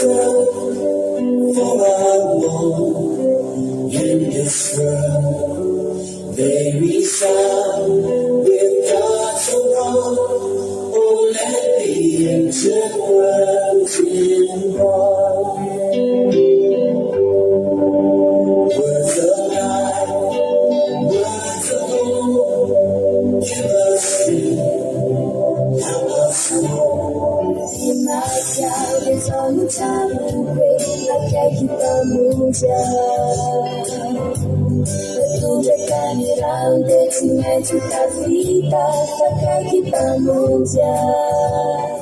myself, for I walk in this world. They resound with God's around. Oh, let the ancient words impart. Words of life, words of hope, give us strength, help us grow.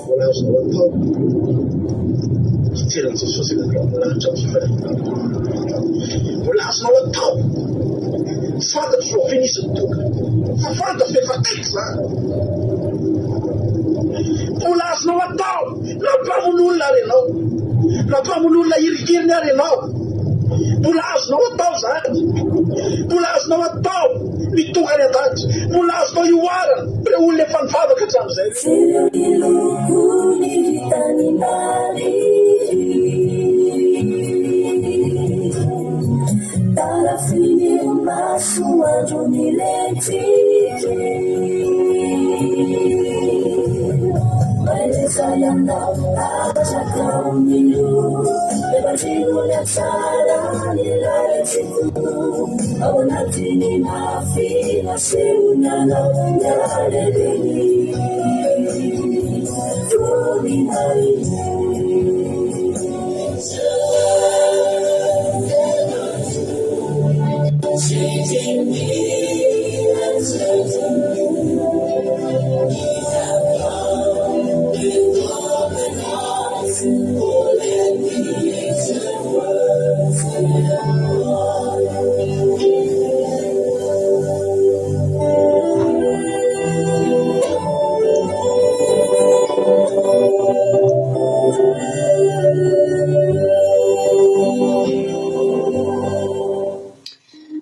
Mbola azonao atao hiteran'i Jesosy eny an-dranolanitra amin'ny fifaliana. Mbola azonao atao. Tsy fantatro fa oviana izy no tonga. Fa fantatro fa efa akaiky izany. Mbola azonao atao na mpamono olona ary ianao. Na mpamono olona hirikiriny ary ianao. Mbola azonao atao izany. Mbola azonao atao ny tonga any an-danitra. Mbola azonao ihoarana ireo olona efa nivavaka hatramin'izay.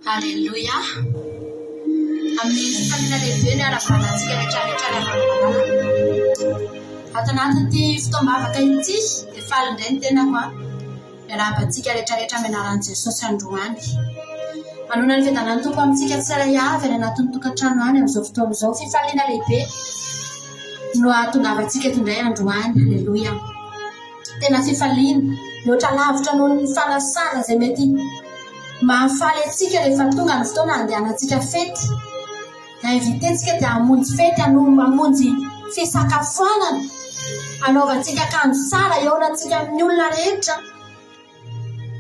Aleloia. Amin'ny fifaliana lehibe no iarahabana antsika rehetra rehetra ry havana malala. Ato anatin'ity fotoam-bavaka ity dia faly indray ny tenako an. Miarahaba antsika rehetra rehetra amin'ny anaran'i Jesosy androany. Manoana ny fiadanan'ny Tompo amintsika tsirairay avy any anatin'ny tokantrano any amin'izao fotoana izao. Fifaliana lehibe no ahatongavantsika eto indray androany. Aleloia. Tena fifaliana mihoatra lavitra noho ny fanasana izay mety mahafaly antsika rehefa tonga ny fotoana handehanantsika fety. Invité-ntsika dia hamonjy fety, hamonjy fisakafoanana, hanaovantsika akanjo tsara, hihaonantsika amin'ny olona rehetra,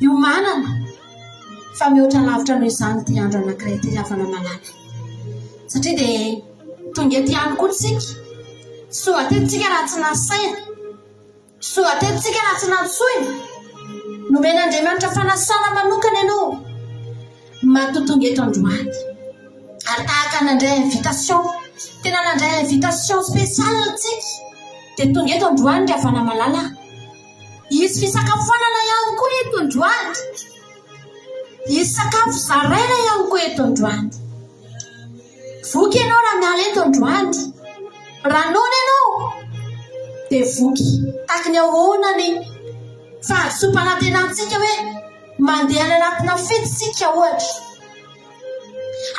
hiomanana. Fa mihoatra lavitra noho izany ity andro anankiray ity ry havana malala. Satria dia tonga eto ihany koa isika. Tsy tonga teto isika raha tsy nasaina. Tsy tonga teto isika raha tsy nantsoina. Nomen'Andriamanitra fanasana manokana ianao matoa tonga eto androany. Ary tahaka ny nandray invitation, tena nandray invitation spéciale isika dia tonga eto androany ry havana malala. Hisy fisakafoanana ihany koa eto androany. Hisy sakafo zaraina ihany koa eto androany. Voky ianao raha miala eto androany. Raha noana ianao dia voky. Tahaka ny ahoana ny fahadisoam-panantenantsika hoe mandeha any anatina fety isika ohatra.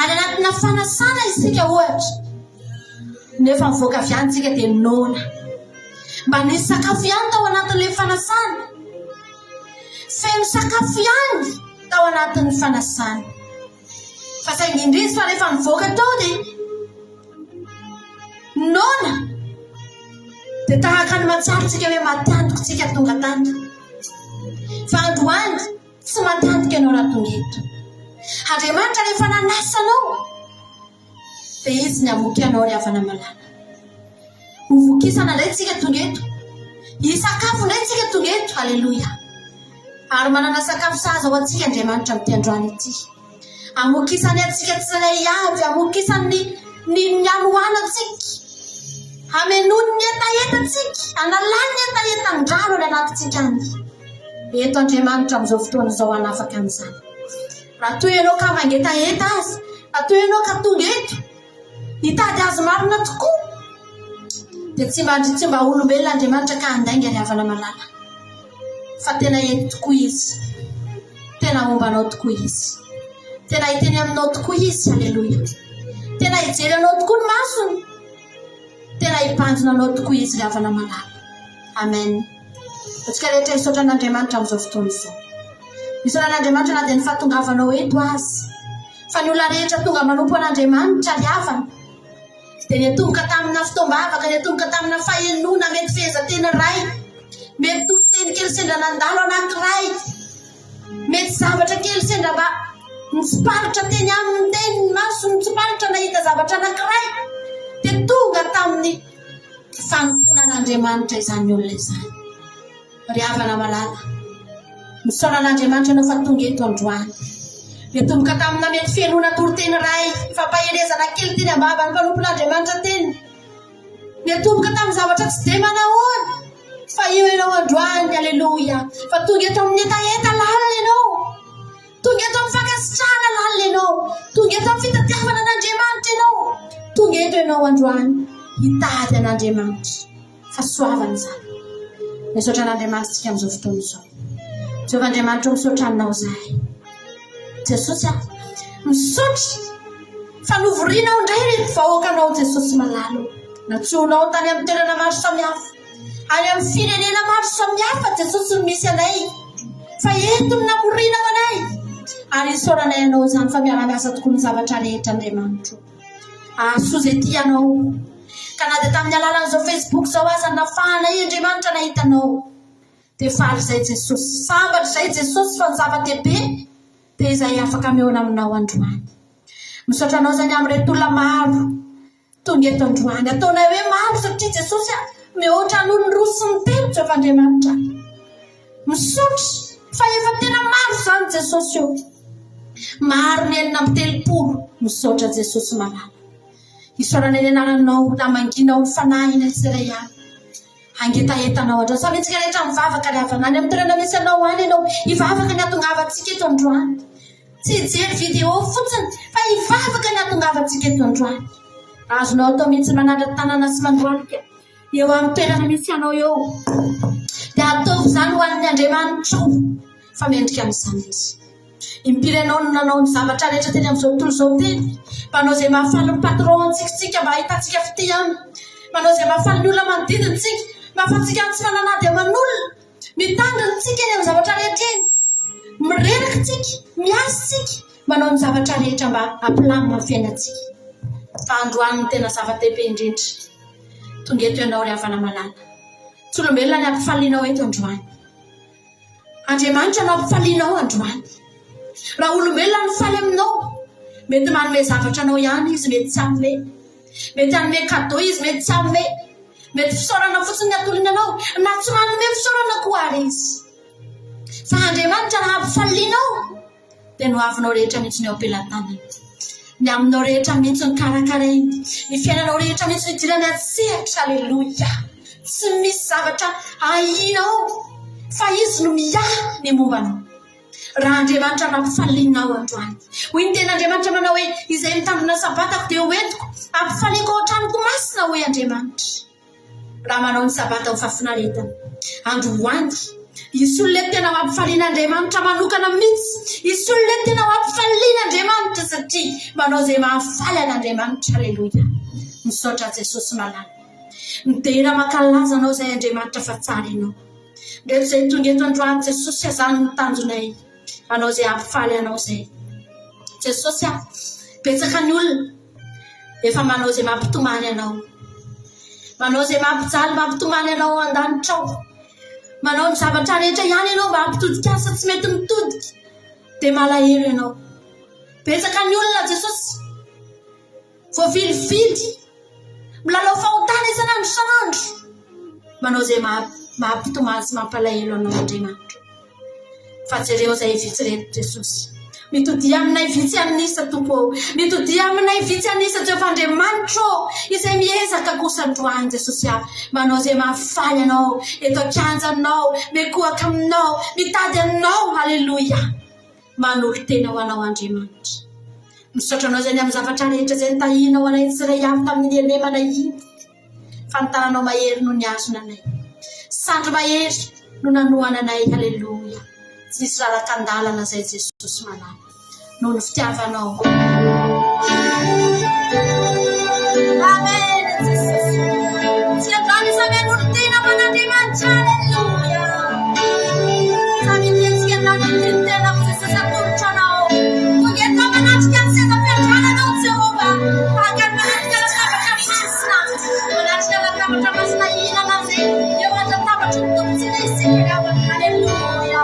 Any anatina fanasana isika ohatra. Nefa mivoaka avy any isika dia noana. Mba nisy sakafo ihany tao anatin'ilay fanasana. Feno sakafo ihany tao anatin'ny fanasana. Fa saingy indrisy fa rehefa nivoaka tao dia noana. Dia tahaka ny mahatsiaro tsika hoe matanjaka tsika tonga tany. Fa androany tsy matanjaka ianao raha tonga eto. Andriamanitra rehefa nanasa anao dia izy ny hamoky anao ry havana malala. Ho vokisana indray tsika tonga eto. Hisakafo indray tsika tonga eto. Aleloia. Ary manana sakafo sahaza ho antsika Andriamanitra amin'ity androany ity. Hamokisany antsika tsirairay avy, hamokisany ny ny ny hanoanantsika. Hamenoany ny hetahetantsika, hanalany ny hetahetan-drano any anatintsika any. Eto Andriamanitra amin'izao fotoana izao hanafaka an'izany. Raha toa ianao ka mangetaheta azy, raha toa ianao ka tonga eto, Hitady azy marina tokoa dia tsy mba tsy mba olombelona Andriamanitra ka handainga ry havana malala. Fa tena eto tokoa Izy. Tena homba anao tokoa Izy. Tena hiteny aminao tokoa Izy. Aleloia. Tena hijery anao tokoa ny masony. Tena hibanjina anao tokoa Izy ry havana malala. Amen. Antsika rehetra hisaotra an'Andriamanitra amin'izao fotoana izao. Misaotra an'Andriamanitra na dia ny fahatongavanao eto aza. Fa ny olona rehetra tonga manompo an'Andriamanitra ry havana dia niatomboka tamina fotoam-bavaka, niatomboka tamina fahenoana mety fehezanteny iray, mety toriteny kely sendra nandalo anankiray, mety zavatra kely sendra mba nitsiparitra teny aminy teny ny masony, nitsiparitra nahita zavatra anankiray, dia tonga tamin'ny fanompoana an'Andriamanitra izany olona izany. Ry havana malala, misaora an'Andriamanitra ianao fa tonga eto androany. Nitomboka tamina mety fihenoana toriteny iray, fampaherezana kely teny am-bavan'ny mpanompon'Andriamanitra teny. Nitomboka tamin'ny zavatra tsy dia manahoana, fa io ianao androany, aleloia, fa tonga eto amin'ny hetaheta lalina ianao. Tonga eto amin'ny fankasitrahana lalina ianao. Tonga eto amin'ny fitadiavana an'Andriamanitra ianao. Tonga eto ianao androany hitady an'Andriamanitra. Fahasoavana izany. Misaotra an'Andriamanitra isika amin'izao fotoana izao. Jehovah Andriamanitra misaotra anao izahay. Jesosy a, misaotra fa novorianao indray ireto vahoakanao Jesosy malala. Nantsoinao tany amin'ny toerana maro samihafa. Any amin'ny firenena maro samihafa Jesosy no misy anay. Fa eto no namorianao anay. Ary isaoranay anao izany fa miara-miasa tokoa ny zavatra rehetra Andriamanitro. Hahasoa izay tia anao. Ka na dia tamin'ny alalan'izao Facebook izao aza nafahanay Andriamanitra nahita anao. Dia faly izay Jesosy. Sambatra izay Jesosy fa ny zava-dehibe dia izay afaka mihaona aminao androany. Misaotra anao izany amin'ireto olona maro tonga eto androany. Ataonay hoe maro satria Jesosy a, mihoatra noho ny roa sy ny telo Jehovah Andriamanitra. Misaotra fa efa tena maro izany Jesosy o. Maro ny 36. Misaotra Jesosy malala. Isaorana ny anaranao, namangianao ny fanahinay tsirairay avy. Hangetahetanao androany. Samy antsika rehetra mivavaka ry havana. Any amin'ny toerana misy anao any ianao. Hivavaka ny hatongavantsika eto androany. Tsy hijery vidéo fotsiny fa hivavaka ny hatongavantsika eto androany. Azonao atao mihitsy manandra-tanana sy mandohalika eo amin'ny toerana misy anao eo. Dia ataovy izany ho an'ny Andriamanitrao fa mendrika an'izany izy. Impiry ianao no nanao ny zavatra rehetra teny amin'izao tontolo izao teny? Manao izay mahafaly ny patron antsika isika mba hahitantsika fitia aminy. Manao izay mahafaly ny olona manodidina isika mba hahafahantsika tsy manana ady aman'olona. Mitandrina isika eny amin'ny zavatra rehetra eny. Mireraka isika, miasa isika, manao ny zavatra rehetra mba hampilamina ny fiainantsika. Fa androany no tena zava-dehibe indrindra. Tonga eto ianao ry havana malala. Tsy olombelona ny hampifalianao eto androany. Andriamanitra no ampifalianao androany. Raha olombelona no faly aminao, mety manome zavatra anao ihany izy, mety tsy hanome. Mety hanome cadeau izy, mety tsy hanome. Mety fisaorana fotsiny ny atolony anao, na tsy manome fisaorana koa ary izy. Fa Andriamanitra raha ampifalianao, dia ny hoavinao rehetra mihitsy no eo am-pelatanany. Ny aminao rehetra mihitsy no karakarainy. Ny fiainanao rehetra mihitsy no idirany an-tsehatra. Aleloia! Tsy misy zavatra ahiana ao fa Izy no miahy ny momba anao. Raha Andriamanitra nampifalianao androany. Hoy ny tenin'Andriamanitra manao hoe, Izay mitandrina ny Sabatako dia hoentiko, hampifaliako ao an-tranoko masina, hoy Andriamanitra. Raha manao ny Sabata ho fahafinaretana. Androany, hisy olona eto tena ho ampifalian'Andriamanitra manokana mihitsy. Hisy olona eto tena ho ampifalian'Andriamanitra satria manao izay mahafaly an'Andriamanitra. Aleloia. Misaotra Jesosy malala. Midera mankalaza anao izay Andriamanitra fa tsara ianao. Ireto izay tonga eto androany Jesosy azany ny tanjonay. Manao izay hampifaly anao izay. Jesosy a, betsaka ny olona efa manao izay mampitomany anao. Manao izay mampijaly mampitomany anao ao an-danitra ao. Manao ny zavatra rehetra ihany ianao mba hampitodika azy fa tsy mety mitodika. Dia malahelo ianao. Betsaka ny olona Jesosy. Voavilivily. Milalao fahotana isan'andro isan'andro. Manao izay maha-mampitomany sy mampalahelo anao Andriamanitra. Fa jereo izay vitsy ireto Jesosy. Mitodia aminay vitsy an'isa Tompo ô. Mitodia aminay vitsy an'isa Jehovah Andriamanitra ô. Izay miezaka kosa androany Jesosy ah. Manao izay mahafaly anao eto an-kianjanao, mikohaka aminao, mitady anao. Aleloia. Manolo-tena ho anao Andriamanitra. Misaotra anao izay ny amin'ny zavatra rehetra izay nitahianao anay tsirairay avy tamin'iny elemana iny. Fa ny tananao mahery no nihazona anay. Sandry mahery. no nanohana anay Haleloia Tsy nisy raraka an-dalana izay Jesosy malala Noho ny fitiavanao Amen Jesosy Tsy androany samy hanolo-tena ho an'Andriamanitra Aleloia Samy hitentsika androany ny tenako Jesosy atolotra anao Tonga eto aho manatrika ny seza fiandriananao Jehovah Tahaka ny manatrika latabatra masina Manatrika latabatra masina hihinana izay eo an-databatry ny Tompontsika isika ry havana Aleloia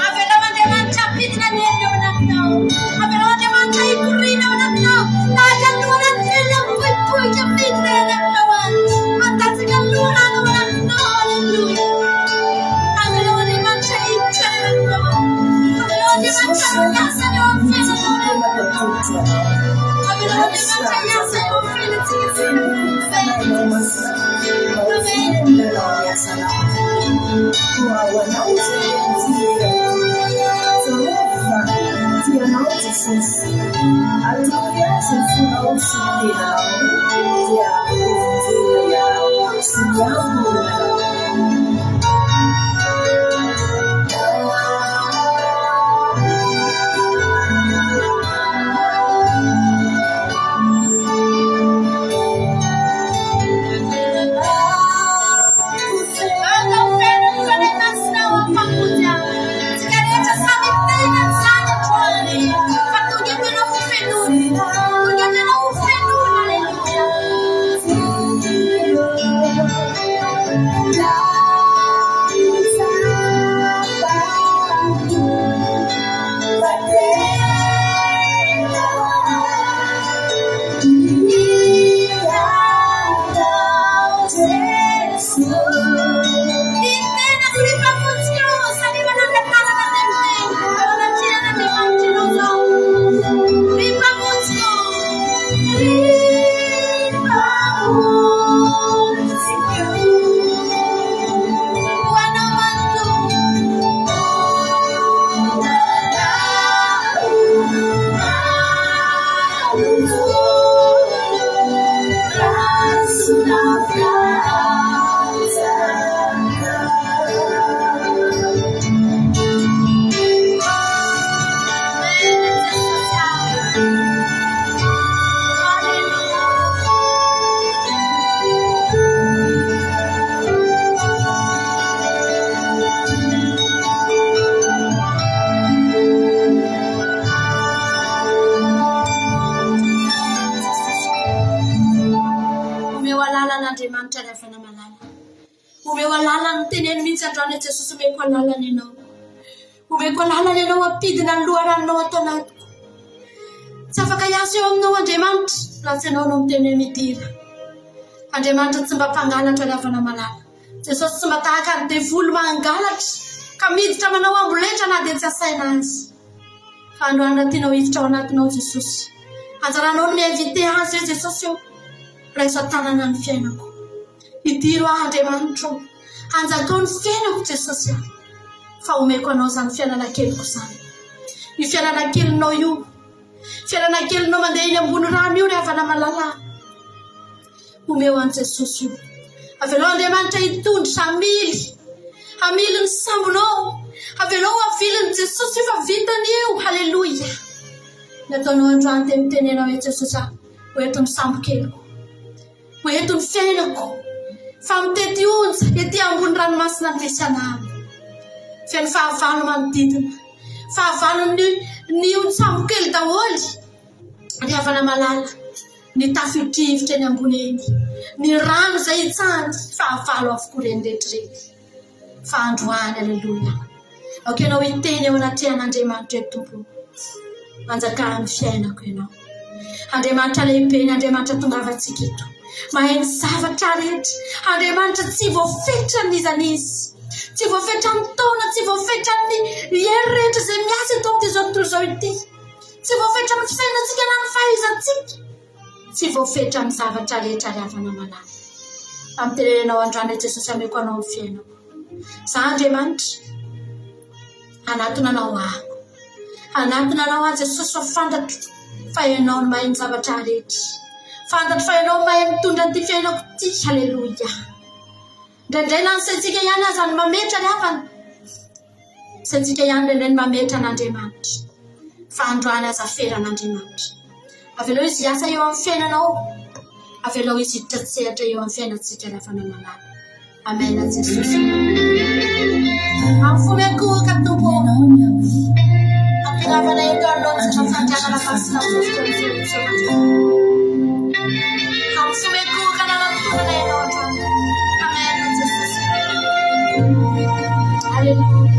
Avelao Andriamanitra hampidina ny heriny ao anatinao. Avelao Andriamanitra hikoriana ao anatinao. Tahaka ny loharano velona mipoipoika midina ao anatinao any. Handatsaka loharano ao anatinao. Aleloia. Avelao Andriamanitra hiditra ao anatinao. Avelao Andriamanitra hiasa eo amin'ny fiainanao. Avelao Andriamanitra hiasa eo amin'ny fiainantsika. Atao feno ny Fanahy Masina ao amin'ny Mpamonjy aho. Tsika rehetra samy miteny an'izany androany. Fa tonga eto ianao ho fenoina. Tonga eto ianao ho fenoina. Aleloia. an'Andriamanitra ry havana malala. Omeo alalana, teneno mihitsy androany hoe Jesosy omeko alalana Ianao. Omeko alalana Ianao hampidina ny loharanonao ato anatiko. Tsy afaka hiasa eo aminao Andriamanitra raha tsy Ianao no miteny hoe midira. Andriamanitra tsy mba mpangalatra ry havana malala. Jesosy tsy mba tahaka ny devoly mangalatra ka miditra manao amboletra na dia tsy asaina aza. Fa androany raha tianao hiditra ao anatinao Jesosy, anjaranao ny mi-inviter Azy hoe Jesosy ô, raiso an-tanana ny fiainako. Idiro aho Andriamanitro ô, hanjakao ny fiainako Jesosy a, fa omeko Anao izany fiainana keliko izany. Io fiainana kelinao io, fiainana kelinao mandeha eny ambony rano io ry havana malala a. Omeo an'i Jesosy io. Avelao Andriamanitra hitondra, hamily, hamily ny sambonao. Avelao ho avilin'i Jesosy io fa vitany io. Haleloia. Ny ataonao androany dia mitenena hoe Jesosy a, ho eto ny sambo keliko. Ho eto ny fiainako. Fa mitety onja ety ambony ranomasina ny misy anah. Feno fahavalo manodidina. Fahavalon'ny ny ontsambo kely daholo. Ry havana malala. Ny tafio-drivotra eny ambony eny, ny rano izay hitsahany, fahavalo avokoa ireny rehetra ireny. Fa androany, aleloia, aoka ianao hiteny eo anatrehan'Andriamanitra hoe, Tompo, manjakà amin'ny fiainako Ianao. Andriamanitra lehibe ny Andriamanitra tongavantsika eto. Mahay ny zavatra rehetra. Andriamanitra tsy voafetran'iza n'iza. Tsy voafetran'ny taona, tsy voafetran'ny hery rehetra izay miasa eto amin'ity izao tontolo izao ity. Tsy voafetra amin'ny fisainantsika na ny fahaizantsika. Tsy voafetra amin'ny zavatra rehetra ry havana malala. Fa mitenena anao androany hoe Jesosy ameko anao ny fiainako. Za Andriamanitra, hanatona anao aho. Hanatona anao aho Jesosy fa fantatro fa ianao no mahay ny zavatra rehetra. Fantatro fa ianao mahay mitondra an'ity fiainako ity. Haleloia. Indraindray na ny saintsika ihany aza no mametra ry havana. Saintsika ihany indraindray no mametra an'Andriamanitra. Fa androany aza feran'Andriamanitra. Avelao izy hiasa eo amin'ny fiainanao. Avelao izy hiditra an-tsehatra eo amin'ny fiainantsika ry havana malala. Amen Jesosy. Amin'ny fo miankohoka Tompo ô. Ampiravana eto anoloantsika ny fandrianana masina amin'izao fotoana izao misaotra Amin'ny fo miankohoka nanantonana ianao androany. Amen Jesosy. Alléluia.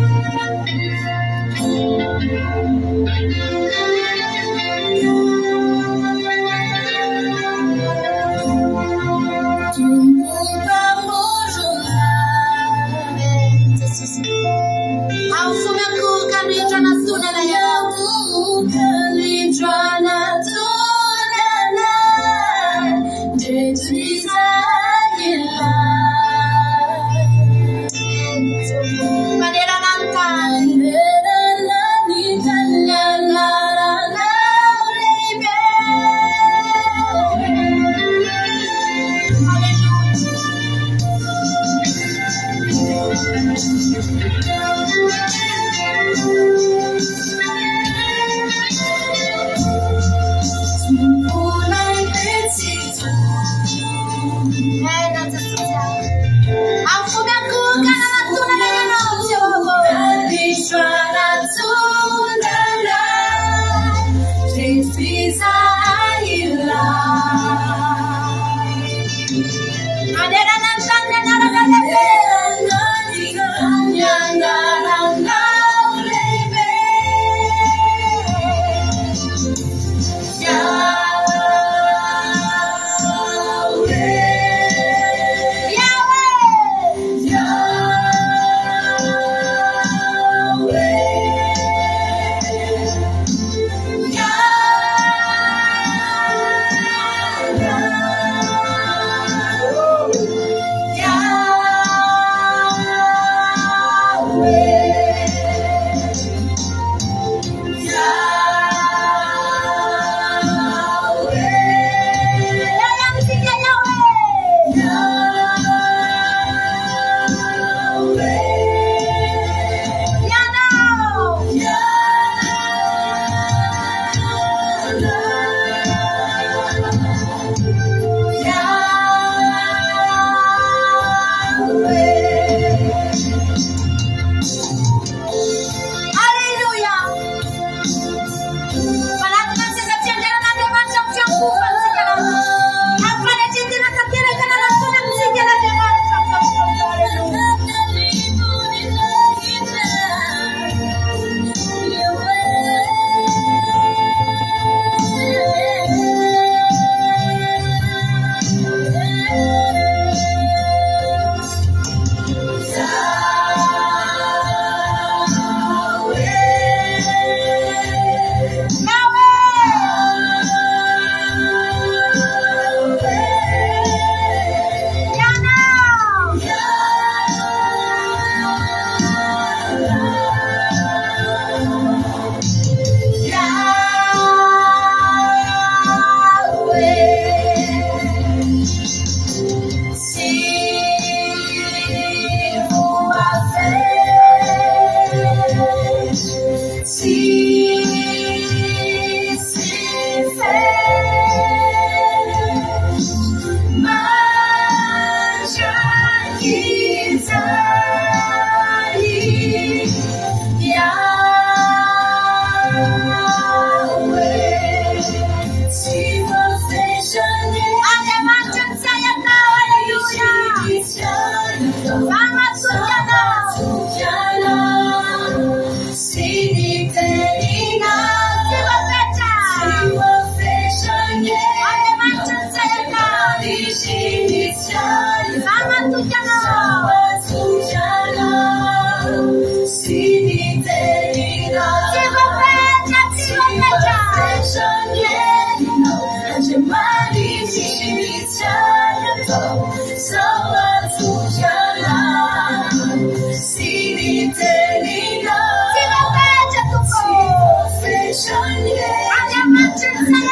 Za matoky anao. Tsy voafetra, tsy voafetra. Tsy voafetra Tompo. Andriamanitry ny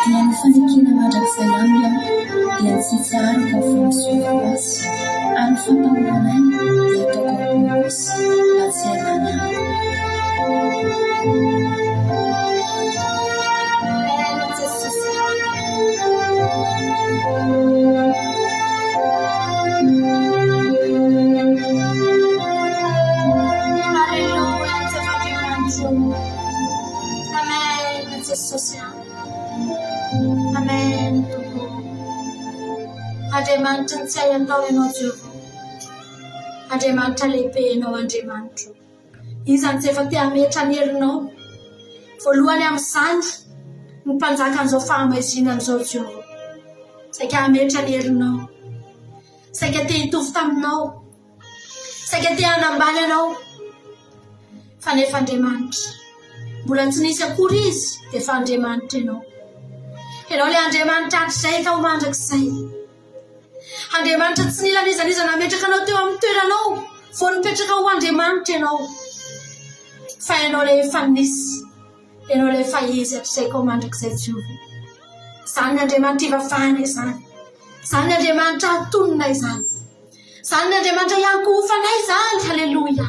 Dia ny fanekena mandrakizay aminy aho dia tsy hitsaharako ny fandrosoako ho azy, ary ny fampahorana ahy dia ataoko am-po azy mba tsy hialany amiko. Aleloia, Jehovah Andriamanitro. Amen, Jesosy. Amen, Tompo. Andriamanitry ny tsy hay atao Ianao, Jehovah. Andriamanitra lehibe Ianao, Andriamanitro. Iza no tsy efa te hametra ny herinao? Voalohany amin'izany, ny mpanjakan'izao fahamaizinana izao, Jehovah. Saika hametra ny herinao. Saika te hitovy taminao. Saika te hanambany anao. Fa nefa Andriamanitra, mbola tsy nisy akory Izy dia efa Andriamanitra Ianao. Ianao ilay Andriamanitra hatrizay ka ho mandrakizay. Andriamanitra tsy nila n'iza n'iza nametraka anao teo amin'ny toeranao vao nipetraka ho Andriamanitra Ianao. Fa Ianao ilay efa nisy, Ianao ilay efa Izy hatrizay ka ho mandrakizay Jehovah. Izany Andriamanitra ivavahana izany. Izany Andriamanitra atonina izany. Izany Andriamanitra iankohofanay izany, haleloia.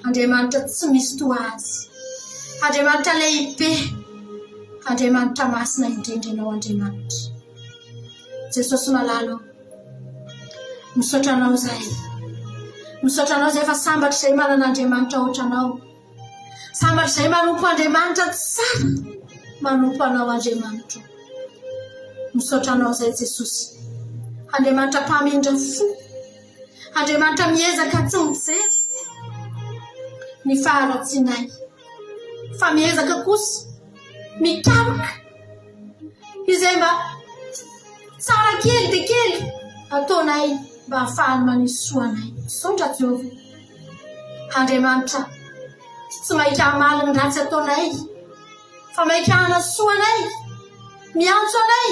Andriamanitra tsy misy toa azy. Andriamanitra lehibe. Andriamanitra masina indrindra ianao Andriamanitra. Jesosy malala ô. Misaotra anao izahay. Misaotra anao izahay fa sambatra izahay manana Andriamanitra ohatranao. Sambatra izay manompo Andriamanitra tsara manompo anao Andriamanitro. Misaotra anao izay Jesosy. Andriamanitra mpamindra fo. Andriamanitra miezaka tsy mijery ny faharatsianay. Fa miezaka kosa mikaroka izay mba tsara kely dia kely ataonay mba hahafahany manisy soa anay. Misaotra Jehovah. Andriamanitra tsy maika hamaly ny ratsy ataonay, fa maika hanasoa anay, miantso anay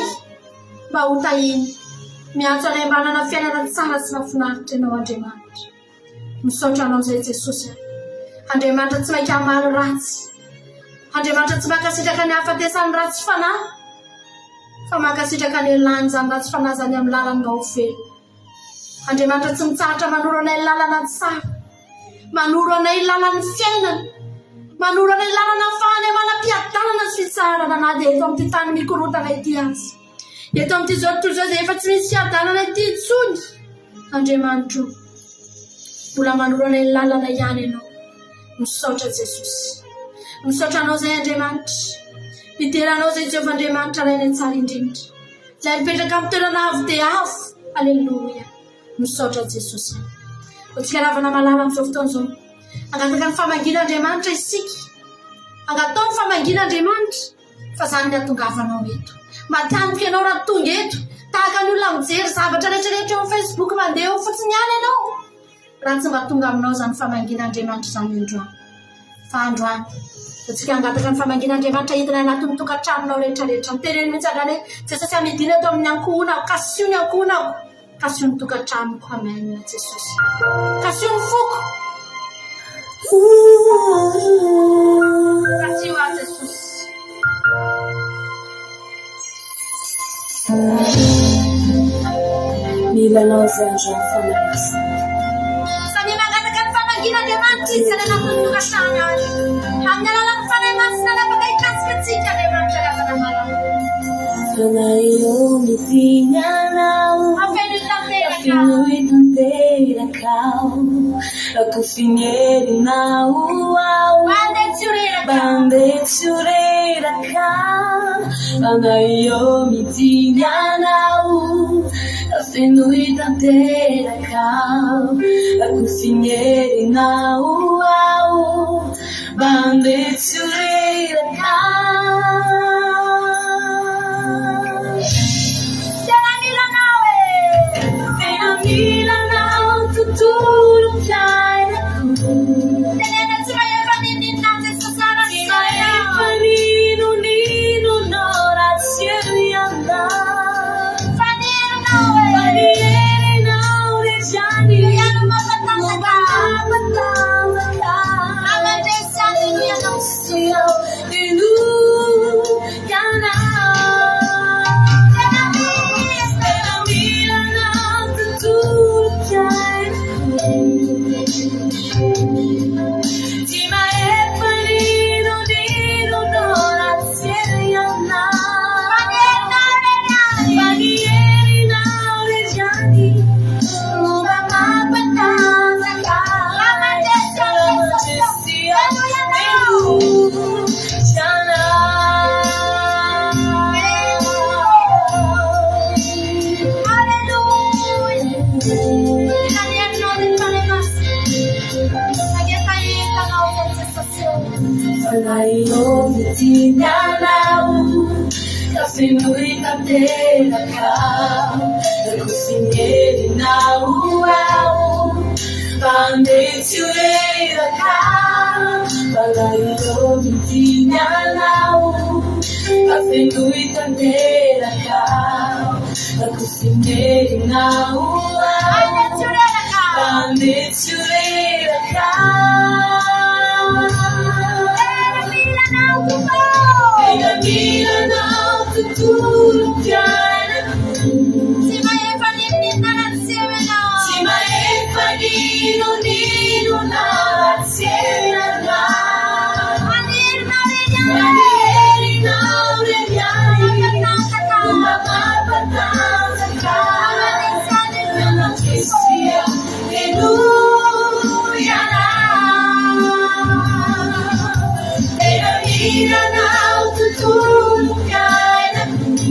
mba ho tahiny, miantso anay mba hanana fiainana tsara sy mahafinaritra Ianao Andriamanitra. Misaotra Anao izay Jesosy a. Andriamanitra tsy maika hamaly ratsy. Andriamanitra tsy mankasitraka ny hahafatesan'ny ratsy fanahy, fa mankasitraka ny hialan'izany ratsy fanahy izany amin'ny lalany mba ho velona. Andriamanitra tsy mitsahatra manoro anay lalana tsara, manoro anay lalan'ny fiainana, manoro anay lalana ahafahanay manam-piadanana sy fitsaharana na dia eto amin'ity tany mikorontana ity aza. Eto amin'ity izao tontolo izao izay efa tsy misy fiadanana ity intsony, Andriamanitro, mbola manoro anay lalana ihany Ianao. Misaotra Jesosy. Misaotra Anao izay Andriamanitra. Midera Anao izay Jehovah Andriamanitra Rainay tsara indrindra. Izay mipetraka amin'ny toerana avo dia avo. Aleloia. Misaotra Jesosy. Ho tsika ravana malala amin'izao fotoana izao. Hangataka ny famangian'Andriamanitra isika. Angataho ny famangian'Andriamanitra fa izany ny hatongavanao eto. Matianiko ianao raha tonga eto. Tahaka ny olona mijery zavatra rehetra rehetra eo amin'ny Facebook mandeha eo fotsiny ihany ianao. Raha tsy mba tonga aminao izany famangian'Andriamanitra izany androany. Fa androany, dia tsika hangataka ny famangian'Andriamanitra hidina anatin'ny tokantranonao rehetra rehetra. Miteneno mihitsy androany hoe, Jesosy amidina eto amin'ny ankohonako, kasiho ny ankohonako, kasiho ny tokantranoko. Amen Jesosy. Kasiho ny foko. Kasiho aho Jesosy. Mila anao izay androany Fanahy Masina. Samia mangataka ny famangian'Andriamanitra izy any anatin'ny tokantrano any. Amin'ny alalan'ny Fanahy Masina ny afaka hikasika antsika Andriamanitra ry havana malala. Fanahy ô midina anao. Afenoy tanteraka. Afenoy tanteraka aho. Rakofy ny herinao aho. Mba andeha tsy ho reraka. Mba andeha tsy ho reraka. Fanahy ô midina anao. Fenoy tanteraka aho. Rakofy ny herinao aho. Mba andeha tsy ho reraka. Tena mila anao e! Tena mila anao tontolom-piainako. Teneno tsy mahefa n'inon'inona an'i Jesosy raha Tsy tsy mahefa n'inon'inona raha tsy eo ianao. Fa ny herinao e! Fa ny herinao re ihany. Io ihany no mampatanjaka. No mampatanjaka. Raha mandresy ahy ianao. Fenoy tanteraka Rakofy ny herinao aho Mba andeha tsy ho reraka Malahelo midina anao Ka fenoy tanteraka Rakofy ny herinao aho Mba andeha tsy ho reraka Tena mila anao Tompo Tena mila anao tontolom-piainako Tsy mahefa n'inon'inona raha tsy eo ianao Tsy mahefa n'inon'inona raha tsy eo ianao Fa ny herinao irery ihany Fa ny herinao irery ihany Mampatanjaka No mampatanjaka Mandresy ahy Mandresy ahy Henoy ianao Tena mila anao tontolom-piainako.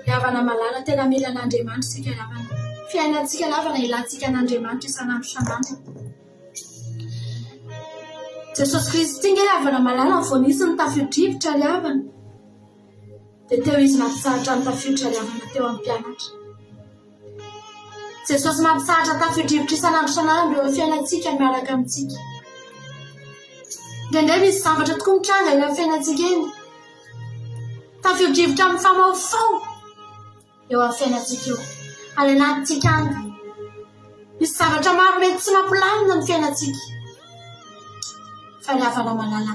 Ry havana malala, tena mila an'Andriamanitra isika ry havana. Fiainantsika ry havana ilantsika an'Andriamanitra isan'andro isan'andro. Jesosy Kristy nge ry havana malala vao nisy ny tafio-drivotra ry havana. Dia teo izy nampitsahatra ny tafiotra ry havana teo amin'ny mpianatra. Jesosy mampitsahatra tafio-drivotra isan'andro isan'andro eo amin'ny fiainantsika miaraka amintsika. Indraindray misy zavatra tokoa mitranga eo amin'ny fiainantsika eny. Tafio-drivotra mifamahofaho eo amin'ny fiainantsika eo. Any anatintsika any. Misy zavatra maro mety tsy mampilamina ny fiainantsika. Fa ry havana malala,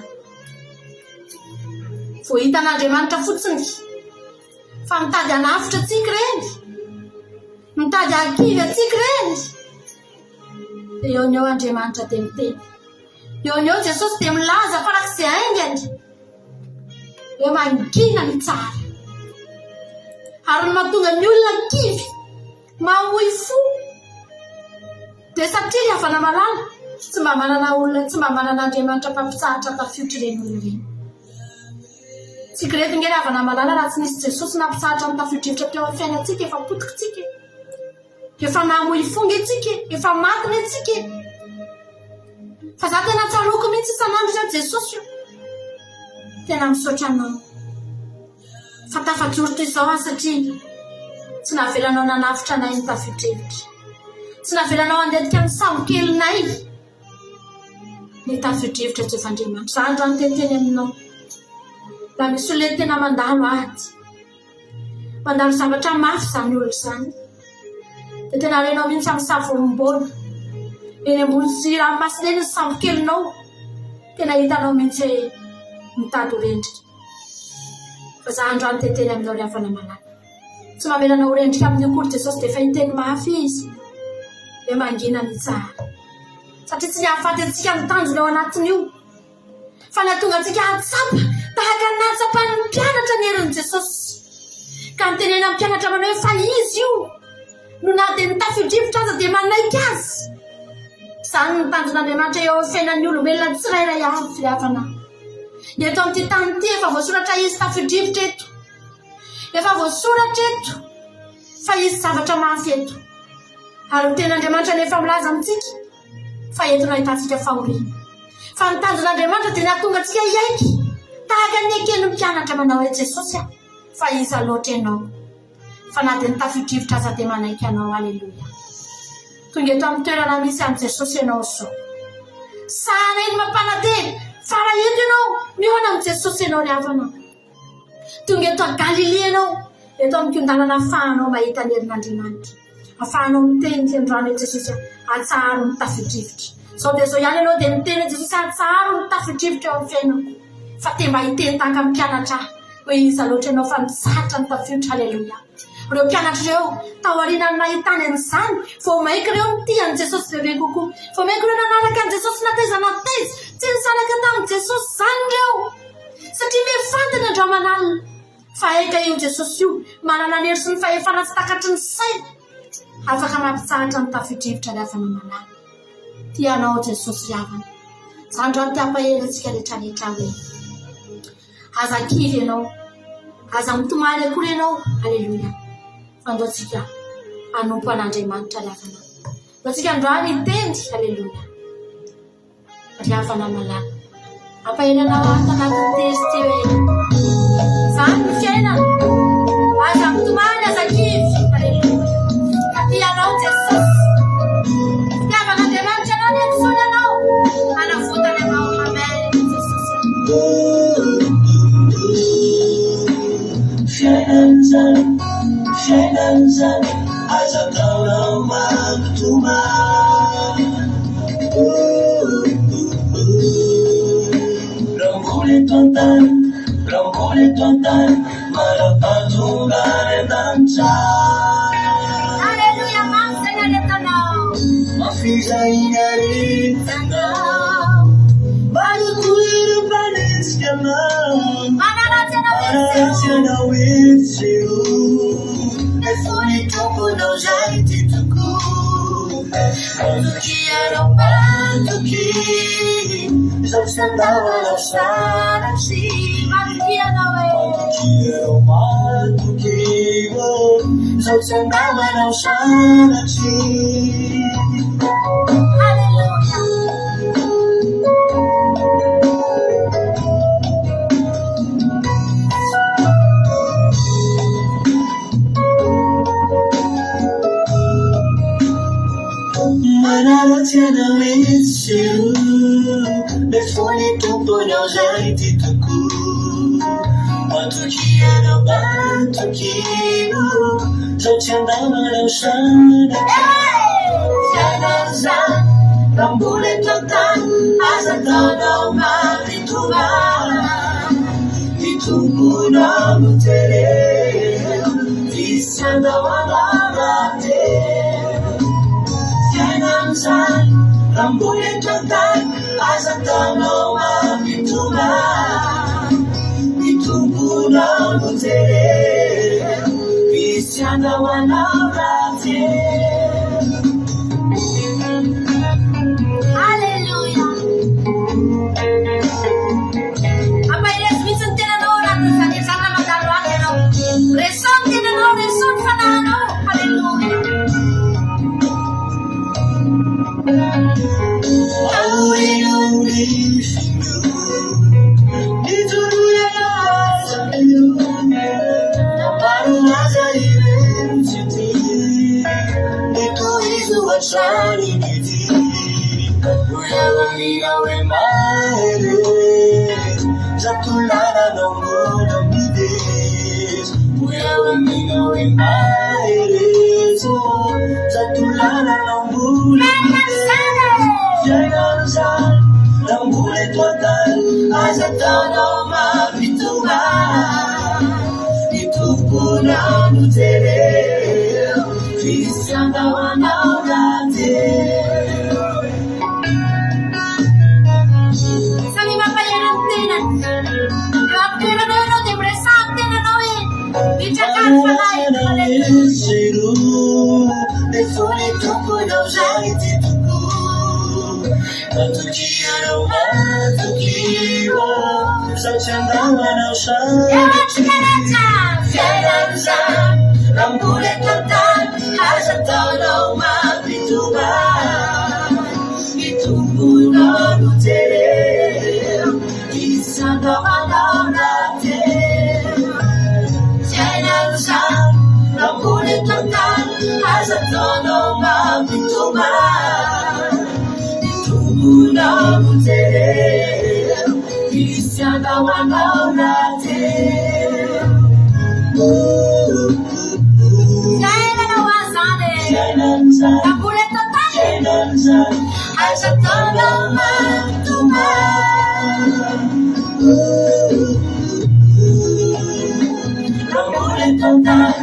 vao hitan'Andriamanitra fotsiny fa mitady hanafotra antsika ireny, mitady hahakivy antsika ireny, dia eo no eo Andriamanitra dia miteny. Eo no eo Jesosy dia milaza farak'izay haingana hoe mangina ny tsara. Ary ny mahatonga ny olona kivy, mamoy fo, dia satria ry havana malala, tsy mba manana olona, tsy mba manana Andriamanitra mpampitsahatra tafiotra ireny olona ireny. Tsy ireto nge ry havana malala raha tsy nisy Jesosy nampitsahatra ny tafio-drivotra teo amin'ny fiainantsika efa potika tsika e. Efa namoy fo nge tsika e, efa maty nge tsika e. Fa za tena tsaroako mihitsy isan'andro izao Jesosy o. Tena misaotra anao. Fa tafajoro toy izao aho satria tsy navelanao nanafotra anay ny tafio-drivotra. Tsy navelanao handentika ny sambokelinay ny tafio-drivotra Jehovah Andriamanitra. Za androany te hiteny aminao. Raha misy olona tena mandalo ady, mandalo zavatra mafy izany olona izany, dia tena renao mihitsy amin'ny savorom-boana, eny ambony ranomasina eny ny sambokelinao, tena hitanao mihitsy hoe mitady ho rendrika. Fa za androany te hiteny aminao ry havana malala. Tsy mamela anao ho rendrika amin'io akory Jesosy dia efa hiteny mafy Izy hoe mangina mitsahara. Satria tsy ny hahafaty antsika ny tanjona ao anatin'io. Fa nahatonga antsika hahatsapa tahaka ny nahatsapan'ny mpianatra ny herin'i Jesosy. Ka nitenenan'ny mpianatra manao hoe fa Izy io no na dia ny tafio-drivotra aza dia manaiky Azy. Izany no tanjon'Andriamanitra eo amin'ny fiainan'ny olombelona tsirairay avy ry havana. Eto amin'ity tany ity efa voasoratra hisy tafio-drivotra eto. Efa voasoratra eto fa hisy zavatra mafy eto. Ary ny tenin'Andriamanitra no efa milaza amintsika fa eto no ahitantsika fahoriana. Fa ny tanjon'Andriamanitra dia ny hahatonga antsika hiaiky tahaka ny neken'ny mpianatra manao hoe Jesosy a, fa iza loatra ianao? Fa na dia ny tafio-drivotra aza dia manaiky anao. Aleloia. Tonga eto amin'ny toerana misy an'i Jesosy ianao izao. Sahala eny mampanantena fa raha eto ianao, mihaona amin'i Jesosy ianao ry havana. Tonga eto Galilia ianao, eto amin'ny kiondanana ahafahanao mahita ny herin'Andriamanitra. Ahafahanao miteny ny androany hoe Jesosy atsaharo ny tafio-drivotra. Izao dia izao ihany ianao dia miteny hoe Jesosy atsaharo ny tafio-drivotra eo amin'ny fiainako. Fa te mba hiteny tahaka ny mpianatra ahy hoe iza loatra ianao fa mitsahatra ny tafiotra. Aleloia. Ireo mpianatra ireo, taorian'ny nahitany an'izany, vao mainka ireo nitia an'i Jesosy bebe kokoa. Vao mainka ireo nanaraka an'i Jesosy na taiza na taiza. Tsy nisaraka tamin'i Jesosy izany ireo. Satria ve fantany andro aman'alina fa aika io Jesosy io manana ny hery sy ny fahefana tsy takatry ny saina afaka mampitsahatra ny tafio-drivotra ry havana malala. Tia anao Jesosy ry havana. Za androany te hampahery antsika rehetra rehetra hoe aza kivy ianao, aza mitomany akory ianao, aleloia. Fa andao tsika hanompo an'Andriamanitra ry havana. Andao tsika androany hiteny, aleloia. Ry havana malala, ampahery anao ato anatin'ny tery ity hoe, Izany ny fiainana. Fiainana izany, fiainana izany, aza ataonao mampitomany. Raha mbola eto an-tany, raha mbola eto an-tany, manam-pahatonga any an-danitra. Aleloia, mafy izay ny aretinao. Mafy izay ny aretinao. Maro koa ireo mpanenjika anao. Manaratsy anao Manaratsy anao etsy eo. Nefa ny Tomponao izay tia tokoa. Matokia anao, matokia. Izaho tsy handao anao sanatria. Matokia anao e. Matokia anao, matokia. Izaho tsy handao anao sanatria. Aleloia. Manaratsy anao etsy eo, nefa ny Tomponao izay tia tokoa. Matokia anao, matokia, izaho tsy handao anao sanatria. Fiainana izany, raha mbola eto an-tany, aza ataonao mampitomany. Ny Tomponao no jereo, izy tsy handao anao rahateo. Fiainana izany, raha mbola eto an-tany, aza ataonao mampitomany. Ny Tomponao no jereo, izy tsy handao anao rahateo. Aleloia. Ampaherezo mihitsy ny tenanao anatin'izany ezaka mandalo any ianao. Resaho ny tenanao, resaho ny fanahinao. Aleloia. Aoriana ny finoana, mijoroa aza mionona, na maro aza ireo tsy tia, ny tohizo hatrany ny dia. Hoy aoriana hoe mahereza, zato lalana mbola mideza. Hoy aoriana hoe mahereza, zato lalana mbola mideza. Fiainana izany, raha mbola eto an-tany, aza ataonao mampitomany. Ny Tomponao no jereo, izy tsy handao anao rahateo. Samy mampahery ny tenany. Eo am-pitoerana eo ianao dia miresaha ny tenanao hoe, Mitraka ny fanahiko. Aleloia. Nefa ny Tomponao izay tia tokoa. Matokia anao, matokia, izaho tsy handao anao Eo antsika rehetra. Fiainana izany, raha mbola eto an-tany, aza ataonao mampitomany. Ny Tomponao no jereo, izy tsy handao anao rahateo. Fiainana izany, raha mbola eto an-tany, aza ataonao mampitomany. Ny Tomponao no jereo, izy tsy handao anao rahateo. Fiainana ho ahy izany e. Fiainana izany, Raha mbola eto an-tany. fiainana izany, aza ataonao mampitomany. Raha mbola eto an-tany,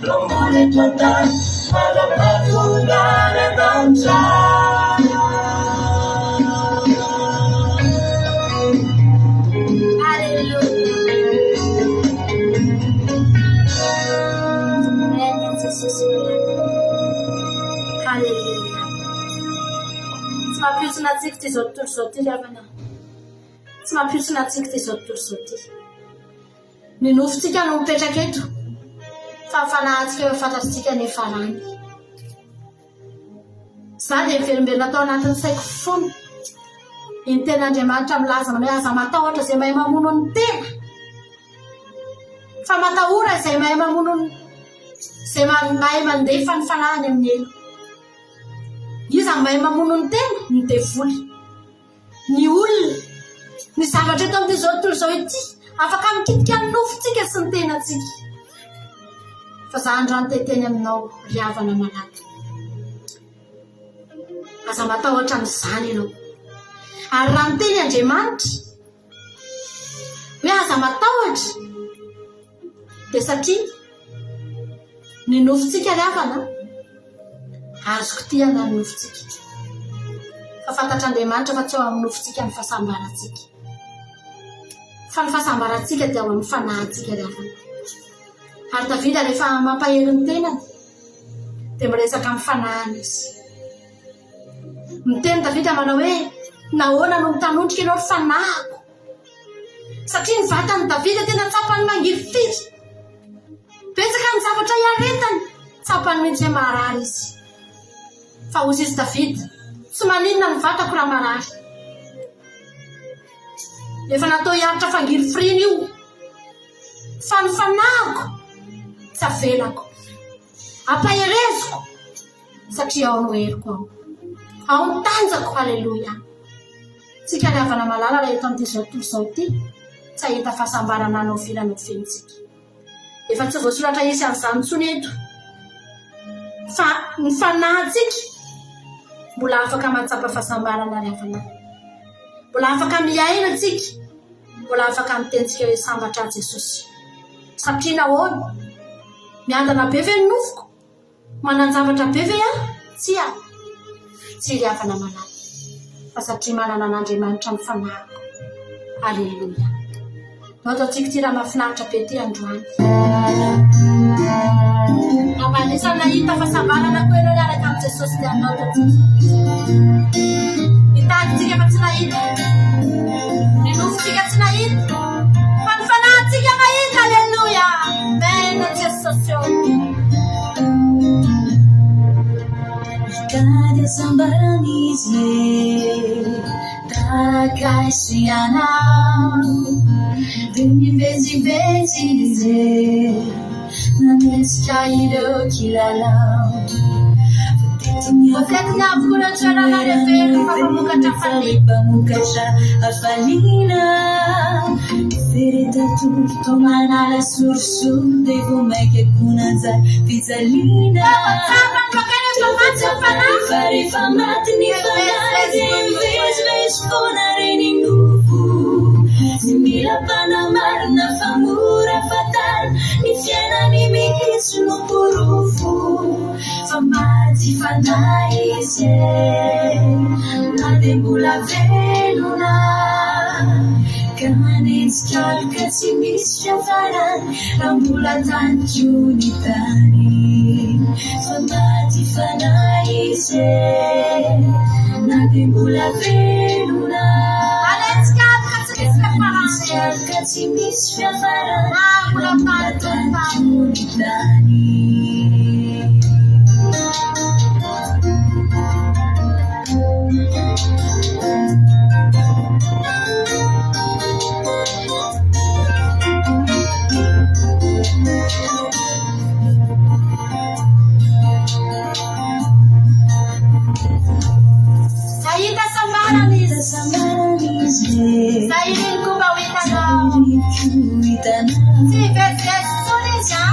raha mbola eto an-tany, manam-pahatonga any an-danitra. Aleloia. Amen, Jesosy malala. Haleloia. Tsy mampihontsona antsika ity izao tontolo izao ity ry havana. Tsy mampihontsona antsika ity izao tontolo izao ity. Ny nofontsika no mipetraka eto, fa ny fanahintsika efa fantatritsika ny hiafarany. Izaho dia miverimberina tao anatin'ny saiko foana iny tenin'Andriamanitra milaza manao hoe aza matahotra izay mahay mamono ny tena, fa matahora izay mahay mamono ny izay mahay mandefa ny fanahiny amin'ny helo. Iza no mahay mamono ny tena? Ny devoly. Ny olona, ny zavatra eto amin'ity izao tontolo izao ity, afaka mikitika ny nofontsika sy ny tenantsika. Fa za androany te hiteny aminao ry havana malala. Aza matahotra amin'izany ianao. Ary raha niteny Andriamanitra hoe aza matahotra dia satria ny nofontsika ry havana azo kitihana ny nofontsika. Fa fantatr'Andriamanitra fa tsy ao amin'ny nofontsika ny fahasambarantsika. Fa ny fahasambarantsika dia ao amin'ny fanahintsika ry havana. Ary Davida rehefa mampahery ny tenany dia miresaka amin'ny fanahiny izy. Miteny Davida manao hoe, Nahoana no mitanondrika ianao ry fanahiko? Satria ny vatan'i Davida tena tsapany mangirifiry. Betsaka ny zavatra iaretany, tsapany mihitsy hoe marary izy. Fa hoy izy Davida, Tsy maninona ny vatako raha marary. Efa natao hiaritra fangirifiriana io. Fa ny fanahiko tsy avelako. Ampahereziko satria ao no heriko ao. Ao ny tanjako, Aleloia. Tsika ry havana malala raha eto amin'ity izao tontolo izao ity, tsy hahita fahasambarana na oviana na oviana isika. Efa tsy voasoratra hisy an'izany intsony eto. Fa ny fanahintsika mbola afaka mahatsapa fahasambarana ry havana. Mbola afaka miaina tsika. Mbola afaka miteny tsika hoe sambatra aho Jesosy. Satria nahoana? Miadana be ve ny nofoko? Manan-javatra be ve aho? Tsia. Tsy ry havana malala. Fa satria manana an'Andriamanitra ny fanahiko. Aleloia. No ataontsika ity raha mahafinaritra be ity androany. Raha mba anisan'ny nahita fahasambarana koa ianao niaraka amin'i Jesosy dia hanao antsika. Nitady tsika fa tsy nahita. Ny nofontsika tsy nahita. Fa ny fanahintsika mahita. Alléluia. Amen. Jesosy ô. Mitady hasambarana izy e. Tahaka ahy sy ianao Dia nivezivezy izy e Nanenjika ireo kilalao Voatetiny avokoa ireo toerana lehibe fa mpamokatra hafaliana. Mpamokatra hafaliana Eferetan-tory toa manala sorisory Dia vao mainka koa nanjary fijaliana Tsapa ny fakana efa maty ny fanahy. Fa rehefa maty ny fanahy dia mivezivezy foana reny nofo Tsy mila mpanamarina fa mora fantarina Ny fiainany mihitsy no porofo Fa maty fanahy izy e Na dia mbola velona Ka manenjika aloka tsy misy fiafarany Raha mbola tany koa ny tany Fa maty fanahy izy e Na dia mbola velona Manenjika aloka tsy misy fiafarany Manenjika aloka tsy misy fiafarany Raha mbola Raha mbola tany koa ny tany tany koa ny tany. Nahita sambarana izy. Zay iriny koa mba ho hitanao. Tsy hivezivezy intsony izy an.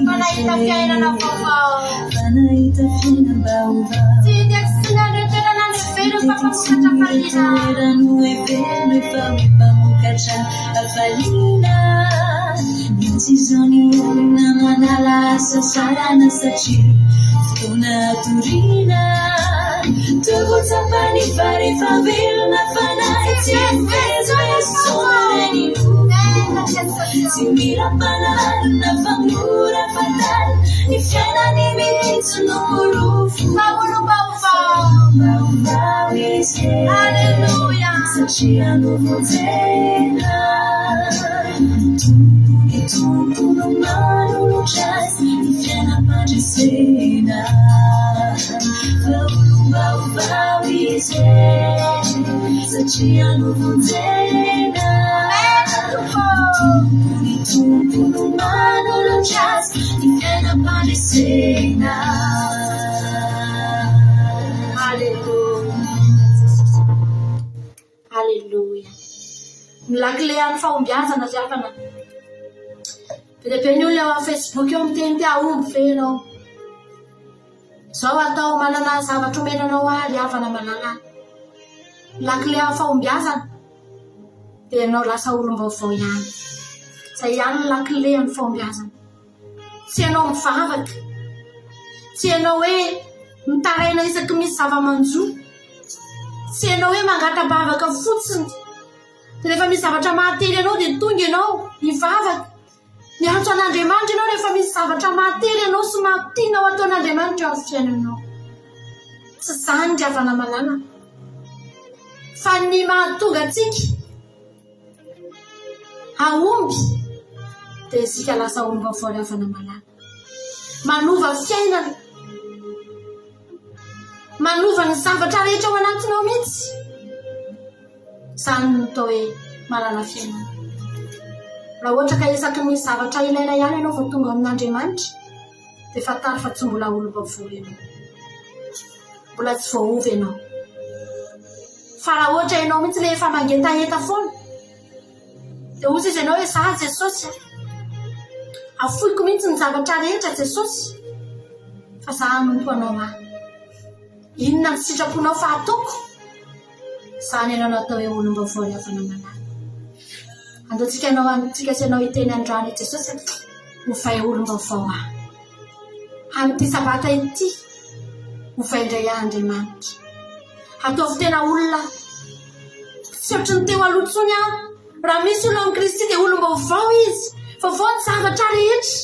Fa nahita fiainana vaovao. Tsy hita intsony an'ireo toerana noheveriny fa mpamokatra hafaliana. Mihitsy izao ny olona manala hasasarana satria fotoana hatoriana. Toa vao tsapany fa rehefa velona fanahy tsy mivezivezy intsony ny nofo. Tsy mila mpanarina fa mora fantarina ny fiainany mihitsy no porofo. Fa olom-baovao. Vaovao izy. Aleloia. Satria novonjena. Tompo ny Tompo no manolotra azy ny fiainam-pandresena. Fa olom-baovao izy satria novonjena. Tompo ny Tompo no manolotra azy ny fiainam-pandresena. Aleloia. Aleloia. Ny lakile an'ny fahombiazana ry havana. Be dia be ny olona eo amin'ny Facebook eo miteny te hahomby ve ianao? Izao atao manana zavatra omena anao aho ry havana malala. Lakile amin'ny fahombiazana dia ianao lasa olom-baovao ihany. Izay ihany ny lakile amin'ny fahombiazana. Tsy ianao mivavaka. Tsy ianao hoe mitaraina isaky misy zava-manjo. Tsy ianao hoe mangata-bavaka fotsiny. Dia rehefa misy zavatra mahatery anao dia tonga ianao hivavaka. Miantso an'Andriamanitra ianao rehefa misy zavatra mahatery anao sy maha-tianao ataon'Andriamanitra eo amin'ny fiainanao. Tsy izany ry havana malala. Fa ny mahatonga antsika hahomby dia isika lasa olom-baovao ry havana malala. Manova fiainana. Manova ny zavatra rehetra ao anatinao mihitsy. Izany no atao hoe manana fiainana. Raha ohatra ka isaky ny zavatra ilaina ihany ianao vao tonga ao amin'Andriamanitra, dia fantaro fa tsy mbola olom-baovao ianao. Mbola tsy voaova ianao. Fa raha ohatra ianao mihitsy ilay efa mangetaheta foana, dia hoy izy ianao hoe za Jesosy a! Afoiko mihitsy ny zavatra rehetra Jesosy, fa za hanompo anao aho. Inona ny sitraponao fa ataoko? Izany ianao no atao hoe olom-baovao ry havana malala. Andao tsika hanao antsika sy ianao hiteny androany i Jesosy ovay olom-baovao aho. Amin'ity sabata ity, ovay indray aho Andriamanitra. Ataovy tena olona tsy ohatry ny teo aloha intsony aho. Raha misy olona ao amin'i Kristy dia olom-baovao izy. Vaovao ny zavatra rehetra.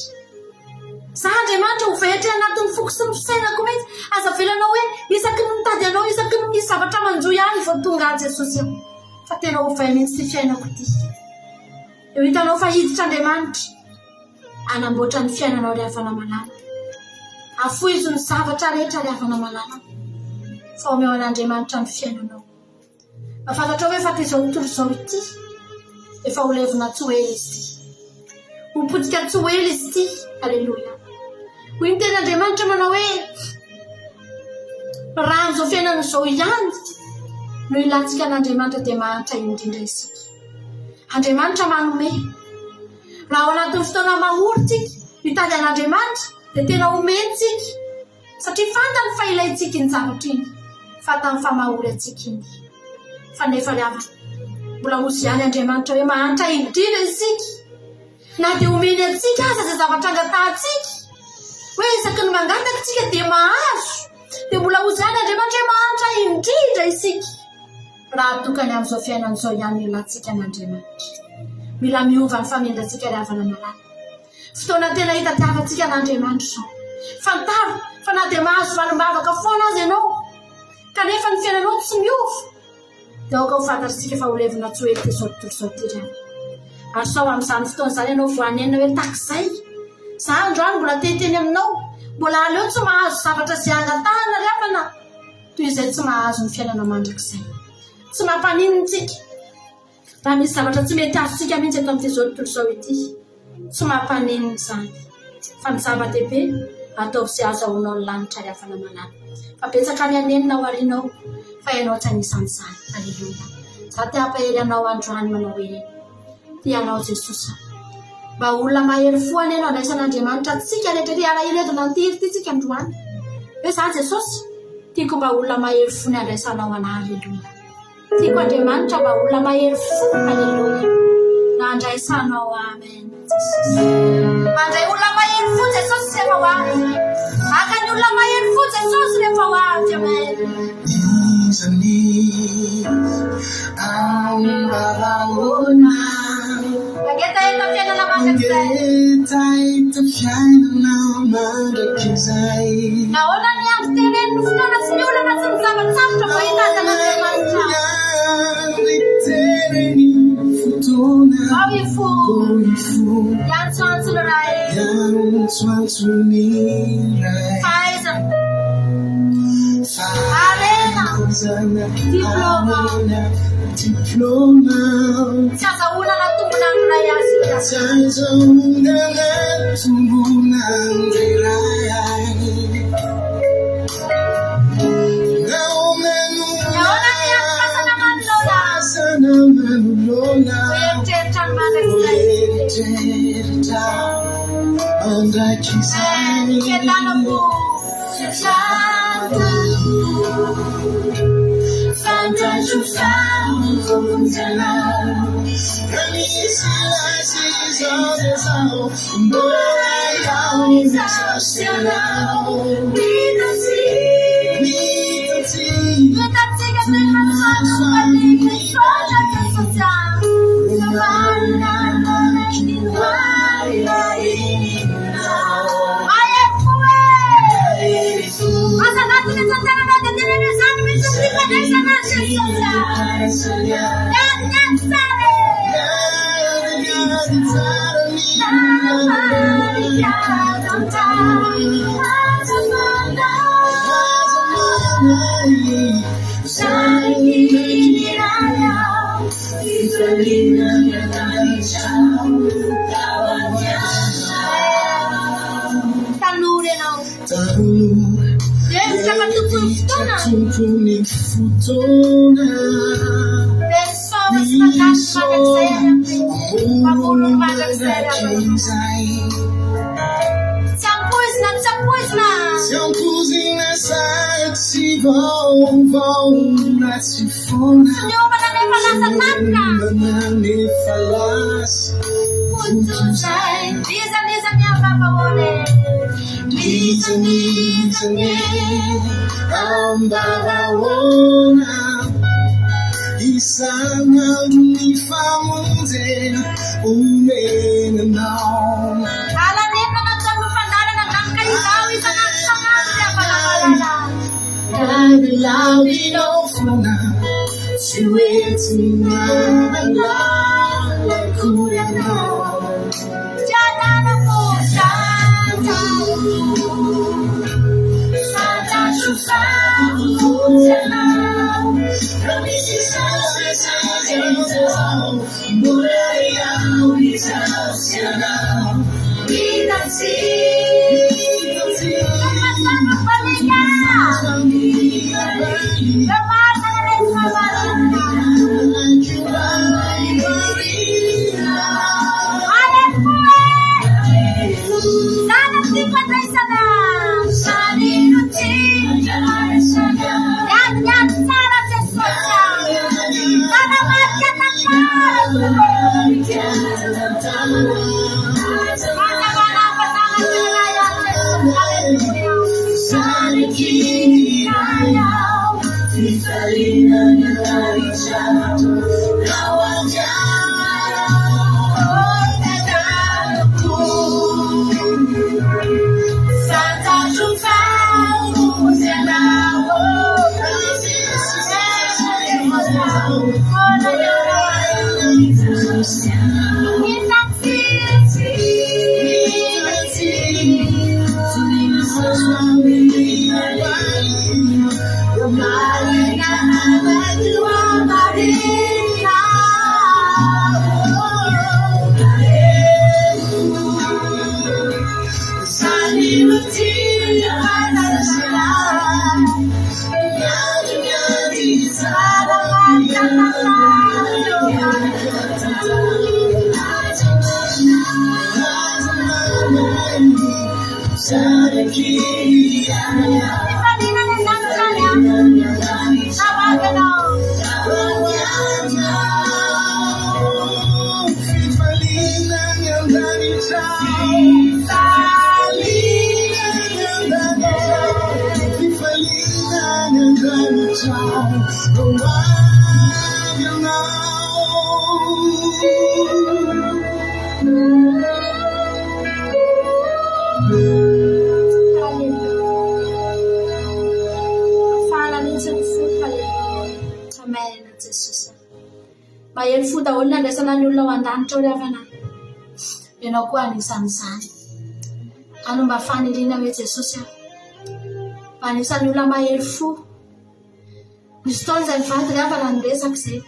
Za Andriamanitra ho vehetra anatin'ny foko sy ny fisainako mihitsy. Aza avelanao hoe isaky ny mitady anao, isaky ny misy zavatra manjo ihany vao tonga aho Jesosy a. Fa tena ovay mihitsy ity fiainako ity. Eo hitanao fa hiditra Andriamanitra hanamboatra ny fiainanao ry havana malala. Afoizo ny zavatra rehetra ry havana malala. Fa omeo an'Andriamanitra ny fiainanao. Mba fantatrao ve fa ity izao tontolo izao ity efa ho levona tsy ho ela izy ity. Ho potika tsy ho ela izy ity. Aleloia. Hoy ny tenin'Andriamanitra manao hoe raha amin'izao fiainana izao ihany no ilantsika an'Andriamanitra dia mahantra indrindra isika. Andriamanitra manome. Raha ao anatin'ny fotoana mahory tsika mitady an'Andriamanitra dia tena omeny tsika. Satria fantany fa ilaintsika iny zavatra iny, fantany fa mahory antsika iny. Fa nefa ry havana, mbola hozy ihany Andriamanitra hoe mahantra indrindra isika. Na dia omeny antsika aza izay zavatra angatahantsika, hoe isaky ny mangataka isika dia mahazo, dia mbola hozy ihany Andriamanitra hoe mahantra indrindra isika. Raha tokany amin'izao fiainana izao ihany no ilantsika an'Andriamanitra. Mila miova ny famindrantsika ry havana malala. Fotoana tena hitadiavantsika an'Andriamanitra izao. Fantaro fa na dia mahazo valim-bavaka foana aza ianao, kanefa ny fiainanao tsy miova, dia aoka ho fantatr'isika fa ho levona tsy ho ela ity izao tontolo izao ity ry havana. Ary sao amin'izany fotoana izany ianao voanenina hoe tahak'izay, za androany mbola te hiteny aminao, mbola aleo tsy mahazo zavatra izay angatahana ry havana, toy izay tsy mahazo ny fiainana mandrakizay. Tsy mampaninona isika. Raha misy zavatra tsy mety azontsika mihitsy eto amin'ity izao tontolo izao ity, tsy mampaninona izany. Fa ny zava-dehibe, ataovy izay ahazahoanao ny lanitra ry havana malala. Fa betsaka ny hanenina ao aoriana ao, fa ianao tsy anisan'izany. Aleloia. Izaho te hampahery anao androany manao hoe, Tia anao Jesosy aho. Mba olona mahery fo anie no andraisan'Andriamanitra antsika rehetra ity alahelo eto an'ity hira ity tsika androany. Hoe izaho Jesosy, tiako mba olona mahery fo ny andraisanao anah. Aleloia. Tiako Andriamanitra mba olona mahery fo Aleloia no andraisanao Amen Jesosy. Mandray olona mahery fo Jesosy rehefa ho avy. Maka ny olona mahery fo Jesosy rehefa ho avy Amen. Iza ny ambaraona Mangetaheta fiainana mandrakizay. Mangetaheta fiainana mandrakizay. Nahoana ny andro tereny no fotoana tsy ny olana tsy ny zava-tsarotra vao hitady an'Andriamanitra? Vao hifoha, hiantsoantso ny Ray. Fahaizana, harena, diplaoma. Tsy azahoana na tombona ny Ray azy io. Nahoana ny andro fasana manoloana? Mieritreritra ny mandrakizay. Mandrakizay. Fiadanako. Fiadanako. Fantatro fa mamonjy anao. Raha misy laza izao dia izao, mbola iaho izaho sy ianao. Mitatsika. Mitatsika. Mitatsika toy ny masoandro mibaliaka. Misaotra Jesosy ah. Mahery fo e! Aza anatin'ny tantaranao dia teneno izany mihitsy ny fifandraisana Jesosy ah. Miady miady tsara e! Miady tsara ny Aza manahy. Tanora ianao. Tanora. Hevitra fa tompon'ny fotoana. Tompon'ny fotoana. Dia misaona sy mandany mandrakizay any amin'ny mpamorona mandrakizay ry havana. Tsy ampoizina, tsy ampoizina. Tsy ampoizina sady tsy vaovao na tsy foana. Tsy niomana nefa lasa tampoka. Tsy niomana nefa lasa Fotoizay. N'iza n'iza miambava-hoana e. N'iza n'iza miambava-hoana. Isan'andro ny famonjena omena anao. Alanenina nataon'ny fandaharana angamba ka izaho isan'andro isan'andro dia manamalala. Lavilavinao foana, tsy hoe tsy mahalala akory ianao. Tsy ananako Fantatro fa mamonjy anao. Raha misy izao, mbola iaho izaho sy ianao. Mitatsika. Masoandro mibaliaka. Eo marina ny ilay fahamarina. Mahery fo e! Zany no fifandraisana. Miady miady tsara Jesosy ah. Manamarika tantara Tompo. Manamana fananana Jesosy. Haleloia. Fantatro fa mamonjy anao. Fifaliana any an-danitra any ah. Namaky anao. Fifaliana any an-danitra. Fifaliana any an-danitra. Ho avy ianao. Haleloia. Afahana mihitsy ny fo. Haleloia. Amen Jesosy. Mahery fo daholo ny andraisana ny olona ao an-danitra ao ry havana. Ianao koa anisan'izany. Any mba faniriana hoe Jesosy aho. Mba anisan'ny olona mahery fo. Nisy fotoana izay mivady ry havana niresaka izay.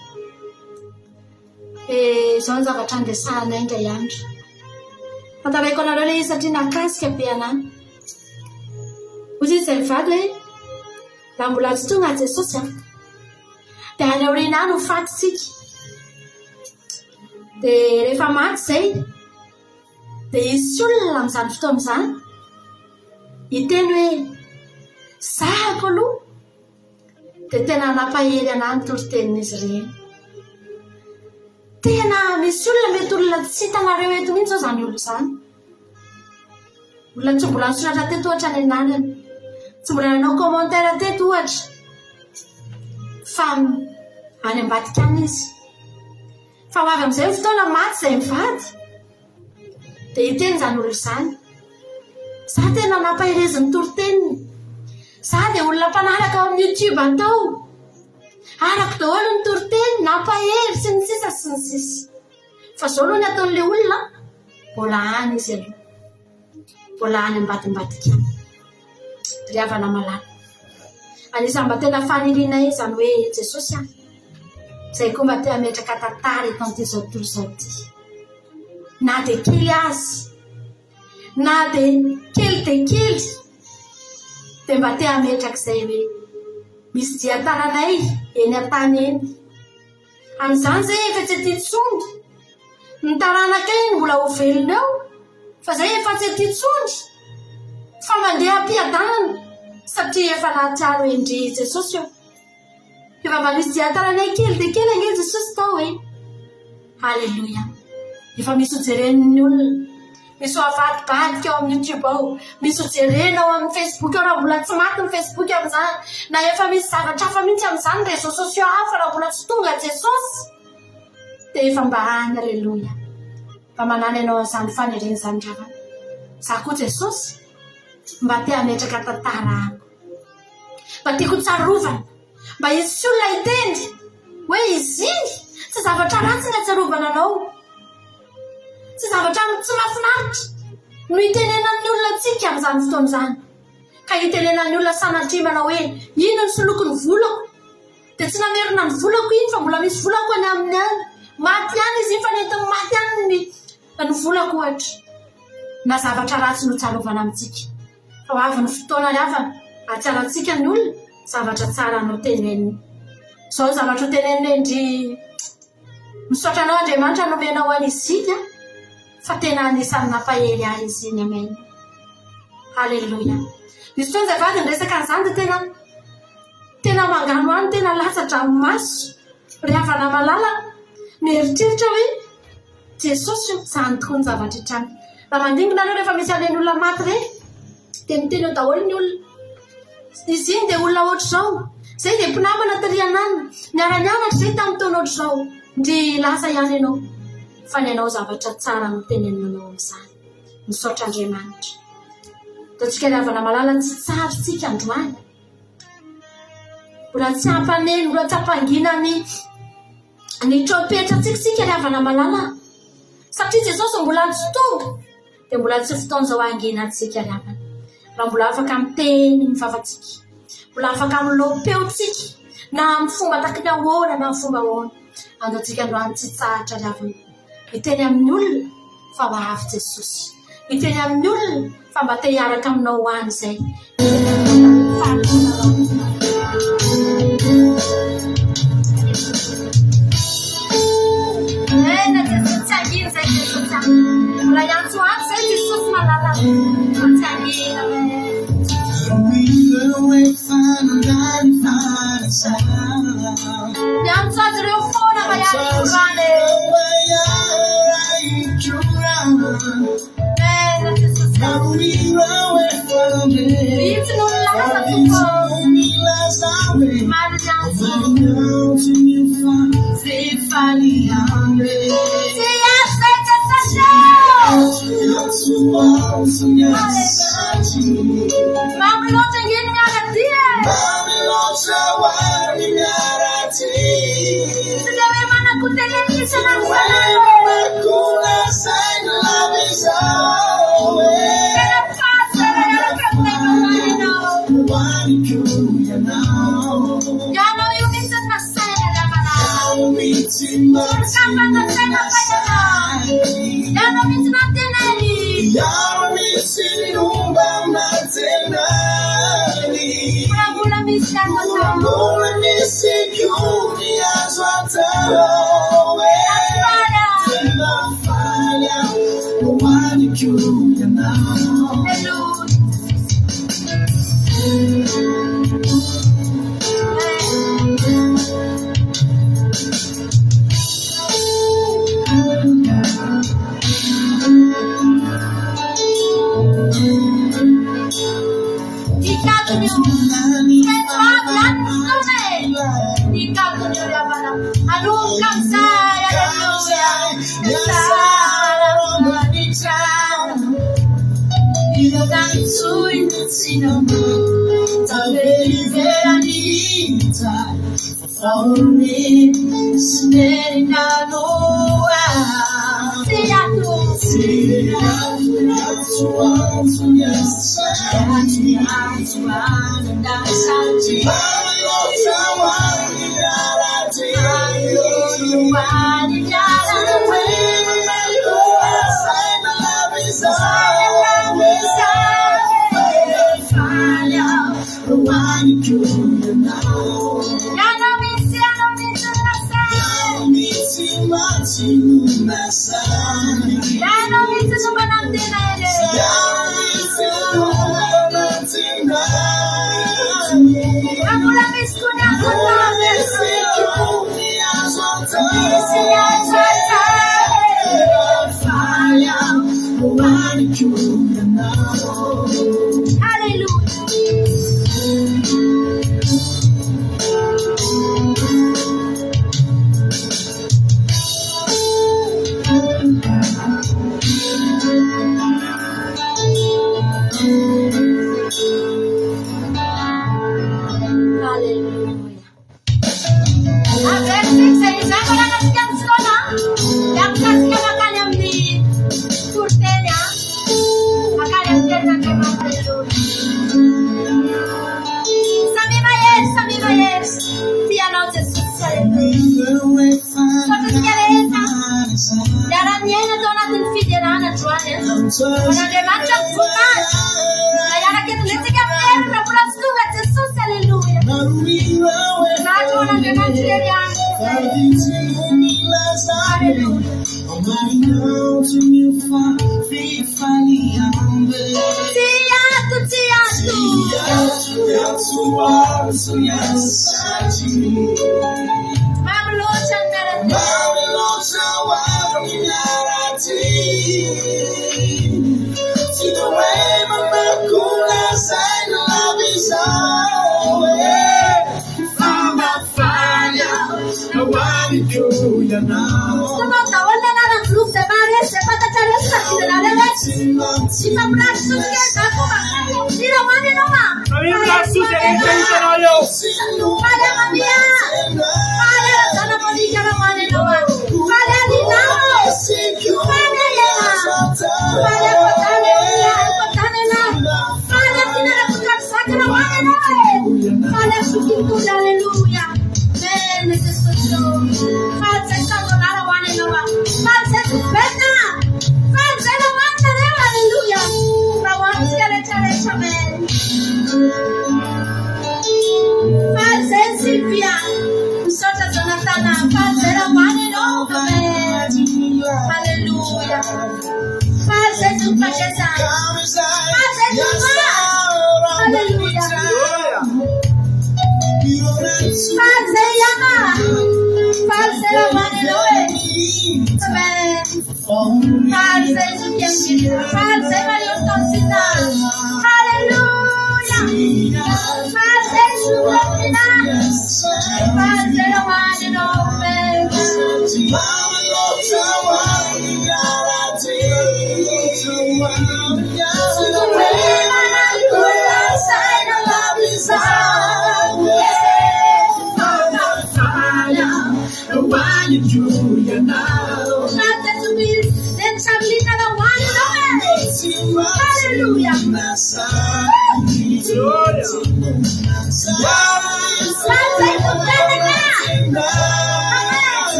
Dia izao ny zavatra niresahanay indray andro. Tantaraiko anareo ilay izy satria nahakasika be anà. Hoy izy izay mivady hoe, raha mbola tsy tonga Jesosy an, dia any aoriana any ho faty isika. Dia rehefa maty izay, Dia hisy olona amin'izany fotoana izany hiteny hoe, Zahako aloha dia tena nampahery an'ahy ny toritenin'izy ireny. Tena misy olona mety olona tsy hitanareo eto mihitsy izao izany olona izany. Olona tsy mbola nisoratra teto ohatra ny anarany. Tsy mbola nanao commentaire teto ohatra. Fa any ambadika any izy. Fa ho avy amin'izay ny fotoana maty izay mivady. Dia hiteny izany olona izany. Za tena nampaherezin'ny toriteniny. Za dia olona mpanaraka ao amin'ny youtube atao. Arako daholo ny toriteny, nampahery sy ny sisa sy ny sisa. Fa izao aloha ny ataon'ilay olona, mbola any izy aloha. Mbola any ambadimbadika any. Ry havana malala. Anisan'ny mba tena fanirianay izany hoe Jesosy an, izay koa mba te hametraka tantara eto amin'ity izao tontolo izao ity. Na dia kely aza, na dia kely dia kely, dia mba te hametraka izay hoe misy dian-tananay eny an-tany eny. Amin'izany izay efa tsy aty intsony. Ny taranakay no mbola ho velona eo fa izay efa tsy aty intsony fa mandeha am-piadanana satria efa nahatsiaro hoe ndry Jesosy ô. Efa mba misy dian-tananay kely dia kely ange Jesosy tao e. Aleloia. Efa misy ho jeren'ny olona. Misy ho avadibadika ao amin'ny youtube ao, misy ho jerena ao amin'ny facebook ao raha mbola tsy maty ny facebook amin'izany, na efa misy zavatra hafa mihitsy amin'izany réseaux sociaux hafa raha mbola tsy tonga Jesosy dia efa mba any aleloia. Mba manana ianao an'izany faniriana izany ry havana. Za koa Jesosy mba te hametraka tantara amiko. Mba tiako ho tsarovana. Mba hisy olona hiteny hoe izy iny tsy zavatra ratsy ny ahatsiarovana anao. Tsy zavatra tsy mahafinaritra no itenenan'ny olona antsika amin'izany fotoana izany. Ka itenenan'ny olona sanatria manao hoe iny no soloko ny volako. Dia tsy namerina ny volako iny fa mbola misy volako any aminy any. Maty ihany izy iny fa nentiny maty ihany ny ny volako ohatra. Na zavatra ratsy no tsarovana amintsika. Fa ho avy ny fotoana ry havana hahatsiarantsika ny olona zavatra tsara noteneniny. Izao ny zavatra hotenenina e ndry. Misaotra anao Andriamanitra nomenao an'i Zig a, fa tena anisan'ny nampahery ahy izy iny amen. Haleloia. Nisy fotoana izay vady niresaka an'izany dia tena tena manganohano tena latsa-dranomaso ry havana malala mieritreritra hoe Jesosy o, izany tokoa ny zavatra hitranga. Raha mandinga nareo rehefa misy an'ireny olona maty ireny dia miteny eo daholo ny olona. Izy iny dia olona ohatr'izao. Izay dia mpinamana tery ananona. Niara-nianatra izay tamin'ny taona ohatr'izao. Ndry lasa ihany ianao. Fa ny anao zavatra tsara no tenenina anao amin'izany. Misaotra Andriamanitra. Ataontsika ry havana malala tsy tsara isika androany. Mbola tsy hampaneno, mbola tsy hampangina ny ny trompetra antsika isika ry havana malala. Satria Jesosy mbola tsy tonga. Dia mbola tsy fotoana izao hanginantsika ry havana. Raha mbola afaka miteny ny vavantsika, mbola afaka miloa-peo-tsika, na amin'ny fomba taky ny ahoana na amin'ny fomba ahoana. Andaontsika androany tsy hitsahatra ry havana. Hiteny amin'ny olona fa ho avy Jesosy. Hiteny amin'ny olona fa mba te hiaraka aminao ho any izay. Miantso azy ireo foana mba hiara-hikorana e. Vitsy no milaza tompoko. Maro miantso. Tsy azo Jesosy Mamy loatra ange ny miara-dia e. Tsy dia hoe manan-kotenenina isan'andro isan'andro e. Tena faly tsara hiaraka aminay androany ianao. Ianao io mihitsy no nasaina ry havana. Olon-kafa nasaina fa ianao. Ianao mihitsy no antenainy. Mbola mbola misy azo atao. Tena faly aho. Aleloia. Nikatona io. Tsy avy any ny fotoana e. Nikatona io ry havana. Hanomboka amin'izay, aleloia. Tsara Tsy ato. Ianao mihitsy, ianao mihitsy no lazaina. Ianao mihitsy no manantena eny. Fa mbola misy koa ny azo atao. Misy ny azo atao. Alléluia. Alléluia. Averintsika izay izay mananantsika ny fotoana dia mikasika mankany amin'ny toriteny a. Mankany amin'ny tenin'Andriamanitra. Alléluia. Samia mahery, samia mahery. Tia anao Jesosy. Alléluia. Misaotra antsika rehetra. Niara-niaina tao anatin'ny fiderana androany. An'Andriamanitra ny voninahitra. Na hiaraka eto indray tsika amin'ny heriny raha mbola tsy tonga Jesosy. Alléluia. Voninahitra ho an'Andriamanitra irery ihany. Alléluia. Tsy ato, tsy ato. Mamy loatra ny miara-dia. Hitanao daholo ny anaran'ny groupe izay maharesy, izay fantatrareo sy tadidinareo hoe tsy mampirary soa kely izany fomba. Mila ho any ianao ah. Samia mirary soa izay rehetra hitanao eo. Faly aho Mamia. Faly aho Razana Monica raha ho any ianao ah. Faly aho Lina oh. Faly aho Ela. Faly aho Kodana Ela. Kodana Ela. Faly aho Tina Rakotokarizaka raha ho any ianao e. Faly aho Zokintoly. Alléluia. Amen Jesosy ô. Faly izay Sandra raha ho any ianao ah. Faly izay Zokibenina. Faly izay raha ho any nareo. Alléluia. Raha ho antsika rehetra rehetra. Amen. Faly izay Sylvia. Misaotra Jonathan. Faly izay raha ho any ianao. Amen. Alléluia. Faly izay Zoky Fandresa. Faly izay Zoma. Alléluia. Faly izay Yama. Faly izay raha ho any ianao e. Amen. Faly izay Zoky Angela. Faly izay Maria Hortensina. Alléluia. Faly izay Zoky Romina. Faly izay raha ho any ianao. Amen.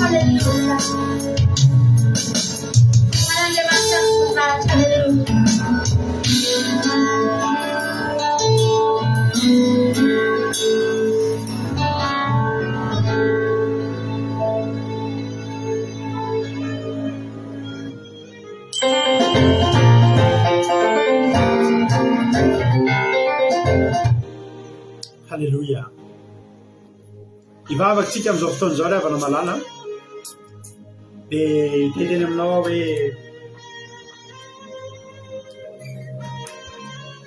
Hallelujah. Hallelujah. Aleloia. Hivavaka isika amin'izao fotoana izao ry havana malala. Dia hiteny aminao aho hoe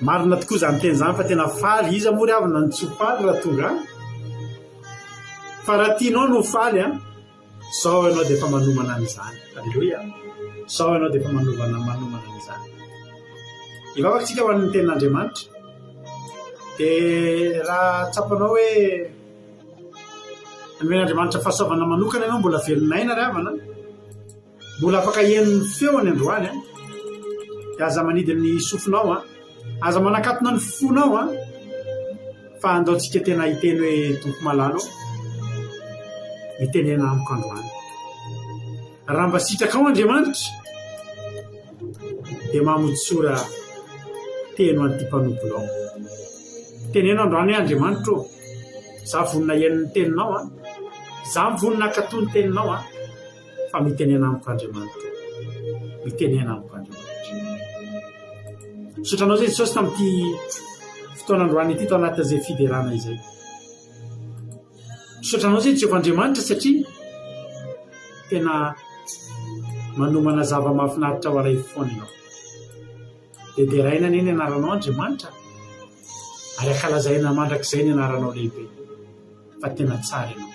marina tokoa izany teny izany fa tena faly. Iza moa ry havana no tsy ho faly raha tonga any? Fa raha tianao no ho faly an, Zao ianao dia efa manomana an'izany. Aleloia. Zao ianao dia efa manovana manomana an'izany. Hivavaka tsika ho an'ny tenin'Andriamanitra. Dia raha tsapanao hoe nomen'Andriamanitra fahasoavana manokana ianao mbola velon'aina ry havana, mbola afaka heno ny feony androany an. Dia aza manidy ny sofinao an. Aza manakatona ny fonao an. Fa andao tsika tena hiteny hoe Tompo malala ô, mitenena amiko androany. Raha mba sitrakao Andriamanitra dia mamotsora teny ho an'ity mpanomponao. Teneno androany hoe Andriamanitra ô, za vonona hihaino ny teninao an, za vonona hankatò ny teninao an. Fa mitenena amiko Andriamanitra ô. Mitenena amiko Andriamanitra. Misaotra anao izay Jesosy tamin'ity fotoana androany ity tao anatin'izay fiderana izay. Misaotra anao izay Jehovah Andriamanitra satria tena manomana zava-mahafinaritra ho anay foana ianao. Dia deraina anie ny anaranao Andriamanitra ary ankalazaina mandrakizay ny anaranao lehibe. Fa tena tsara ianao.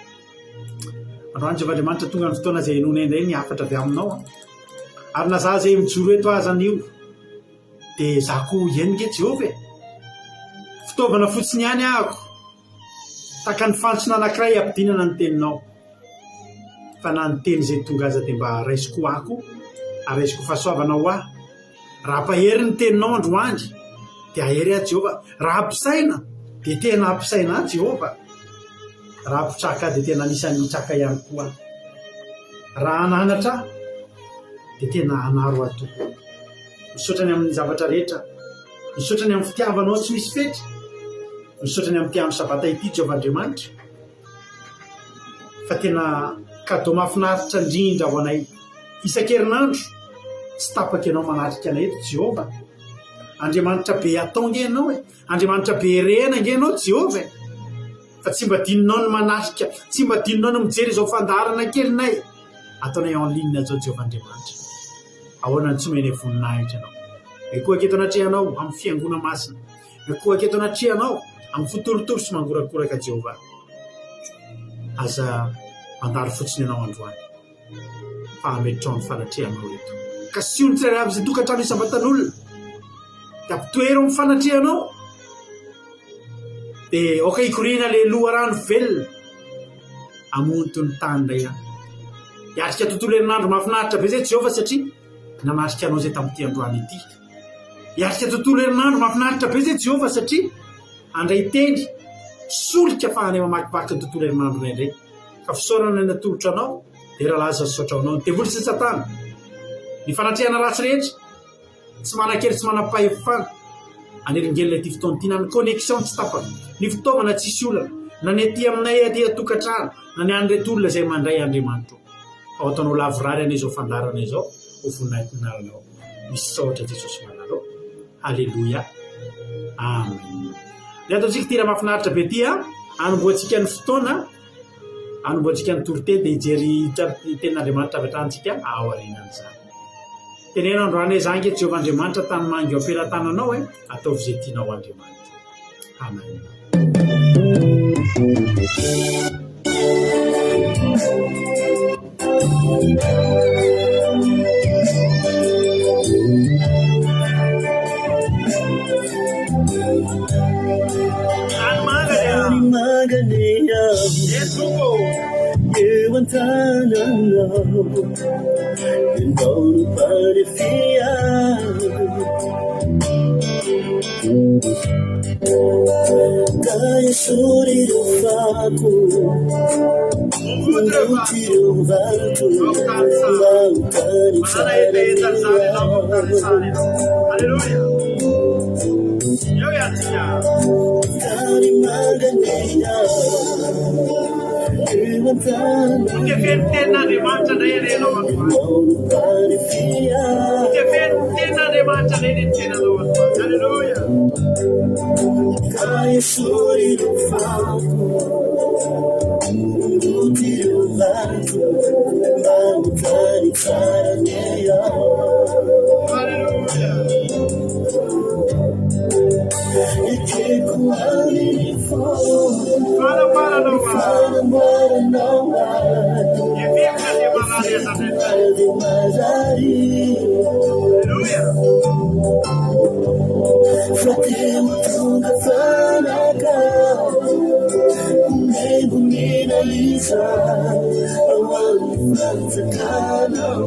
Androany Jehovah Andriamanitra tonga ny fotoana izay henoinay indray ny hafatra avy aminao. Ary na za izay mijoro eto aza anio dia za koa hihaino nge Jehovah e. Fitaovana fotsiny ihany ahako. Tahaka ny fantsona anankiray hampidinana ny teninao. Fa na ny teny izay tonga aza dia mba raisiko ho ahy koa, ary raisiko ho fahasoavana ho ahy. Raha hampahery ny teninao androany, dia hahery ahy Jehovah. Raha hampisaina, dia tena hampisaina ahy Jehovah. Raha hampitraka ahy, dia tena anisan'ny hitraka ihany koa aho. Raha hananatra ahy, dia tena hanaro ahy Tompo. Misaotra ny amin'ny zavatra rehetra. Misaotra ny amin'ny fitiavanao tsy misy fetra. Misaotra ny amin'ity andro sabata ity Jehovah Andriamanitra fa tena cadeau mahafinaritra indrindra ho anay. Isan-kerinandro tsy tapaka ianao manatrika anay eto Jehovah. Andriamanitra be atao nge ianao e. Andriamanitra be herena nge ianao Jehovah e. Fa tsy mba adinonao ny manatrika, tsy mba adinonao ny mijery izao fandaharana kelinay ataonay en ligne izao Jehovah Andriamanitra. Ahoana no tsy omenay voninahitra anao? Mikohaka eto anatrehanao amin'ny fiangona masina. Mikohaka eto anatrehanao amin'ny fo torotoro sy mangorakoraka Jehovah. Aza mandalo fotsiny ianao androany fa ametrao ny fanatrehanao eto. Kasiho ny tsirairay avy izay tokantrano isam-batan'olona dia ampitoero amin'ny fanatrehanao. Dia aoka hikoriana ilay loharano velona hamonto ny tany indray aho. Hiatrika tontolo herinandro mahafinaritra be izay Jehovah satria nanatrika anao izay tamin'ity androany ity. Hiatrika tontolo herinandro mahafinaritra be izay Jehovah satria handray teny solika afahanay mamakivaky ny tontolo herinandronay indray. Fa fisaorana ny natolotra anao, dera laza sy saotra ho anao. Ny devoly sy ny satana, ny fanatrehana ratsy rehetra, Tsy manan-kery tsy manam-pahefana hanelingelina ity fotoana ity na ny connexion tsy tapaka, ny fitaovana tsisy olana, na ny aty aminay aty an-tokantrano, na ny an'ireto olona izay mandray Andriamanitra o. Fa ho ataonao lavorary anie izao fandaharana izao ho voninahitry ny anaranao. Misaotra Jesosy malala o. Aleloia. Amen. Ny ataontsika ity raha mahafinaritra be ity a, hanombohantsika ny fotoana, hanombohantsika ny toriteny dia hijery ny tenin'Andriamanitra avy hatrany tsika aorianan'izany. Teneno androany hoe, Za ange Jehovah Andriamanitra tany manga eo am-pelatananao e, ataovy izay tianao Andriamanitra. Amen. Tany manga ny aho eo an-tananao. Ianao no mpanefy ahy. Ka esory ireo fako, mandoto ireo vato, mba ho tany tsara Tany manga ny ahy eo an-tananao. Hotefen'ny tenin'Andriamanitra indray anie ianao androany. Hotefen'ny tenin'Andriamanitra indray anie ny tenanao androany. Aleloia. Ka esory ireo fako, oroty ireo vato, mba ho tany tsara anie aho. Aleloia. Ekeko amin'ny fo, Fanambaranao ny ahy. fanamboaranao ahy. Heverina dia marary aza indraindray. Dia marary. Aleloia. Fa te ho tonga fanaka, Omembonina iza ao amin'ny fanjakanao.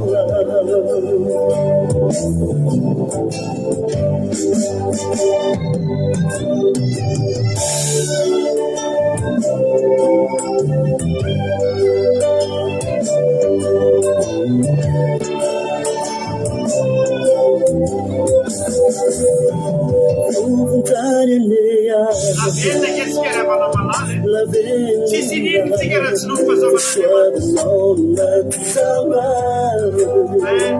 Vovontany anie Lavenona ange tsika ry havana malala e. Tsisy iniana tsika raha tsy noho ny fahasoavan'Andriamanitra. Amen.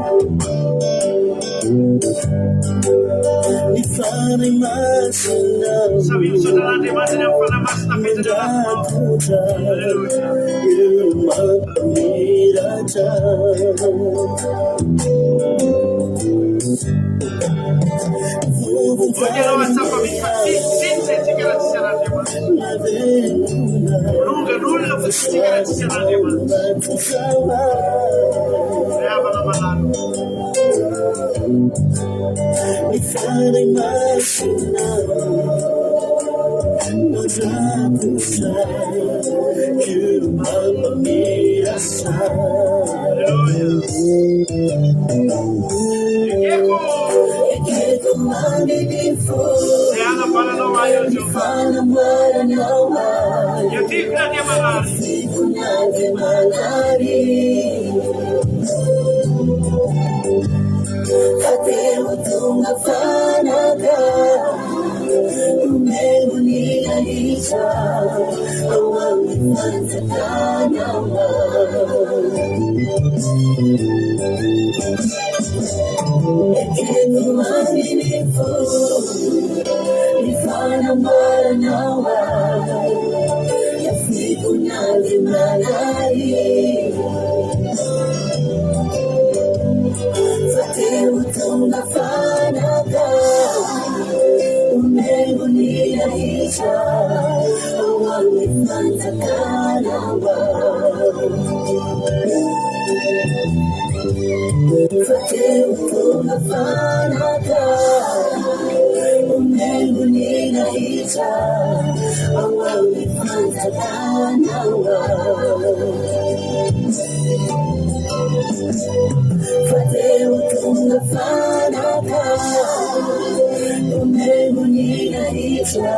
Ny Fanahy Masina Samia misaotra an'Andriamanitra ny amin'ny Fanahy Masina apetrany anatinao. mandrakotra Aleloia. ireo mampamiratra. Ok ianao hahatsapa mihitsy fa tsisy tsisy tsika raha tsisy an'Andriamanitra. Bolongan'olona fotsiny tsika raha tsisy an'Andriamanitra. Ry havana malala. Ny Fanahy Masina mandrakotra ireo mampamiratra. Aleloia. Ekeko. Ekeko amin'ny fo Izay hanambaranao ahy eo ny Jehovah. fanamboaranao ahy. Iadiako na dia marary. Tiako na dia marary. Fa te ho tonga fanaka, omeo ny ahitra ao amin'ny fanjakanao. Ekeko amin'ny fo ny fanamboaranao ahy. Tiako na dia marary. Fa te ho tonga fanaka, omeo ny ahitra ao amin'ny fanjakanao. Fa te ho tonga fanaka, omeo ny ahitra ao amin'ny fanjakanao. Fa te ho tonga fanaka, omeo ny ahitra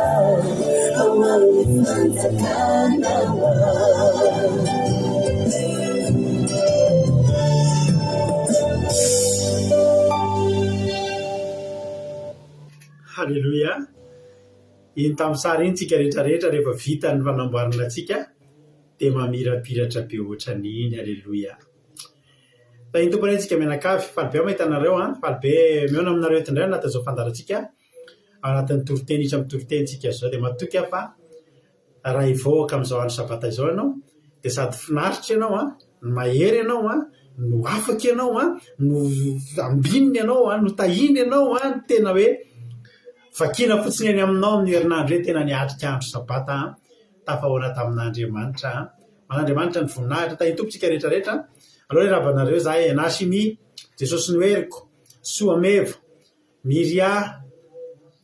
ao amin'ny fanjakanao. Haleloia! Iny tamin'ny sary iny tsika rehetra rehetra rehefa vita ny fanamboarana antsika dia mamirapiratra be ohatran'iny. Aleloia! Tahin'ny Tompo anie tsika mianakavy. Faly be aho mahita anareo an! Faly be mihaona aminareo eto indray anatin'izao fandaharantsika ao anatin'ny toriteny isa amin'ny toriteny tsika izao dia matoky aho fa raha hivoaka amin'izao andro sabata izao ianao dia sady finaritra ianao an, no mahery ianao an, no afaka ianao an, no ambinina ianao an, no tahiana ianao an, tena hoe vakiana fotsiny any aminao amin'ny herinandro hoe tena niatrika andro sabata an, tafahoana tamin'Andriamanitra an. Ho an'Andriamanitra ny voninahitra. Tahin'ny Tompo tsika rehetra rehetra. Aleo hiarahaba anareo za e. Nashimi, Jesosy no heriko, Soa Meva, Myria,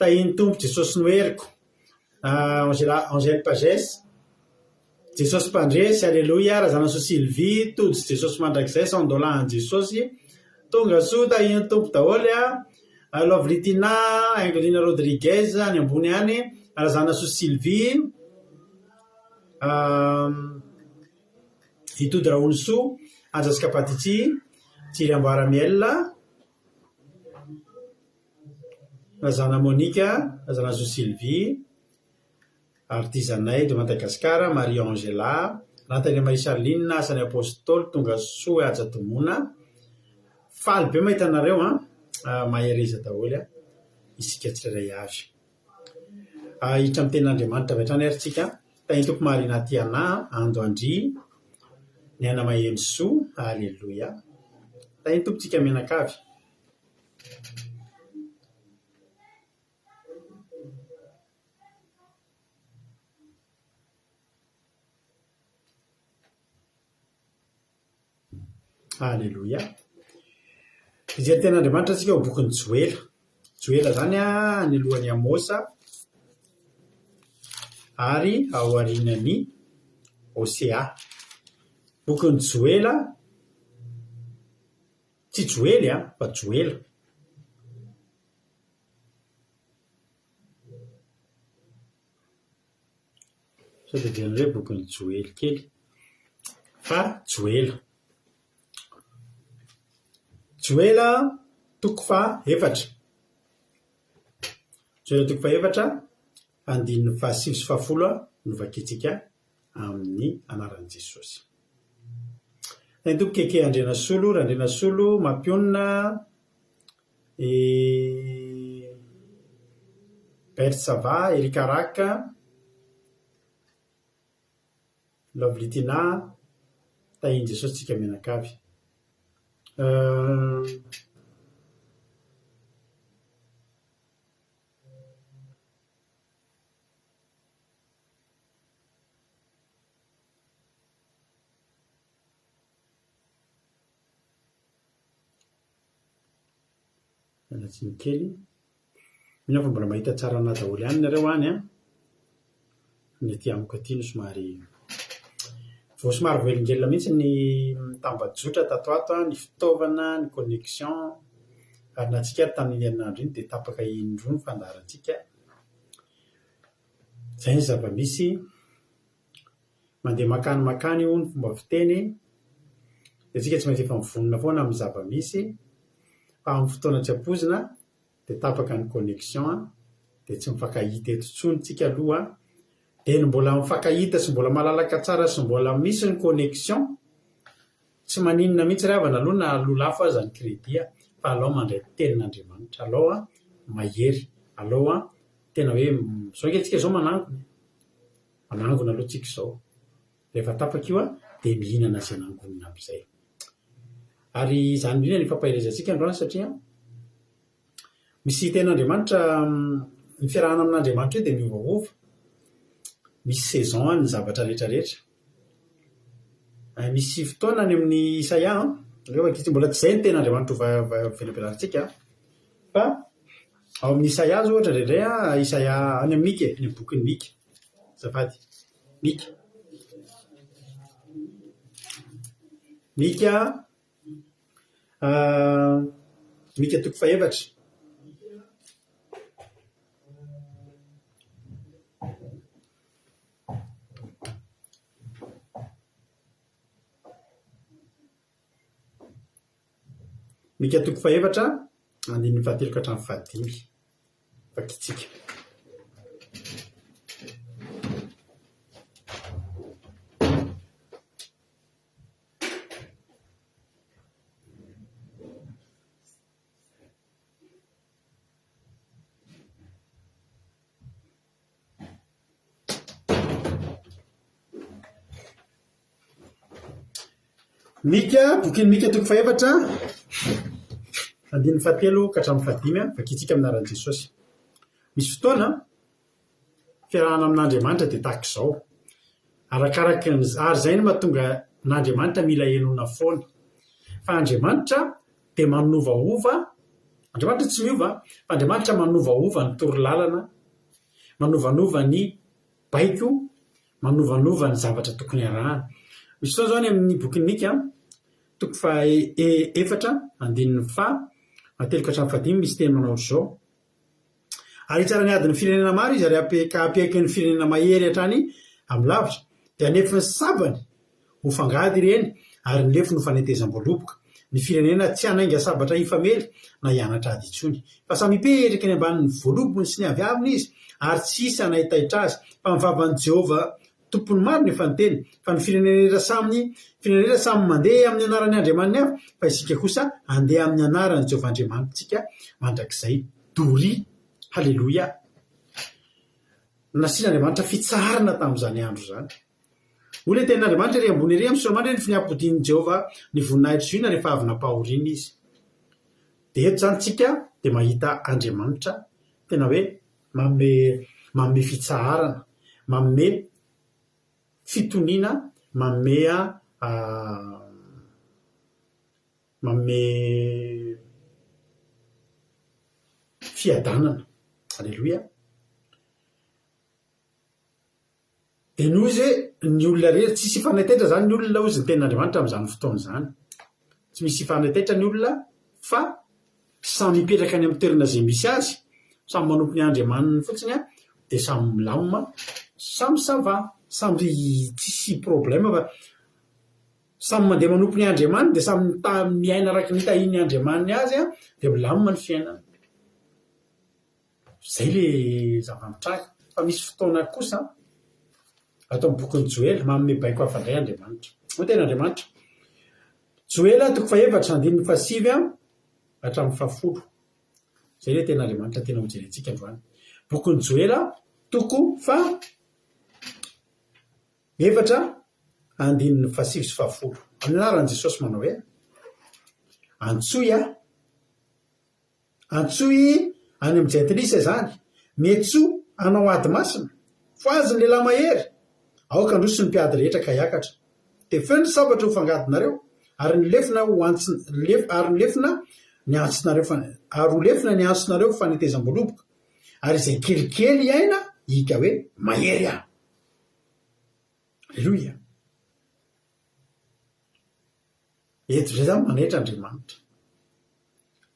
Tahin'ny Tompo Jesosy no heriko, Angela, Angèle Pages, Jesosy Mpandresy, Aleloia, Razanasoa Sylvie, Tojo Jesosy Mandrakizay, Sandola an'i Jesosy, Tonga soa, Tahin'ny Tompo daholo a. Lovely Tina, Ingelina Rodriguez, any ambony any, Razanasoa Sylvie, Itody Rahonisoa, Anja Scapatici, Tsiry Amboara Miel, Razana Monica, Razanazo Sylvie, Artisanay de Madagascar, Marie Angela, Rantania Marie Charline, Asan'ny Apostoly, Tonga Soa Haja Tomona. Faly be mahita anareo an! Mahereza daholo an! isika tsirairay avy. Hiditra amin'ny tenin'Andriamanitra avy hatrany ary isika. Tahin'ny Tompo Marina Tiana, Ando Andry, Ny Aina Maheno Soa, Aleloia. Tahin'ny Tompo tsika mianakavy. Aleloia. Hijery tenin'Andriamanitra isika ao bokin'i Joela. Joela izany any alohan'i Amosa ary ao aorianan'i Hosea. Bokin'i Joela, tsy Joely fa Joela. Sao dia heverina hoe bokin'i Joely kely fa Joela. Joela toko fahaefatra. Joela toko fahaefatra, andininy fahasivy sy fahafolo no vakintsika amin'ny anaran'i Jesosy. Ny Tompo Keke Andrianasolo, Randrianasolo, Mampionona, i Bert Sava, Eric Arak, Lovely Tina, Tahin'i Jesosy tsika mianakavy. Miala tsiny kely. Mino aho fa mbola mahita tsara an'ahy daholo ihany nareo any an. Ny aty amiko aty no somary vao somary voahelingelina mihitsy ny tambajotra tato ho ato an, ny fitaovana, ny connexion. Ary na antsika ary tamin'iny herinandro iny dia tapaka indroa ny fandaharantsika. Izay ny zava-misy. Mandeha mankany mankany hono ny fomba fiteny, dia isika tsy maintsy efa mivonona foana amin'ny zava-misy fa amin'ny fotoana tsy ampoizina dia tapaka ny connexion dia tsy mifankahita eto intsony tsika aloha, dia ny mbola mifankahita sy mbola malalaka tsara sy mbola misy ny connexion, tsy maninona mihitsy ry havana aloha na aloa lafo aza ny crédit fa alao mandray tenin'Andriamanitra, alao mahery, alao tena hoe izao ange tsika izao manangona e! Manangona aloha tsika izao. Rehefa tapaka io dia mihinana izay nangonina amin'izay. Ary izany indrindra no ifampaherezantsika androany satria misy tenin'Andriamanitra, ny fiarahana amin'Andriamanitra io dia miovaova. Misy saison ny zavatra rehetra rehetra. Misy fotoana any amin'ny Isaia, mbola tsy izay ny tenin'Andriamanitra ho velabelarintsika fa Ao amin'ny Isaia izao ohatra indraindray an, Isaia any amin'ny Mika e, any amin'ny bokin'i Mika, azafady, Mika. Mika, Mika toko fahefatra. Mika toko fahefatra, andininy fahatelo ka hatramin'ny fahadimy. Vakintsika. Mika, bokin'i Mika toko fahefatra, andininy fahatelo ka hatramin'ny fahadimy, vakintsika amin'ny anaran'i Jesosy. Misy fotoana, fiarahana amin'Andriamanitra dia tahaka izao. Arakaraka ny, ary izay no mahatonga an'Andriamanitra mila henoina foana. Fa Andriamanitra dia manovaova, Andriamanitra tsy miova, fa Andriamanitra manovaova ny torolalana, manovanova ny baiko, manovanova ny zavatra tokony arahana. Misy fotoana izao any amin'ny bokin'i Mika, toko faha efatra, andininy faha telo ka hatramin'ny fahadimy, misy teny manao ohatr'izao, Ary hitsara ny adin'ny firenena maro izy, ary ka hampiaiky ny firenena mahery hatrany amin'ny lavitra, dia hanefy ny sabany ho fangady ireny, ary ny lefony ho fanetezam-boaloboka. Ny firenena tsy hanainga sabatra hifamely na hianatra ady intsony. Fa samy hipetraka eny ambanin'ny voalobony sy ny aviaviny izy, ary tsy hisy hanaitaitra azy. Fa ny vavan'i Jehovah Tompon'ny maro no efa niteny, fa ny firenena rehetra samy firenena rehetra samy mandeha amin'ny anaran'ny andriamaniny avy, fa isika kosa handeha amin'ny anaran'i Jehovah Andriamanitsika mandrakizay doria. Haleloia! Nasian'Andriamanitra fitsaharana tamin'izany andro izany. Hoy ilay tenin'Andriamanitra ery ambony ery amin'ny Solomona hoe ny finiampodian'i Jehovah ny voninahitr'i Ziona rehefa avy nampahoriana izy. Dia eto izany tsika dia mahita Andriamanitra tena hoe manome manome fitsaharana, manome fitoniana, manome manome fiadanana. Aleloia. Dia noho izy hoe ny olona rehetra, tsisy hifanaitaitra izany ny olona hozy ny tenin'Andriamanitra amin'izany fotoana izany. Tsy misy hifanaitaitra ny olona fa samy hipetraka any amin'ny toerana izay misy azy, samy manompo ny Andriamaniny fotsiny an, dia samy milamina, samy ça va, samy tsisy problème fa samy mandeha manompo ny Andriamaniny dia samy miaina araka ny tahian'ny Andriamaniny azy an, dia milamina ny fiainana. Izay ilay zava-mitranga. Fa misy fotoana kosa, ato amin'ny bokin'i Joela, manome baiko hafa indray Andriamanitra. Hoy tena Andriamanitra, Joela toko fahefatra, andininy fahasivy hatramin'ny fahafolo. Izay ilay tena Andriamanitra tiana hojerentsika androany. Bokin'i Joela toko faha efatra, andininy fahasivy sy fahafolo. Amin'ny anaran'i Jesosy manao hoe, Antsoy aho. Antsoy any amin'ny jentilisa izany, Miantsoa hanao ady masina, Fohazy ny lehilahy mahery, aoka handroso ny mpiady rehetra ka hiakatra. Tefeo ny sabatra ho fangadinareo, ary ny lefona ho antsin, ary ny lefona ny antsonareo ary ho lefona ny antsonareo fanetezam-boaloboka, ary izay kelikely aina hika hoe, Mahery aho! Aleloia! Eto indray izany manaitra Andriamanitra.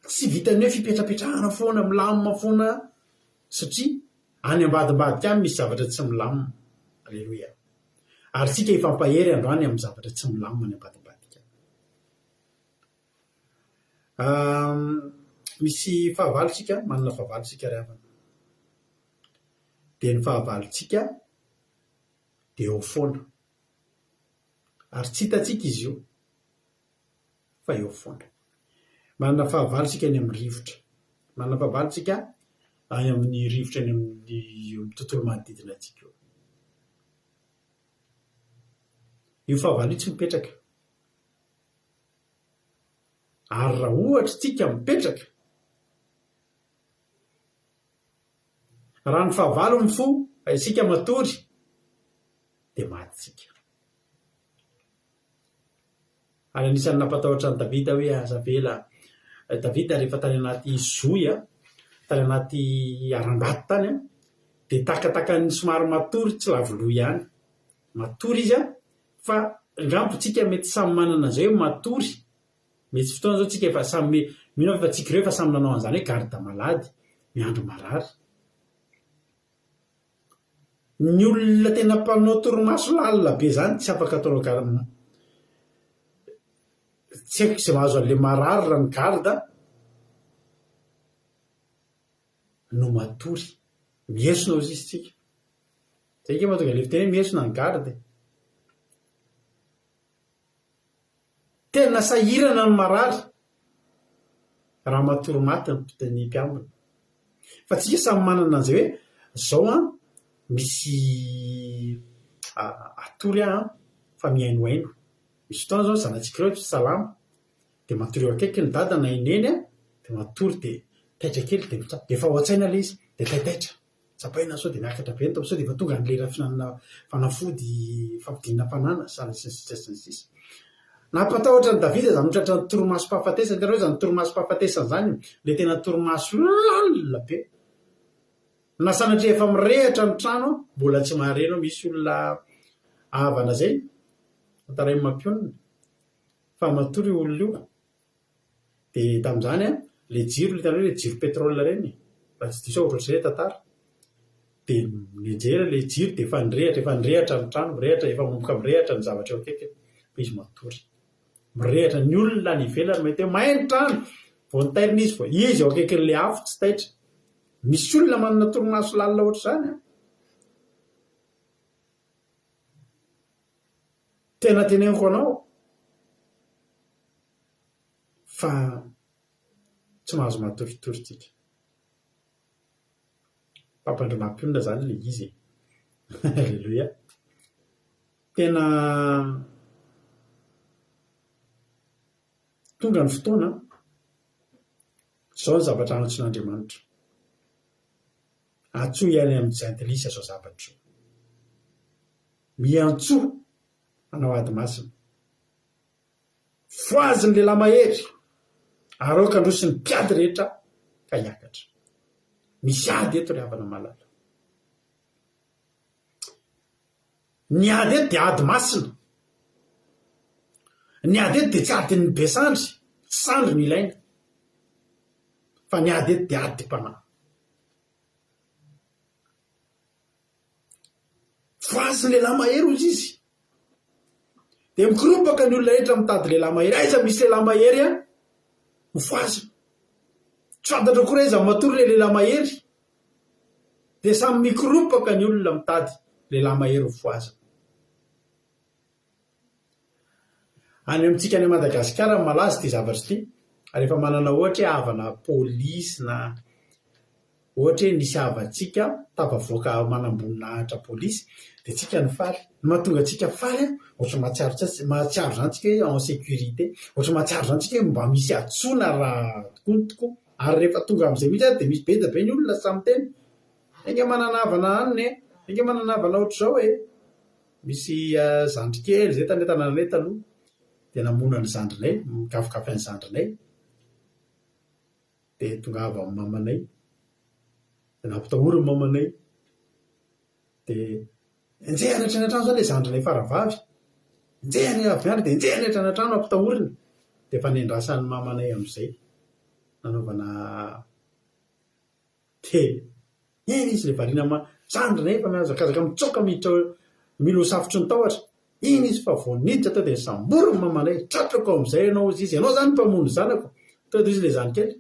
Tsy vitan'ny hoe fipetrapetrahana foana, milamina foana satria any ambadimbadika any misy zavatra tsy milamina. Aleloia. Ary tsika hifampahery androany amin'ny zavatra tsy milamina any ambadimbadika any. Misy fahavalo tsika, manana fahavalo tsika ry havana. Dia ny fahavalontsika dia eo foana. Ary tsy hitantsika izy io fa eo foana. Manana fahavalo isika any amin'ny rivotra. Manana fahavalo isika any amin'ny rivotra any amin'ny eo amin'ny tontolo manodidina antsika eo. Io fahavalo io tsy mipetraka. Ary raha ohatra isika mipetraka, raha ny fahavalo mifoha fa isika matory, dia maty tsika. Ary anisan'ny nampatahotra an'i Davida hoe aza avela Davida rehefa tany anaty zohy, tany anaty harambato tany, dia takatakan'ny somary matory tsy lavo loha ihany. Matory izy fa angamba tsika mety samy manana an'izay hoe matory. Misy fotoana izao tsika efa samy, mino aho fa tsika ireo efa samy nanao an'izany hoe garde malade, miandry marary. Ny olona tena mpanao torimaso lalina be izany tsy afaka ataonao garde, tsy haiko izay mahazo an'ilay marary raha ny garde no matory. Miesona hozy izy tsika. Zay ange mahatonga an'ilay fiteny hoe miesona ny garde e. Tena sahirana ny marary raha matory maty ny mpiambina. Fa tsika samy manana an'izay hoe zao an misy hatory aho an fa mihainohaino. Misy fotoana zao ny zanatsika ireo tsy salama dia matory eo akaiky ny dada na i neny an, dia matory dia taitra kely dia mitsapa, dia efa ao an-tsaina ilay izy dia taitaitra. Tsapaina sao dia miakatra be ny taona, sao dia efa tonga ny lera fihinanana fanafody fampidinana hafanana, sy ny sisa sy ny sisa. Nampatahotra an'i Davida izany tratran'ny torimasom-pahafatesana. Hitanareo izany torimasom-pahafatesana izany, ilay tena torimaso lalina be. Na sanatria efa mirehitra ny trano, mbola tsy mahare anao. Misy olona havana izay, tantarain'i Mampionona, fa matory io olona io. Dia tamin'izany an, ilay jiro, hitanareo ilay jiro pétrole ireny? Raha tsy diso aho ohatrohatr'izay ilay tantara. Dia nianjera ilay jiro dia efa nirehitra, efa nirehitra ny trano, mirehitra, efa manomboka mirehitra ny zavatra eo akaikiny fa izy matory. Mirehitra, ny olona any ivelany mahita hoe may ny trano, vao notairina izy vao izy eo akaikin'ilay afo tsy taitra. Misy olona manana torimaso lalina ohatr'izany an! Tena teneniko anao fa tsy mahazo matoritory tsika. Mpampandry mampionona izany ilay izy e. Alléluia. Tena tonga ny fotoana, izao ny zavatra antson'Andriamanitra. Antsoy any amin'ny jentilisa izao zavatra izao. Miantsoa hanao ady masina. Fohazy ny lehilahy mahery, ary aoka handroso ny mpiady rehetra ka hiakatra. Misy ady eto ry havana malala. Ny ady eto dia ady masina. Ny ady eto dia tsy adin'ny be sandry, tsy sandry no ilaina. Fa ny ady eto dia adim-panahy. Fohazy ny lehilahy mahery hozy izy. Dia mikoropaka ny olona rehetra mitady lehilahy mahery. Aiza misy lehilahy mahery an? Hofohazina. Tsy fantatra akory aiza matory ilay lehilahy mahery. Dia samy mikoropaka ny olona mitady lehilahy mahery hofohazina. Any amintsika any Madagasikara no malaza ity zavatra ity. Rehefa manana ohatra hoe havana polisy na ohatra hoe nisy havantsika tafavoaka manamboninahitra polisy dia tsika no faly. Ny mahatonga antsika faly an, ohatran'ny mahatsiaro mahatsiaro izany tsika hoe en sécurité, ohatran'ny mahatsiaro izany tsika hoe mba misy antsoina raha tokoa ny tokoa. Ary rehefa tonga amin'izay mihitsy ary dia misy be dia be ny olona samy miteny, enga manana havana anona e, enga manana havana ohatr'izao e. Misy zandry kely izay tany an-tanànanay taloha, dia namono an'ny zandrinay, nikafokafy an'ny zandrinay, dia tongava amin'ny mamanay, dia nampitahory ny mamanay, dia enjehiny hatrany an-trano izany ilay zandrinay faravavy, enjehiny avy any dia enjehiny hatrany an-trano ampitahoriny, dia efa nendrasan'ny mamanay amin'izay nanaovana Dia iny izy ilay variana ma, zandrinay efa mihazakazaka mitsoaka miditra ao mila ho safotry ny tahotra. Iny izy fa vao niditra tao dia nisamboriny mamanay, tratrako ao amin'izay ianao hozy izy, ianao izany mpamono zanako. Tonga dia hozy ilay zandrikely,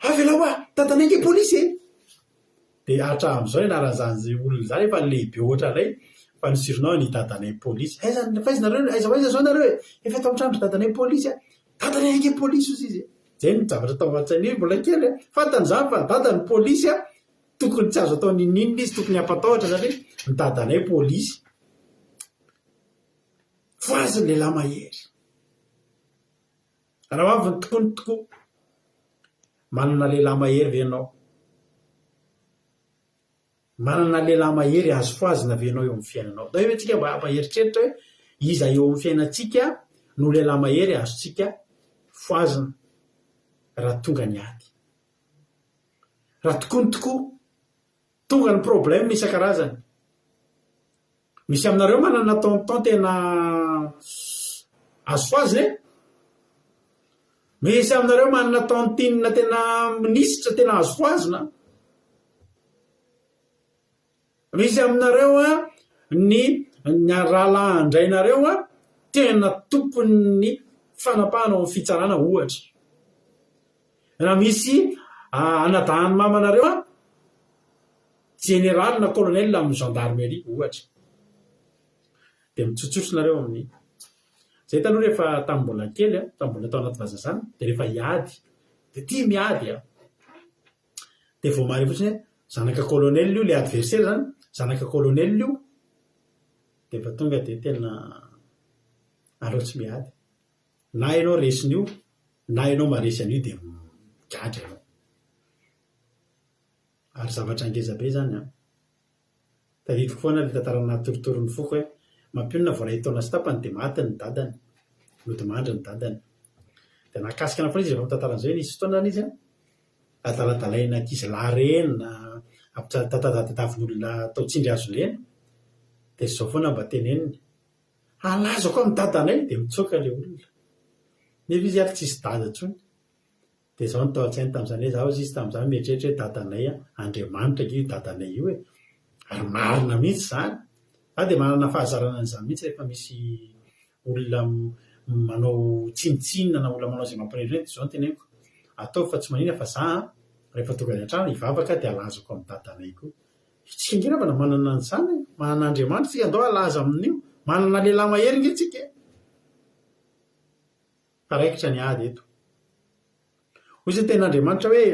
avelao aho, dadanay ange polisy e! Dia hatramin'izao ny anaran'izany olona izany efa lehibe ohatranay fa ny surnom ny dadanay polisy. Aiza, fa aiza nareo, aiza ho aiza izao nareo e? Efa eto amin'ny tranon-dry dadanay polisy aho. Dadanay ange polisy hozy izy e! Zay no zavatra tao an-tsainy hoe mbola kely a! Fantany izany fa ny dadany polisy a! Tokony tsy azo atao n'inon'inona izy, tokony hampatahotra satria ny dadanay polisy. Voazy ny lehilahy mahery. Raha ho avy ny tokoa ny tokoa, manana lehilahy mahery ve ianao? Manana lehilahy mahery azo fohazina ve ianao eo amin'ny fiainanao? Ndao ve tsika mba hampaheritreritra hoe iza eo amin'ny fiainantsika no lehilahy mahery azontsika fohazina raha tonga ny ady? Raha tokoa ny tokoa, tonga ny problème isan-karazany. Misy aminareo manana tonton tena azo fohazina e? Misy aminareo manana tontine tena minisitra tena azo fohazina? Misy aminareo an, ny ny rahalahin-drainareo an, tena tompon'ny fanapahana ao amin'ny fitsarana ohatra. Raha misy anadahin'ny mamanareo an, jeneraly na colonel amin'ny gendarmerie ohatra. Dia mitsotsotra nareo amin'ny. Zay taloha rehefa tamin'ny mbola kely an, tamin'ny mbola tao anaty fahazazana, dia rehefa hiady, dia tia miady an. Dia voamarina fotsiny hoe zanaka colonel io, ilay adversaire izany, zanaka colonel io, dia efa tonga dia tena aleo tsy miady. Na ianao resin'io, na ianao maharesy an'io dia migadra ianao. Ary zavatra ngeza be izany an. Tadidiko foana ilay tantara nahatorotoro ny foko hoe mampionona vao iray taona sy tapany dia maty ny dadany, nodimandry ny dadany. Dia nahakasika anah foana izy rehefa mitantara an'izay hoe nisy fotoana izany izy an, adaladalaina ankizilahy ireny na ampitantatavin'olona atao tsindry hazo lena, dia izao foana mba teneniny, halazako amin'ny dadanay dia mitsoaka ilay olona. Nefa izy ary tsisy dada intsony. Dia izao no tao an-tsainy tamin'izany hoe izaho hozy izy tamin'izany mieritreritra hoe dadanay an, Andriamanitra ange io dadanay io e! Ary marina mihitsy izany. Izaho dia manana fahazarana an'izany mihitsy rehefa misy olona manao tsinontsinona na olona manao izay mampirendrendrika dia izao no teneniko, ataovy fa tsy maninona fa izaho an, rehefa tonga any an-trano hivavaka dia halazako amin'ny dadanay koa. Isika ange namana manana an'izany e! Manana Andriamanitra isika andao halaza amin'io. Manana lehilahy mahery ange isika e! Fa raikitra ny ady eto. Hoy izay ny tenin'Andriamanitra hoe,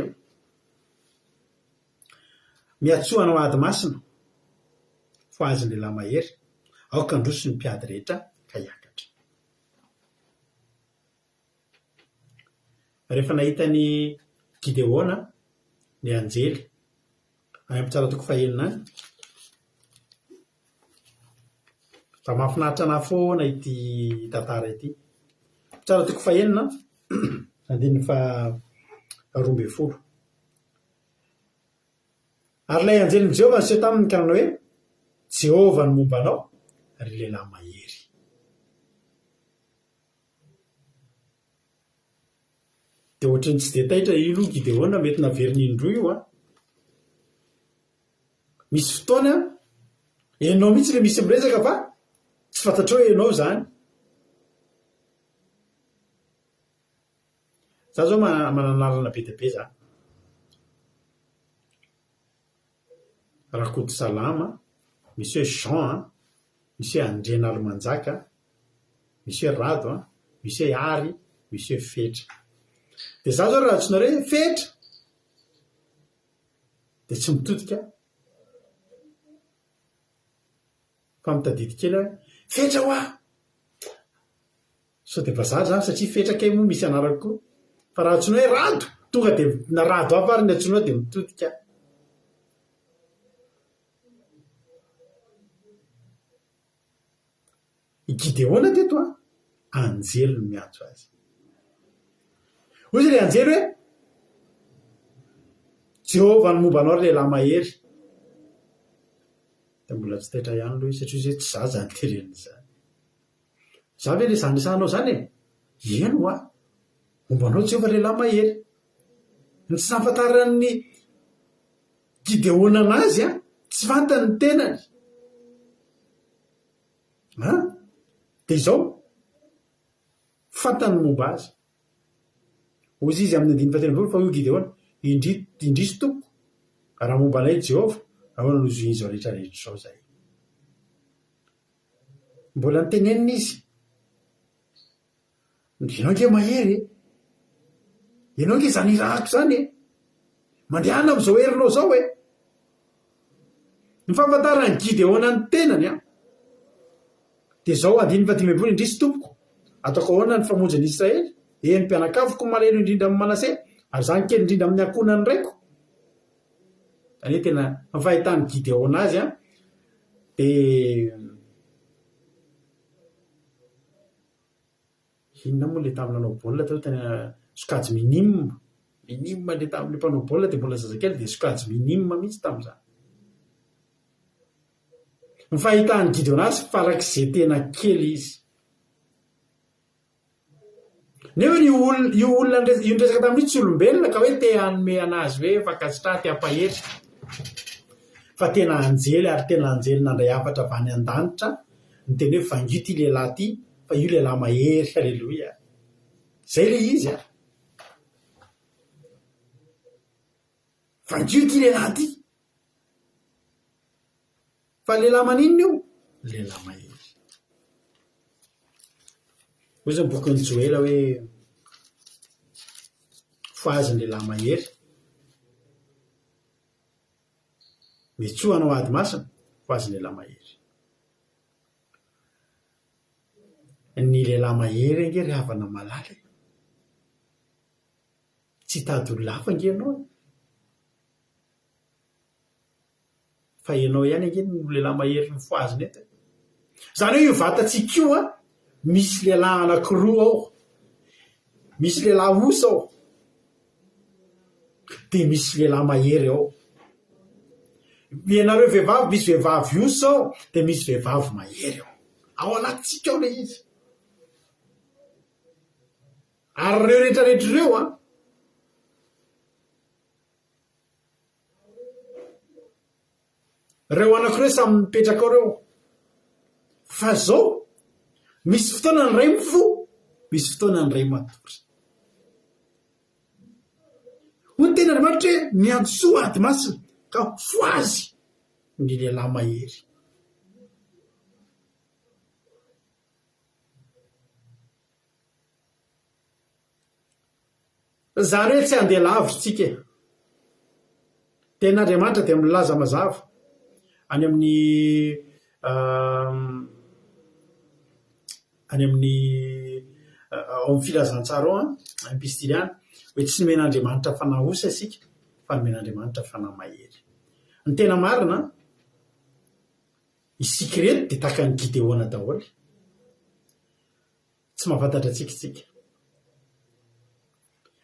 Miantsoa hanao ady masina, fa azy ny lehilahy mahery, aoka handroso ny mpiady rehetra ka hiakatra. Rehefa nahita an'i Gideona ny anjely, any amin'ny Mpitsara toko fahenina any, Mba mahafinaritra anah foana ity tantara ity. Mpitsara toko fahenina, andininy faha 12. Ary ilay anjelin'i Jehovah niseho taminy ka nanao hoe, Jehovah no momba anao, ry lehilahy mahery. Dia ohatran'ny tsy dia taitra io aloha Gideona, mety naveriny indroa io an. Misy fotoana ianao mihitsy ilay misy miresaka fa tsy fantatrao hoe ianao izany. Za zao manana anarana be dia be za. Rakotosalama, misy hoe Jean an, misy hoe Andrianarimanjaka, misy hoe Rado an, misy hoe Ary, misy hoe Fetra. Dia za zao raha antsoinareo hoe Fetra dia tsy mitodika aho fa mitadidy kely aho hoe Fetra hoa! Sao dia vazaha izany satria Fetra kay moa misy anarako koa. Fa raha antsoina hoe Rado, tonga dia na Rado hafa ary ny antsoinao dia mitodika aho. I Gideona teto an, anjely no miantso azy. Hoy ilay anjely hoe, Jehovah no momba anao ry lehilahy mahery. Dia mbola tsy taitra ihany aloha izy satria izy hoe tsy za izany tenenina izany. Za ve ilay zany resahanao izany e? Eny hoa! Momba anao Jehovah lehilahy mahery. Ny tsy nahafantaran'i Gideona anazy an, tsy fantany ny tenany. An? Dia izao, fantany ny momba azy. Hoy izy amin'ny andininy fahatelo ambin'ny folo, fa hoy Gideona, Indri, indrisy tompoko, raha momba anay Jehovah, ahoana no zohin'izao rehetra rehetra izao izahay? Mbola notenenina izy. Ianao ange mahery e! Ianao ange izany irahako izany e! Mandehana amin'izao herinao izao e! Ny fahafantaran'i Gideona ny tenany an, dia izao andininy fahadimy ambin'ny folo, Indrisy tompoko, ataoko ahoana ny famonjy an'i Israely? Eny, mpianakaviko no malahelo indrindra amin'i Manase, ary izaho no kely indrindra amin'ny ankohonan'ny raiko. Izany hoe tena ny fahitan'i Gideona azy an, dia inona moa ilay tamin'ny nanao baolina teo tena sokajy minime, minime ilay tamin'ilay mpanao baolina dia mbola zazakely dia sokajy minime mihitsy tamin'izany. Ny fahitan'i Gideona azy farak'izay tena kely izy. Nefa io olona io olona nire- io niresaka tamin'io tsy olombelona ka hoe te hanome an'azy hoe fankasitrahana, te hampahery. Fa tena anjely ary tena anjely nandray hafatra avy any an-danitra niteny hoe vangio ity lehilahy ity fa io lehilahy mahery, haleloia. Zay ilay izy an. Vangio ity lehilahy ity. Fa lehilahy maninona io? Lehilahy mahery. Hoy izao ny bokin'i Joela hoe, Fohazy ny lehilahy mahery. Mitsoa hanao ady masina, fohazy ny lehilahy mahery. Ny lehilahy mahery ange ry havana malala e! Tsy hitady olona hafa ange ianao e! Fa ianao ihany ange no lehilahy mahery nofohazina eto e. Izany hoe io vatantsika io an, misy lehilahy anankiroa ao. Misy lehilahy osa ao. Dia misy lehilahy mahery ao. Ianareo vehivavy, misy vehivavy osa ao, dia misy vehivavy mahery ao. Ao anatintsika ao ilay izy. Ary ireo rehetra rehetra ireo an, Ireo anankiroa samy mipetraka ao ireo. Fa zao, misy fotoana ny iray mifoha, misy fotoana ny iray matory. Hoy ny tenin'Andriamanitra hoe miantsoa ady masina ka fohazy ny lehilahy mahery. Izany hoe tsy handeha lavitra isika e. Tenin'Andriamanitra dia milaza mazava any amin'ny any amin'ny ao amin'ny filazantsara ao an, epistily any, hoe tsy nomen'Andriamanitra fanahy osa isika fa nomen'Andriamanitra fanahy mahery. Ny tena marina, isika ireto dia tahaka an'i Gideona daholo. Tsy mahafantatra antsika isika.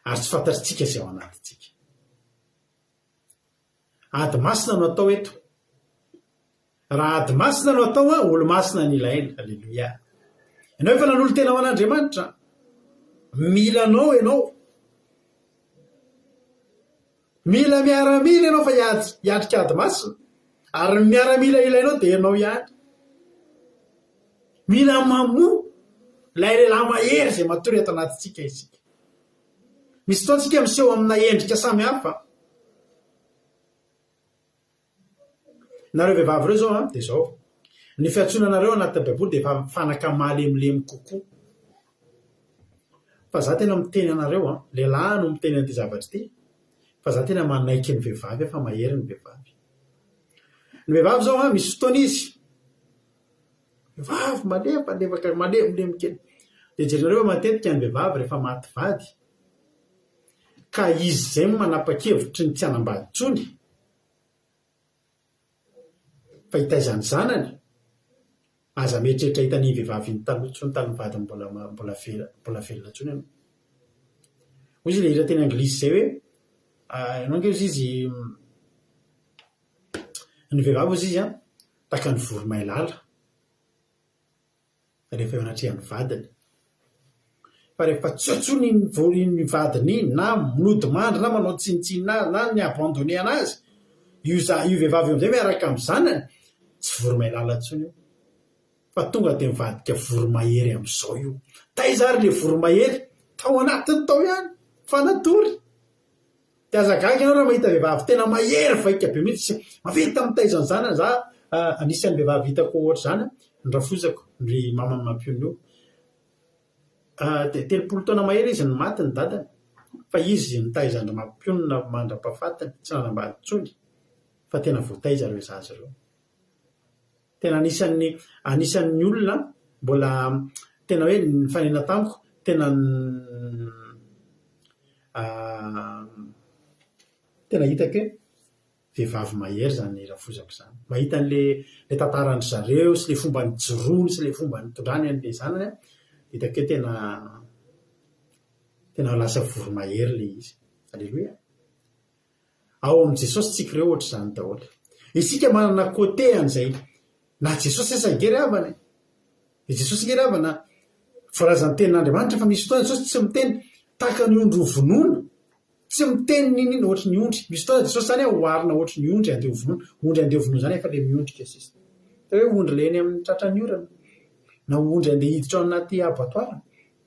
Ary tsy fantatritsika izay ao anatintsika. Ady masina no atao eto. Raha ady masina no atao an, olo-masina no ilaina. Aleloia. Ianao efa nanolo-tena ho an'Andriamanitra. Mila anao ianao. Mila miaramila ianao fa hiady, hiatrika ady masina. Ary ny miaramila ilainao dia ianao ihany. Mila mamoa ilay lehilahy mahery izay matory ato anatintsika isika. Misy fotoana isika miseho amina endrika samy hafa. Nareo vehivavy ireo izao an, dia izao. Ny fiantsoana anareo anatin'ny Baiboly dia efa fanaka malemilemy kokoa. Fa za tena miteny anareo an, lehilahy no miteny an'ity zavatra ity, fa za tena manaiky ny vehivavy aho fa mahery ny vehivavy. Ny vehivavy izao an, misy fotoana izy, vehivavy malefalefaka, malemilemy kely. Dia jerenareo fa matetika ny vehivavy rehefa maty vady, ka izy izay no manapa-kevitry ny tsy hanambady intsony, fa hitaiza ny zanany, aza mieritreritra hahita an'iny vehivavy iny taloha intsony, tamin'ny vadiny mbola mbola velona mbola velona intsony ianao. Hoy izy ilay hira teny anglisy izay hoe, ianao ange hozy izy, ny vehivavy hozy izy an, tahaka ny voromailala. rehefa eo anatrehan'ny vadiny. Fa rehefa tsy eo intsony iny vo- iny vadiny iny na nodimandry na manao tsinontsinona azy na ni-abandonner anazy, io za- io vehivavy io amin'izay miaraka amin'ny zanany, tsy voromailala intsony io fa tonga dia mivadika voromahery amin'izao io. Taiza ary ilay voromahery? Tao anatiny tao ihany fa natory. Dia aza gaga ianao raha mahita vehivavy tena mahery vaika be mihitsy, mahavita mitaiza ny zanany. Za anisan'ny vehivavy hitako ohatr'izany ny rafozako, ry maman'i Mampionona io. Dia 30 taona mahery izy no maty ny dadany, fa izy nitaiza an-dry Mampionona mandra-pahafatiny, tsy nanambady intsony, fa tena voataiza ireo zaza ireo. Tena anisan'ny anisan'ny olona mbola tena hoe nifanena tamiko, tena tena hitako hoe vehivavy mahery izany rafozako izany. Mahita an'ilay ilay tantaran-dry zareo sy ilay fomba nijoroany sy ilay fomba nitondrany an'ilay zanany aho, hitako hoe tena tena lasa voromahery ilay izy. Aleloia! Ao amin'i Jesosy tsika ireo ohatr'izany daholo. Isika manana côté an'izay na Jesosy aza ange ry havana e. I Jesosy ange ry havana voalazan'ny tenin'Andriamanitra fa misy fotoana Jesosy tsy miteny tahaka ny ondry ho vonoina. Tsy miteny n'inon'inona ohatry ny ondry. Misy fotoana Jesosy izany oharina ohatry ny ondry andeha ho vonoina. Ondry andeha ho vonoina izany efa ilay miondrika sisa. Atao hoe ondry ilay eny amin'ny tratran'ny orana na ondry andeha hiditra ao anaty abattoir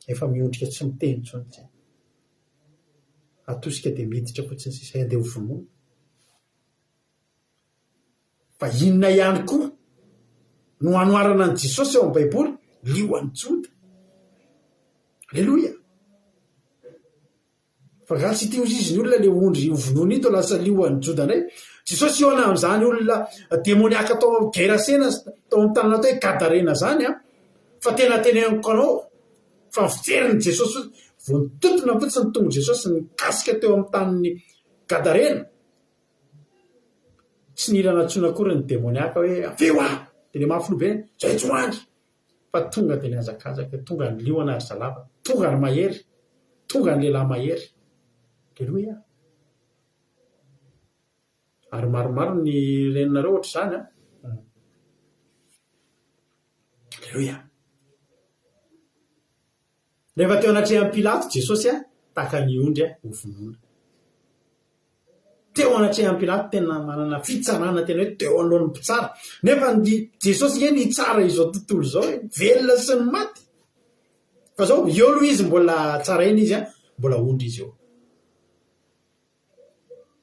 efa miondrika tsy miteny intsony izay. Atosika dia miditra fotsiny sisa, andeha ho vonoina. Fa inona ihany koa no anoharana an'i Jesosy ao amin'ny Baiboly? Lioan'i Joda. Aleloia! Fa nga tsy ity hozy izy ny olona le ondry ho vonoina ito lasa lioan'i Joda indray? Jesosy hihaona amin'izany olona demoniaka tao Gerasena tao amin'ny tanàna atao hoe Gadarena izany an! Fa tena teneniko anao fa ny fijerin'i Jesosy fotsiny, vao nitontona fotsiny ny tongotr'i Jesosy nikasika teo amin'ny tanin'i Gadarena, tsy nila nantsoina akory ny demoniaka hoe avio aho! Dia le mafy loha be, zay tsy ho any! Fa tonga dia nihazakazaka, tonga ny liona ry zalava, tonga ny mahery, tonga ny lehilahy mahery. Aleloia! Ary maromaro ny reninareo ohatr'izany an! Aleloia! Rehefa teo anatrehan'i Pilato Jesosy, tahaka ny ondry hovonoina. Teo anatrehan'i Pilato tena manana fitsarana tena hoe teo anoloan'ny mpitsara. Nefa ny Jesosy nge nitsara izao tontolo izao e, velona sy ny maty. Fa zao, eo aloha izy mbola tsaraina izy, mbola ondry izy eo.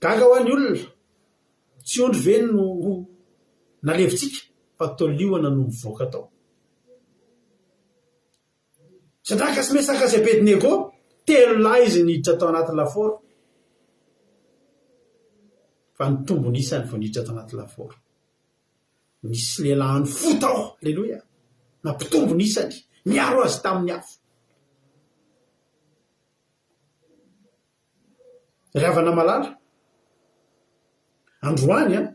Gaga hoa ny olona, tsy ondry ve no nalevintsika fa toa liona no mivoaka tao. Sadraka sy Mesaka sy Abednego, telo lahy izy niditra tao anaty lafaoro. Fa nitombo ny isany vao niditra tao anaty lafaoro. Nisy lehilahy nifoha tao, aleloia, nampitombo ny isany, niaro azy tamin'ny afo. Ry havana malala, androany an,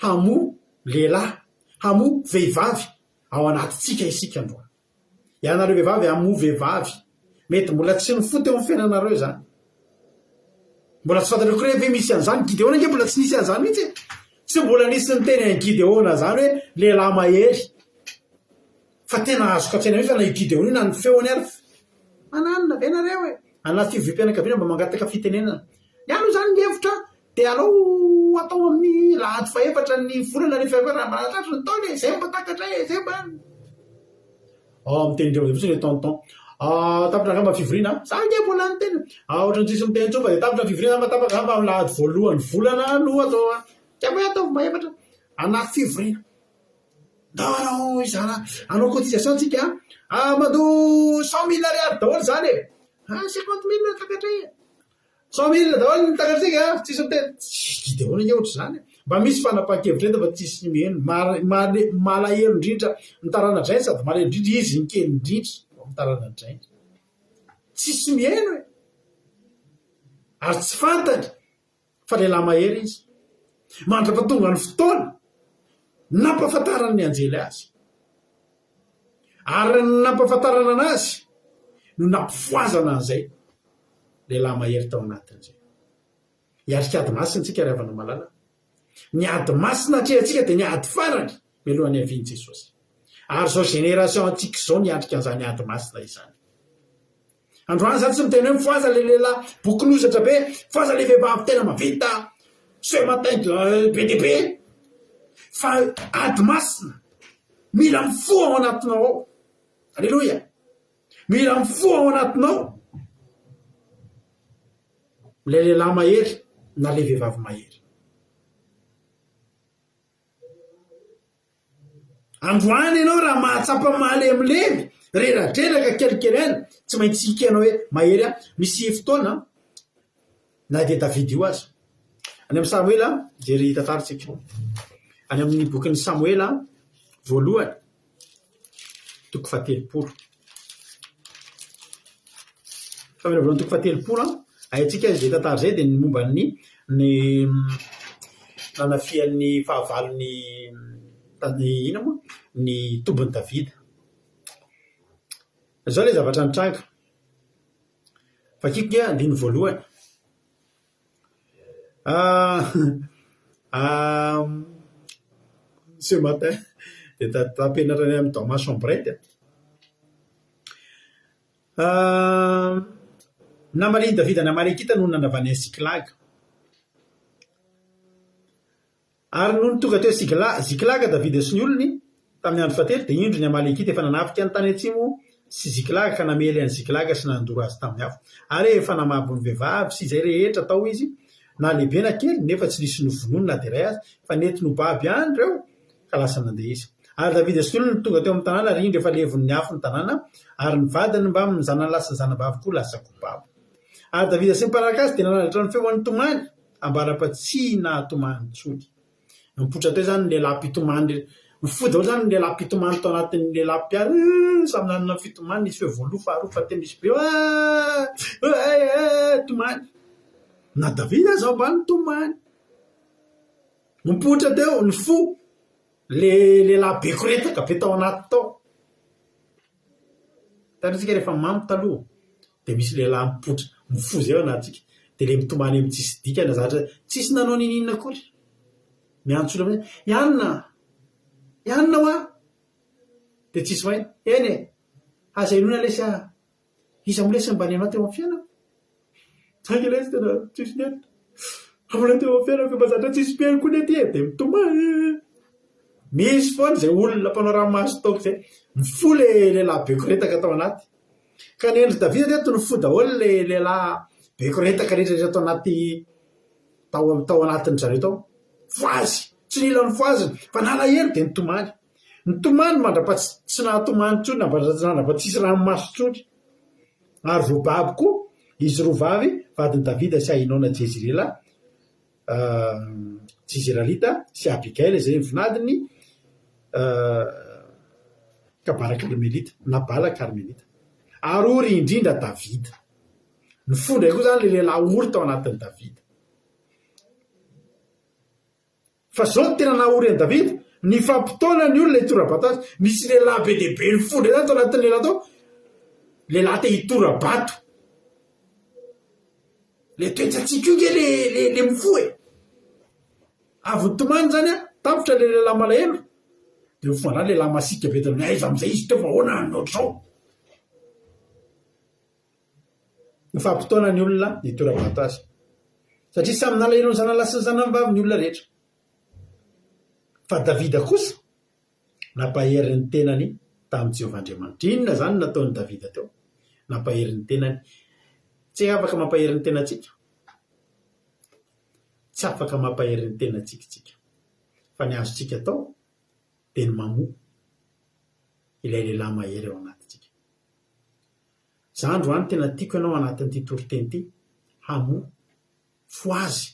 hamoa lehilahy, hamoa vehivavy ao anatintsika isika androany. Ianareo vehivavy hamoa vehivavy. Mety mbola tsy nifoha teo amin'ny fiainanareo izany. Mbola tsy fantatrareo koa ve misy an'izany. Gideona ange mbola tsy nisy an'izany mihitsy e. Tsy mbola nisy niteny an'i Gideona izany hoe lehilahy mahery. Fa tena azoko an-tsaina mihitsy fa na io Gideona io na ny feony ary mananona ve nareo e? Anaty fivoriam-pianakaviana mba mangataka fitenenana. Ny ahy aloha izany ny hevitra dia aleo atao amin'ny lahady fahefatra ny volana rehefa raha mba tratry ny taona e, izay mba takatra e, izay mba. Oh, miteny indray mandeha fotsiny le tonton. Ah, tapitra angamba fivoriana. Za ange mbola niteny. Ah, ohatran'ny tsisy miteny intsony fa dia tapitra fivoriana angamba tapaka angamba amin'ny lahady voalohan'ny volana no atao. Dia hoe ataovy mahefatra anaty fivoriana. Ndao hanao hizara hanao cotisation tsika an. Ah, mandoa 100000 ariary daholo izany e. Ah, 50000 no takatra e. 100000 daholo ny takatritsika a, tsisy miteny, tsisy daholo ange ohatr'izany e, mba misy fanapahan-kevitra eto fa tsisy miheno, malahelo indrindra ny tarana-drainy sady malahelo indrindra izy ny kely indrindra ao amin'ny tarana-drainy, tsisy miheno e, ary tsy fantany fa lehilahy mahery izy, mandra-pahatonga ny fotoana nampahafantaran'ny anjely azy. Ary ny nampahafantarana anazy no nampifohazana an'izay lehilahy mahery tao anatin'izay. Hiatrika ady masina isika ry havana malala. Ny ady masina atrehantsika dia ny ady farany mialohan'ny havian'i Jesosy. Ary izao génération antsika izao no hiatrika an'izany ady masina izany. Androany za tsy miteny hoe mifohaza le lehilahy bokin'ozatra be, mifohaza le vehivavy tena mavita ce matin be dia be fa ady masina mila mifoha ao anatinao ao. Aleloia! Mila mifoha ao anatinao ilay lehilahy mahery na ilay vehivavy mahery. Androany ianao raha mahatsapa malemilemy, reradreraka kelikely aina, tsy maintsy hikianao hoe mahery aho. Misy fotoana, na dia David io aza, any amin'i Samoela, mijery tantara isika, any amin'ny bokin'i Samoela voalohany, toko fahatelopolo. Samoela voalohany toko fahatelopolo an, haintsika izay tantara izay dia ny momba ny ny nanafihan'ny fahavalony tany inona moa? Ny tobin'i Davida. Izao ilay zavatra nitranga. Vakiko ange andininy voalohany. Ce matin dia tampenatra any amin'ny dans ma chambrette. Namalian'i Davida ny Amalekita noho ny nandravany an'i Ziklaga. Ary nony tonga teo Ziklaga Davida sy ny olony, tamin'ny andro fahatelo, dia indro ny Amalekita efa nanafika ny tany atsimo sy Ziklaga ka namely an'i Ziklaga sy nandoro azy tamin'ny afo. Ary efa namabo ny vehivavy sy izay rehetra tao izy, na lehibe na kely, nefa tsy nisy novonoiny na dia iray aza, fa nentiny ho babo ihany ireo, ka lasa nandeha izy. Ary Davida sy ny olony tonga teo amin'ny tanàna, ary indro efa levon'ny afo ny tanàna, ary ny vadiny mbamin'ny zanany lahy sy ny zanabavy koa lasa ko babo. Ary Davida sy ny mpanaraka azy dia nanandratra ny feony nitomany, ambara-pa tsy nahatomany intsony. Nipoitra teo izany ny lehilahy mpitomany, nifoha daholo izany ny lehilahy mpitomany tao anatin'ny lehilahy mpiady, samy nanana ny fitomany, nisy feo voalohany, faharoa, fahatelo, nisy be hoe tomany. Na Davida aza mba nitomany. Nipoitra teo, nifoha le lehilahy be koretaka be tao anaty tao. Hitanao tsika rehefa mamo taloha dia misy lehilahy mipoitra mifoha izay ao anatintsika dia ilay mitomany amin'ny tsisy dikany zavatra tsisy nanao n'inon'inona akory. Miantso olona hoe i anona! I anona hoa! Dia tsisy mahay, eny e! Aza henoina lesy ah! Iza moa lesy no mba nianao teo amin'ny fiainana? Saingy lesy tena tsisy nety. Fa mbola teo amin'ny fiainako efa zatra tsisy mpiheno koa ny aty e, dia mitomany. Misy foana izay olona mpanao ranomaso toaka izay. Mifoha ilay lehilahy be koretaka tao anaty. Ka ny endri'i Davida teto nifoha daholo ilay lehilahy be koretaka rehetra rehetra tao anaty tao tao anatin-dry zareo tao. Fohazy! Tsy nila nofohazina fa nalahelo dia nitomany. Nitomany mandrapa tsy nahatomany intsony, mandrapa tsisy ranomaso intsony. Ary voababo koa izy roa vavy Vadin'i Davida sy Ahinona Jezirela, Jeziralita, sy Abigaila izay vinadiny Kabara Karmelita, Nabala Karmelita. Ary ory indrindra Davida. Nifoha indray koa izany ilay lehilahy ory tao anatin'i Davida. Fa izao no tena nahory an'i Davida, nifampitaona ny olona hitora-bato azy. Nisy lehilahy be dia be nifoha indray izany tao anatin'ny lehilahy tao, lehilahy te hitora-bato. Ilay toetrantsika io nge le le le mifoha e. Avy nitomany izany an, tapitra ilay lehilahy malahelo, dia mifoha indray lehilahy masiaka be tao, aiza amin'izay izy teo fa ahoana no ohatr'izao. Nifampitaona ny olona nitora-bato azy, satria samy nalahelo ny zanany lahy sy ny zanany vavy ny olona rehetra. Fa Davida kosa nampahery ny tenany tamin'i Jehovah Andriamanitra. Inona izany no nataon'i Davida teo? Nampahery ny tenany. Tsy afaka mampahery ny tenantsika. Tsy afaka mampahery ny tenantsika isika. Fa ny azontsika atao dia ny mamoa ilay lehilahy mahery ao anatintsika. Za androany tena tiako ianao anatin'ity toriteny ity hamoa fo azy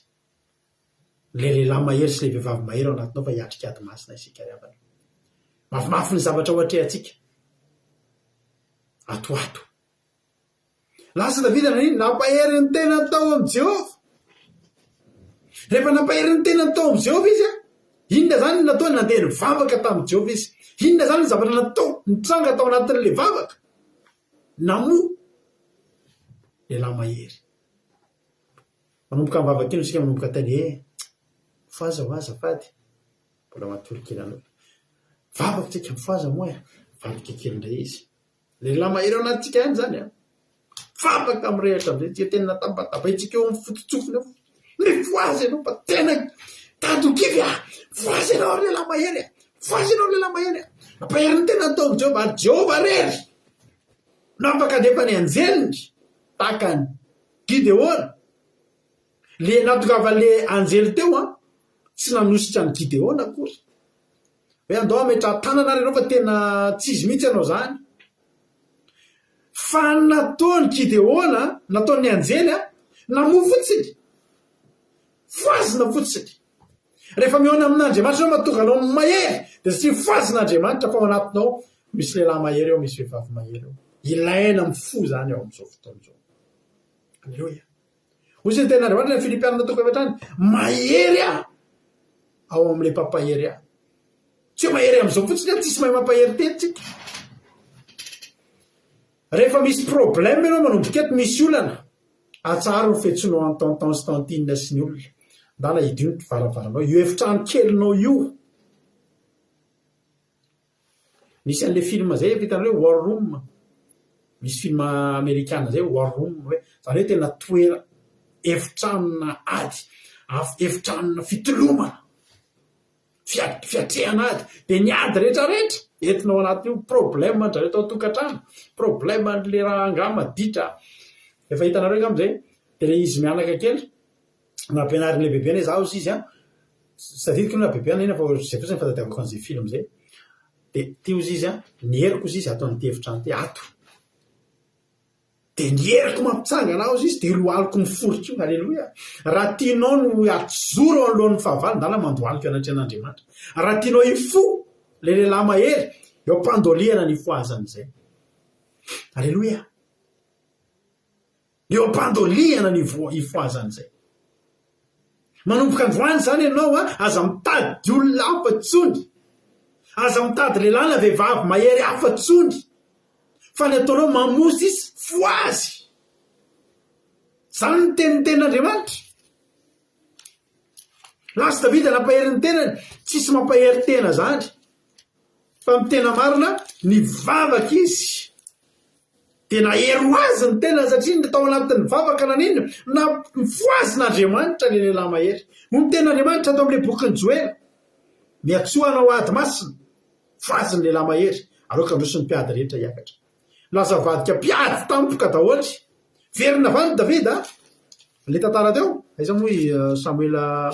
ilay lehilahy mahery sy ilay vehivavy mahery ao anatinao fa hiatrika ady masina isika ry havana. Mafimafy ny zavatra ho atrehantsika ato ho ato. Lasa Davida nanino? Nampahery ny tenany tao amin'i Jehovah. Rehefa nampahery ny tenany tao amin'i Jehovah izy, inona izany no nataony? Nandeha nivavaka tamin'i Jehovah izy. Inona izany ny zavatra natao, nitranga tao anatin'ilay vavaka? Namoa lehilahy mahery. Manomboka mivavaka iny isika manomboka teny e, mifohaza hoa azafady. Mbola matory kely anao. Mivavaka tsika, mifohaza moa e. Mivadika kely indray izy. Lehilahy mahery ao anatintsika ihany izany an. Mivavaka mirehitra amin'izay tsika tena tabatabaintsika eo amin'ny foto-tsofina eo. Mifohaza ianao fa tena tady ho kivy aho. Mifohaza ianao ry lehilahy mahery a. Mifohaza ianao ry lehilahy mahery a. Nampahery ny tenany tao amin'i Jehovah ary Jehovah irery no afaka handefa ny anjeliny tahaka an'i Gideona. Le nahatongavan'le anjely teo an, tsy nanosika an'i Gideona akory. Hoe andao hametraha-tanana ary ianao fa tena tsy izy mihitsy ianao izany. Fa ny nataon'i Gideona, nataon'ny anjely, namoa fotsiny. Fohazina fotsiny. Rehefa mihaona amin'Andriamanitra ianao mahatonga anao mahery, dia satria fohazin'Andriamanitra fa ao anatinao misy lehilahy mahery ao, misy vehivavy mahery ao. Ilaina mifoha izany ao amin'izao fotoana izao. Aleloia. Hoy ny tenin'Andriamanitra any Filipianina toko efatra any, mahery aho ao amin'ilay mpampahery ahy. Tsy hoe mahery amin'izao fotsiny aho, tsisy mahay mampahery tena tsika. Rehefa misy problème ianao manomboka eto, misy olana, atsaharo ny fiantsoanao an'i tonton sy tantine sy ny olona. Ndana hidio ny varavaranao, io efitrano kelinao io. Misy an'ilay film zay efa hitanareo hoe War Room. Misy film amerikana zay War Room hoe zany hoe tena toera efitranona ady, efitranona fitolomana, fiatrehana ady. Dia ny ady rehetra rehetra entina ao anatin'io, problème an-dry zareo tao an-tokantrano, problème an'ilay rangahy maditra. Efa hitanareo angamba zay. Dia ilay izy mianaka kely nampianarin'ilay bebeny hoe za hozy izy an, tsy tadidiko aloha na bebe na inona fa zay fotsiny fitadiavako an'izay film zay, dia ty hozy izy an, ny heriko hozy izy ato amin'ity efitrano ity, ato, dia ny heriko mampitsangana ahy hozy izy dia lohaliko miforitra io, aleloia, raha tianao ny hajoro eo anoloan'ny fahavalo, ndana mandohalika eo anatrehan'Andriamanitra, raha tianao hifoha ilay lehilahy mahery, eo am-pandolihana ny hifohazan'izay, aleloia. Eo am-pandolihana ny hifohazan'izay. Manomboka androany izany ianao a, aza mitady olona hafa intsony. Aza mitady lehilahy na vehivavy mahery hafa intsony. Fa ny ataonao mamoa sisa, fohazy. Izany ny tenin'ny tenin'Andriamanitra. Lasa Davida nampahery ny tenany, tsisy mampahery tena izany. Fa ny tena marina, nivavaka izy. Dia nahery ho azy ny tenany satria ny tao anatin'ny vavaka naninona? Nampifohazin'Andriamanitra ilay lehilahy mahery. Hoy ny tenin'Andriamanitra ato amin'ilay bokin'i Joela, Miantsoa hanao ady masina, fohazy ny lehilahy mahery, aleoko handroso ny mpiady rehetra hiakatra. Lasa vadika mpiady tampoka daholo. Velona avy any Davida a! Ilay tantara teo, aiza moa i Samoela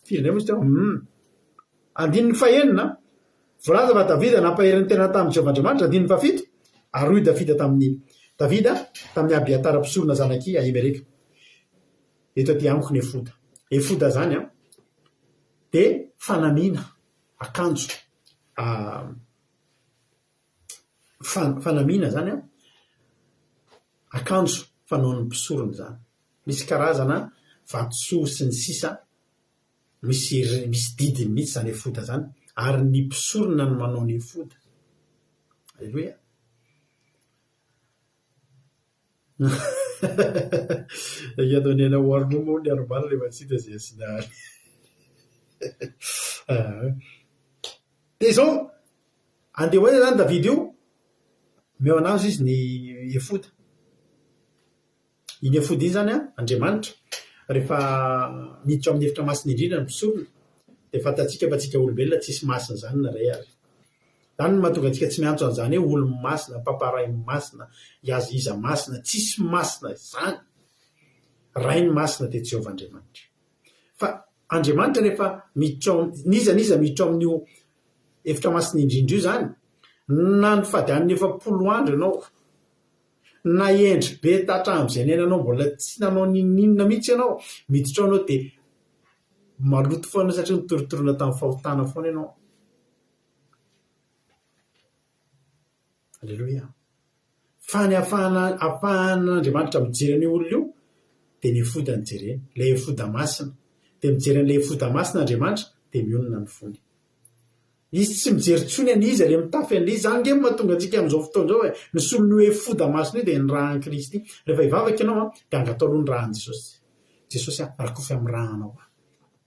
firy indray moa izy teo? Hum. Andininy fahenina, Voalaza fa Davida nampahery ny tenany tamin'i Jehovah Andriamanitra, andininy fahafito, ary hoy Davida tamin'i Davida tamin'i Abiatara mpisorona zanak'i Ahimeleka. Eto aty amiko ny efoda. Efoda izany an, dia fanamiana, akanjo, fanamiana izany an, akanjo fanaon'ny mpisorona izany. Misy karazana vatosoa sy ny sisa, misy misy didiny mihitsy izany efoda izany, ary ny mpisorona no manao ny efoda. Aleloia. Ianao niaina ho arnoa moa ny aromana rehefa tsy hita izay asiana ary. Dia izao, andeha ho aiza izany Davida io? Omeo an'azy izy ny efoda. Iny efoda iny izany an, Andriamanitra, rehefa miditra ao amin'ny efitra masina indrindra ny mpisorona, dia fantatsika fa tsika olombelona tsisy masina izany na iray ary. Izany no mahatonga antsika tsy miantso an'izany hoe olo-masina, Papa Ray masina, Iaz iza masina, tsisy masina izany. Ray ny masina dia Jehovah Andriamanitra. Fa Andriamanitra rehefa miditra ao, n'iza n'iza miditra ao amin'io efitra masina indrindra io izany, na nifady hanina 40 andro ianao, na hendry be hatramin'izay niainanao mbola tsy nanao n'inon'inona mihitsy ianao, miditra ao ianao dia maloto foana satria nitorotorona tamin'ny fahotana foana ianao. Aleloia. Fa ny ahafahana ahafahan'Andriamanitra mijery an'io olona io dia ny efoda no jereny, ilay efoda masina. Dia mijery an'ilay efoda masina Andriamanitra dia mionona ny fony. Izy tsy mijery intsony an'iza ilay mitafy an'ilay izy. Izany ange no mahatonga antsika amin'izao fotoana izao e. Ny solon'io efoda masina io dia ny ràn'i Kristy. Rehefa hivavaka ianao an, dia angataho aloha ny ràn'i Jesosy. Jesosy an, rakofy amin'ny rànao aho.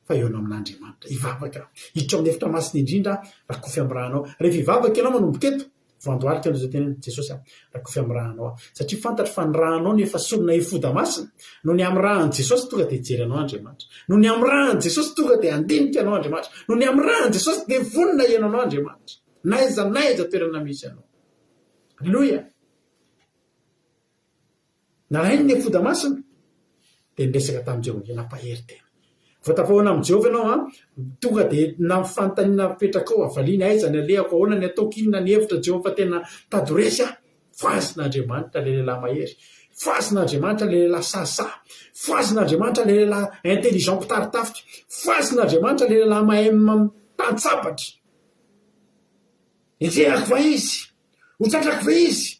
Fa eo amin'Andriamanitra. Hivavaka aho. Hiditra ao amin'ny efitra masina indrindra aho, rakofy amin'ny rànao. Rehefa hivavaka ianao manomboka eto, voandohalika aloha izao teneno, Jesosy an, rakofy amin'ny rànao aho. Satria fantatro fa ny rànao no efa solona efoda masina. Noho ny amin'ny ràn'i Jesosy tonga dia hijery anao Andriamanitra. Noho ny amin'ny ràn'i Jesosy tonga dia handinika anao Andriamanitra. Noho ny amin'ny ràn'i Jesosy dia vonona hihaino anao Andriamanitra. N'aiza n'aiza toerana misy anao. Aleloia. Nalainy ny efoda masina, dia niresaka tamin'i Jehovah hoe, Nampahery tena. Vao tafahoana amin'i Jehovah ianao an, tonga dia na ny fanontaniana apetrakao, avaliany, aiza ny alehako, ahoana ny ataoko, inona ny hevitra, Jehovah fa tena mitady ho resy aho. Voazin'Andriamanitra ilay lehilahy mahery. Voazin'Andriamanitra ilay lehilahy sahisahy. Voazin'Andriamanitra ilay lehilahy intelligent mpitari-tafika. Voazin'Andriamanitra ilay lehilahy mahay mitan-tsabatra. Enjehako va izy? Ho tratrako ve izy?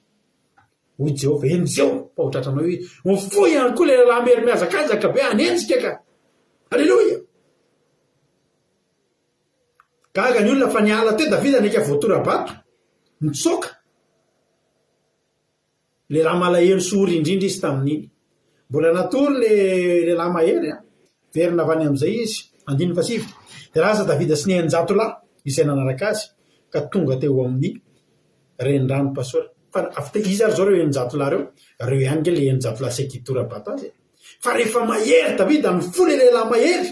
Hoy Jehovah, Enjeho fa ho tratranao izy. Mifoha ihany koa ilay lehilahy mery mihazakazaka be hanenjika ka. Aleloia! Gaga ny olona fa niala teo Davida naika voatora-bato, nitsoaka. Lehilahy malahelo sy ory indrindra izy tamin'iny. Mbola natory ilay lehilahy mahery an. Verina avy any amin'izay izy. Andininy fahasivy. Dia lasa Davida sy ny 600 lahy izay nanaraka azy ka tonga teo amin'ny renirano Pasora. Fa avy teo, iza ary izao ireo 600 lahy ireo? Ireo ihany ange ilay 600 lahy saika hitora-bato azy e. Fa rehefa mahery Davida, nifoha ilay lehilahy mahery,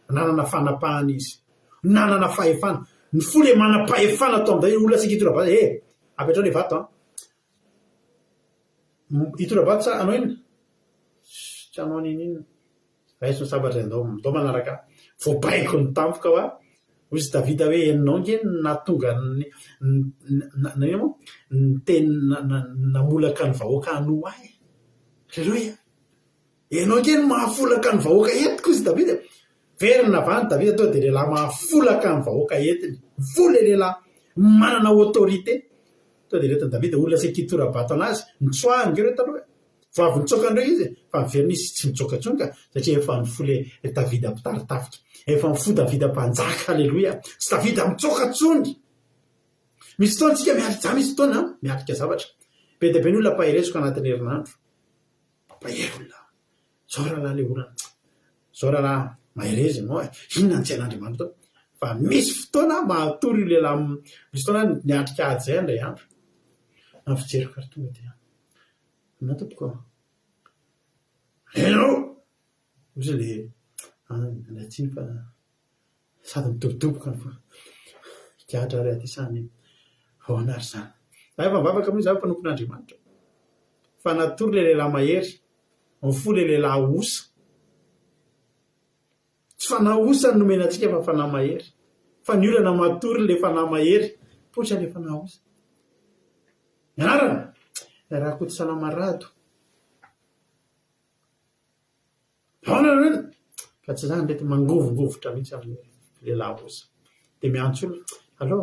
nanana fanapahana izy. Nanana fahefana. Nifoha ilay manam-pahefana tao amin'izay olona saika hitora-bato. He, apetrao ilay vato an. Hitora-bato sa hanao inona? Tsy hanao n'inon'inona. Raiso ny sabatra e, ndao, ndao manaraka ahy. Voabaiko ny tampoka hoa. Hoy izy Davida hoe, Ianao ange no nahatonga ny, na inona moa? Niteny, namolaka ny vahoaka hanoa ahy e. Aleloia! Ianao ange no mahafolaka ny vahoaka entiko, hoy izy Davida e. Very avy any Davida tonga dia lehilahy mahafolaka ny vahoaka entiny. Vola ilay lehilahy, manana autorité. Tonga dia nentin'i Davida olona saika hitora-bato an'azy. Nitsoahany ange ireo taloha e. Vao avy nitsoaka an'ireo izy e. Fa niverina izy tsy nitsoaka intsony ka, satria efa nifoha ilay Davida mpitari-tafika. Efa nifoha Davida mpanjaka, aleloia. Tsy Davida mitsoaka intsony. Misy fotoana isika miatrika, za misy fotoana miatrika zavatra. Be dia be ny olona ampahereziko anatin'ny herinandro. Mampahery olona. Zao rahalahy le olana. Zao rahalahy mahereza ianao e. Inona no tsy hain'Andriamanitra atao? Fa misy fotoana mahatory io lehilahy misy fotoana aho niatrika ady izay indray andro. Na fijeriko ary tonga dia Inona tompoko a? Hello! Hoy izy le miala tsiny fa sady midobodoboka no higadra ary aty sa haninona. Ahoana ary izany? Za efa mivavaka moa izaho mpanompon'Andriamanitra. Fa natory ilay lehilahy mahery, nifoha ilay lehilahy osa. Tsy fanahy osa no nomena antsika fa fanahy mahery. Fa ny olana matory ilay fanahy mahery, mipoitra ilay fanahy osa. Ny anarany? Rakotosalama Rado. Ahoana nareo? Fa tsy izany reto mangovingovitra mihitsy amin'ny lehilahy osa. Dia miantso olona, allo?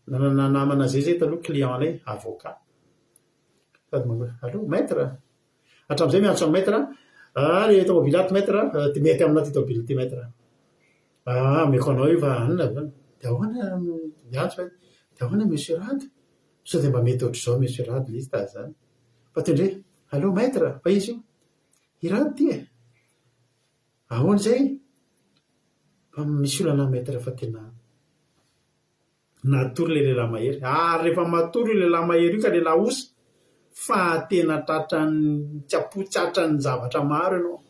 Nanana namana izay izahay taloha client anay, avocat. Sady manao hoe, allo maître? Hatramin'izay miantso an'i maître, ah le tomobile ato maître, dia mety aminao ity tomobile ity maître. Ah ameko anao io fa anona zany. Dia ahoana miantso hoe, dia ahoana monsieur Rado? Sao dia mba mety ohatr'izao monsieur Rado ilay izy tamin'izany. Fa tendreo, allo maître, fa iza io? I Rado ity e! Ahoana izay? Fa misy olana maître fa tena natory ilay lehilahy mahery. Ary rehefa matory io lehilahy mahery io ka lehilahy osa, fa tena tratran'ny tsy apo-tratran'ny zavatra maro ianao.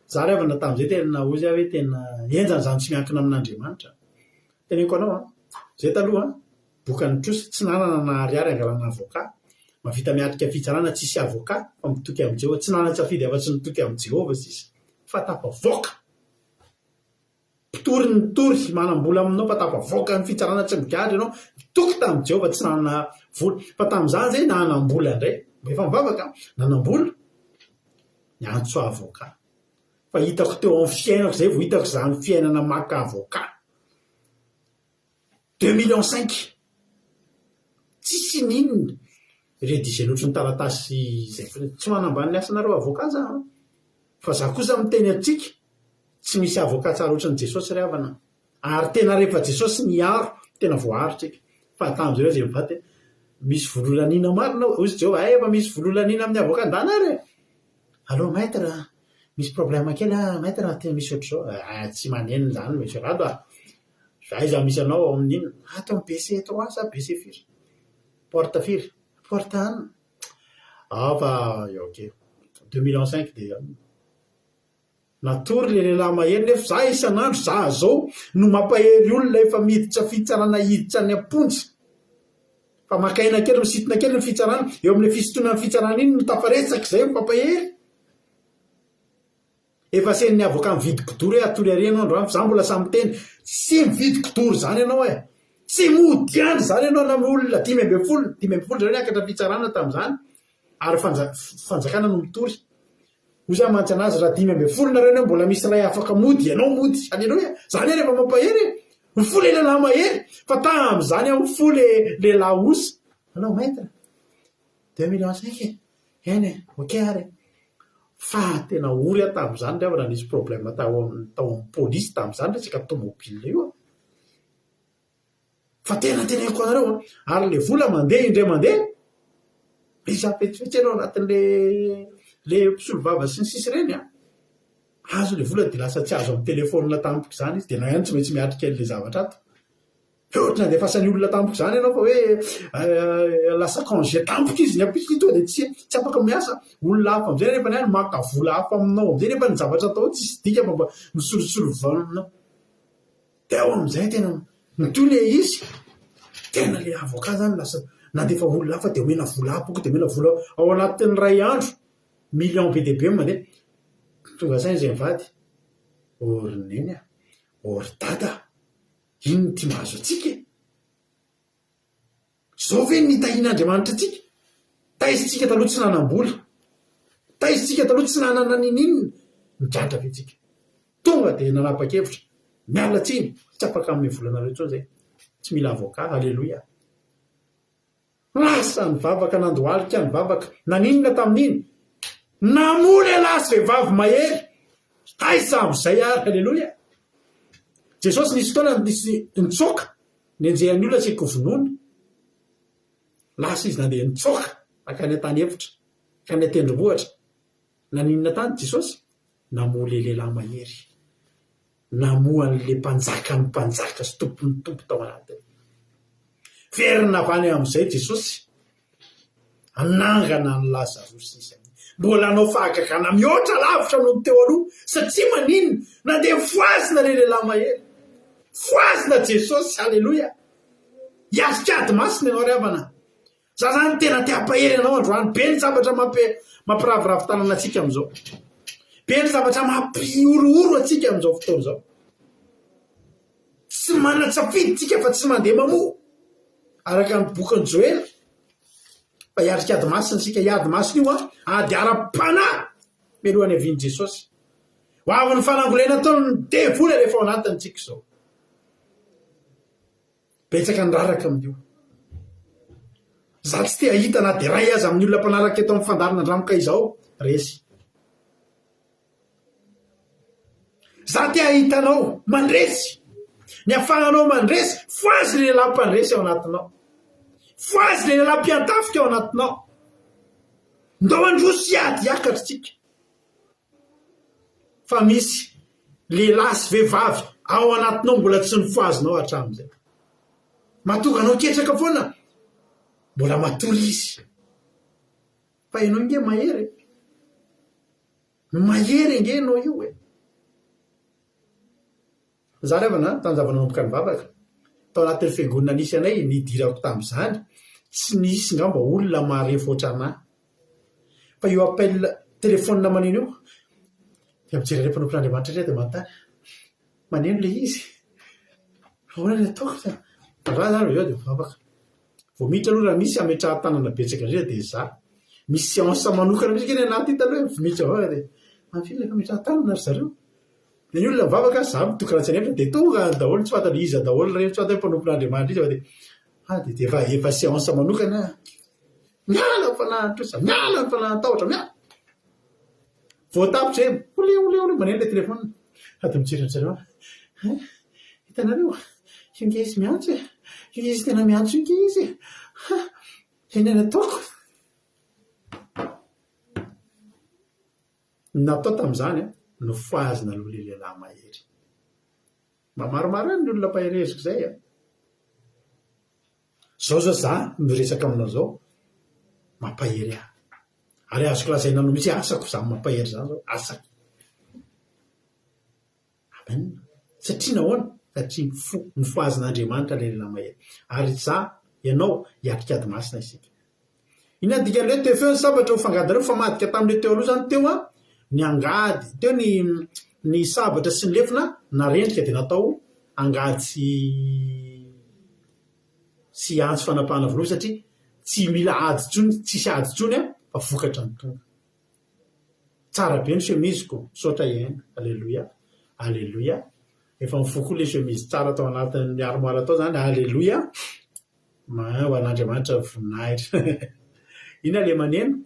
Za ry havana tamin'izay tena hozy aho hoe tena henjana izany tsy miankina amin'Andriamanitra. Teneniko anao an, izay taloha an, bokan'ny trosa, tsy nanana na ariary hangalana avocat, mahavita miatrika fitsarana tsisy avocat fa mitoky amin'i Jehovah, tsy nanan-tsafidy afa-tsy nitoky amin'i Jehovah sisa fa tafavoaka. Mpitory nitory, manam-bola aminao fa tafavoaka ny fitsarana tsy migadra ianao, nitoky tamin'i Jehovah tsy nanana vola, fa tamin'izany izay nanam-bola indray, mba efa mivavaka, nanam-bola, niantso avocat. Fa hitako teo amin'ny fiainako izay vao hitako izany fiainana maka avocat. Deux millions cinq. Tsisy n'inona. Rédiger ohatry ny taratasy izay fotsiny. Tsy manambany ny asanareo avocat za an. Fa za kosa miteny antsika, tsy misy avocat tsara ohatry ny Jesosy ry havana an. Ary tena rehefa Jesosy niaro, tena voaaro tsika. Fa tamin'izay hoe zay mivady, misy vololaniana marina hoy izy Jehovah, hay efa misy vololaniana amin'ny avocat ndana ary e. Allô maître, misy problème kely ah maître, tena misy ohatr'izao. Ah tsy manenina izany monsieur Rado ah. Aiza misy anao ao amin'ny inona? Ato amin'ny BC trois sa BC firy? Porte firy? Porte an. Ao fa ok. Deux millions cinq dia natory le lehilahy mahery nefa za isan'andro za zao no mampahery olona efa miditra fitsarana hiditra any am-ponja. Fa maka aina kely misintona kely ny fitsarana, eo amin'ilay fisintonan'ny fitsarana iny no tafaretsaka izay mifampahery. Efa asain'ny avocat mividy kidoro hoe atory ary ianao androany fa za mbola sahy miteny tsy mividy kidoro zany ianao e! Tsy mody andry zany ianao na olona 15, 15 zareo niakatra fitsarana tamin'izany ary fanja fanjakana no mitory. Hoy za mantsy anazy raha 15 nareo anie mbola misy iray afaka mody ianao mody. Aleloia! Zany anie efa mampahery e! Mifoha le lehilahy mahery fa tamin'izany aho mifoha le lehilahy osa. Allo maître, deux millions cinq e! Eny e, ok ary e. Fa tena ory aho tamin'izany ry havana, nisy problème tao amin'ny tao amin'ny polisy tamin'izany resaka tomobile io an. Fa tena teneniko anareo an, ary le vola mandeha indray mandeha, misy hafetsifetsena ao anatin'le le mpisolovava sy ny sisa ireny an. Azo le vola dia lasa tsy azo amin'ny téléphone tampoka izany izy, dia ianao ihany tsy maintsy miatrika an'ilay zavatra ato. Hoe ohatry ny andefasan'ny olona tampoka izany ianao fa hoe lasa congé tampoka izy ny ampitso tonga dia tsy tsy afaka miasa. Olona hafa amin'izay anefa ny any maka vola hafa aminao amin'izay nefa ny zavatra atao tsisy dika fa mba misolosolo vanona. Dia ao amin'izay tena mitohy ilay izy. Tena ilay avocat izany lasa nandefa olona hafa dia omena vola hafa koa dia omena vola ao anatin'ny iray andro. Million be dia be no mandeha. Tonga saina izay mivady. Ô ry neny a! Ô ry dada a! Inona ity mahazo antsika e? Izao ve ny nitahian'Andriamanitra antsika? Taiza isika taloha tsy nanam-bola? Taiza isika taloha tsy nanana ninoninona? Nigadra ve tsika? Tonga dia nanapa-kevitra, miala tsiny, tsy afaka hanome vola anareo intsony izay, tsy mila avocat, aleloia. Lasa nivavaka nandohalika nivavaka. Naninona tamin'iny? Namoa lehilahy sy vehivavy mahery. Aiza amin'izay ary? Aleloia! Jesosy nisy fotoana nisy nitsoaka, nenjehan'ny olona saika hovonoina. Lasa izy nandeha nitsoaka nankany an-tany efitra, nankany an-tendrombohitra. Naninona tany Jesosy? Namoa ilay lehilahy mahery. Namoha an'ilay Mpanjakan'ny mpanjaka sy Tompon'ny tompo tao anatiny. Verina avy any amin'izay Jesosy, hanangana an'i Lazarosy izy. Mbola hanao fahagagana mihoatra lavitra noho ny teo aloha, satria maninona? Nandeha fohazina ilay lehilahy mahery. Fohazina Jesosy, haleloia! Hiatrika ady masina ianao ry havana. Za zany tena te hampahery anao androany, be ny zavatra mampi mampiraviravy tanana antsika amin'izao. Be ny zavatra mampihorohoro antsika amin'izao fotoana izao. Tsy manan-tsafidy tsika fa tsy mandeha mamoa araka ny bokin'i Joela fa hiatrika ady masina isika, hiady masina io an, ady ara-panahy. Mialohan'ny havian'i Jesosy. Ho avy ny fanangolena ataon'ny devoly ary efa ao anatiny tsika izao. Betsaka ny raraka amin'io. Za tsy te hahita na dia iray aza amin'ny olona mpanaraka eto amin'ny fandaharana Andramoka izao resy. Za te hahita anao mandresy. Ny afahanao mandresy, fohazy ilay lehilahy mpandresy ao anatinao. Fohazy ilay lehilahy mpiantafika ao anatinao. Ndao handroso hiady hiakatra tsika. Fa misy lehilahy sy vehivavy ao anatinao mbola tsy nofohazinao hatramin'izay. Mahatonga anao ketraka foana, mbola matory izy. Fa ianao ange mahery e. Mahery ange ianao io e. Za ry havana, tamin'ny zava-nanomboka nivavaka, tao anatin'ny fiangonana nisy anay, nidirako tamin'izany, tsy nisy ngamba olona marefo ohatran'ahy. Fa io appel téléphone maneno io, dia mijery an'ilay mpanompon'Andriamanitra indray dia manontany, maneno ilay izy? Ahoana ny ataoko? Fa za zany avy eo dia mivavaka. Vao miditra aloha raha misy ametrahan-tanana betsaka indrindra dia za. Misy séance manokana mihitsy ange ny anaty ito aloha e, miditra mivavaka dia, amin'ny firy ilay fametrahan-tanana ry zareo? Dia ny olona mivavaka, za mitokana tsy anefa dia tonga any daholo, tsy fantatra iza daholo ireny, tsy fantatra hoe mpanompon'Andriamanitra iza fa dia, ah dia efa efa séance manokana ah. Miala ny fanahin'ny trosa, miala ny fanahin'ny tahotra, miala. Vao tapitra izay, ole ole ole, maneno ilay téléphone. Sady mijery an-dry zareo aho, hein, hitanareo, io nge izy miantso e, io izy tena miantso io nge izy e, ha, inona no ataoko? Ny natao tamin'izany, nofohazina aloha ilay lehilahy mahery. Mba maromaro ihany ny olona ampahereziko izay an! Izao izao za miresaka aminao izao, mampahery ahy. Ary azoko lazaina anao mihitsy hoe asako izany mampahery izany izao, asako. Amen. Satria nahoana? Satria fo, nofohazin'Andriamanitra ilay lehilahy mahery. Ary za, ianao, hiatrika ady masina isika. Inona ny dikan'ilay hoe tefeo ny sabatra ho fangadinareo? Mifamadika tamin'ilay teo aloha izany teo an, ny angady, teo ny ny sabatra sy ny lefona narendrika dia natao angady sy sy antsy fanapahana voalohany satria tsy mila ady intsony, tsisy ady intsony an, fa vokatra ny tonga. Tsara be ny chemise-ko, misaotra Iaina. Aleloia. Aleloia. Efa mifoha koa ilay chemise tsara tao anatin'ny armoire tao izany, aleloia. Mahay ho an'Andriamanitra ny voninahitra. Inona ilay maneno?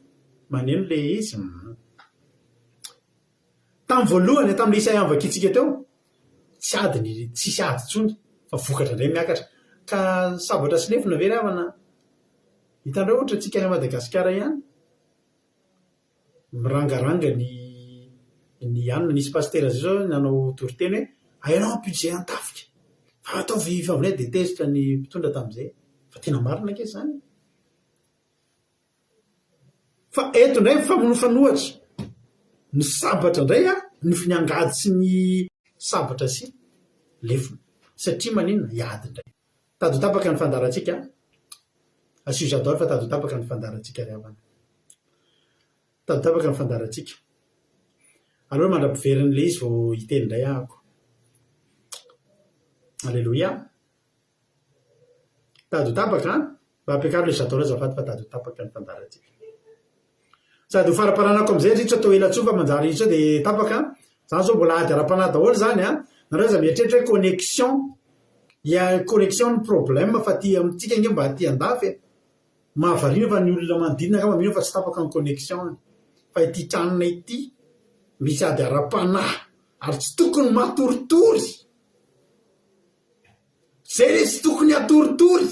Maneno ilay izy. Tamin'ny voalohany, tamin'ilay Isaia novakintsika teo, tsy ady ny, tsisy ady intsony fa vokatra indray miakatra. Ka sabatra sy lefona ve ry havana? Hitanareo ohatra antsika any Madagasikara ihany? Mirangaranga ny ny anona. Nisy pasitera zay zao nanao toriteny hoe ahenao ny budget an-tafika fa ataovy famonjena dia tezitra ny mpitondra tamin'izay. Fa tena marina ange izany e. Fa eto indray mifamonofanohatra. Ny sabatra indray an, ny ny angady sy ny sabatra sy lefona. Satria maninona? Hiady indray. Tady ho tapaka ny fandaharantsika. Asio j'adore fa tady ho tapaka ny fandaharantsika ry havana. Tady ho tapaka ny fandaharantsika. Aleo mandra-piverin'ilay izy vao hiteny indray ahako. Aleloia. Tady ho tapaka an! Mba ampiakaro ilay j'adore azafady fa tady ho tapaka ny fandaharantsika. Sady ho faramparanako amin'izay ry tsy atao ela intsony fa manjary sao dia tapaka an! Zany zao mbola ady ara-panahy daholo zany an! Nareo aza mieritreritra hoe connexion, il ya connexion ny problème fa aty amintsika ange mba aty andafy e! Mahavariana fa ny olona manodidina angamba mino fa tsy tapaka ny connexion-ny fa ity tranonay ity misy ady ara-panahy ary tsy tokony matoritory! Zay re tsy tokony hatoritory!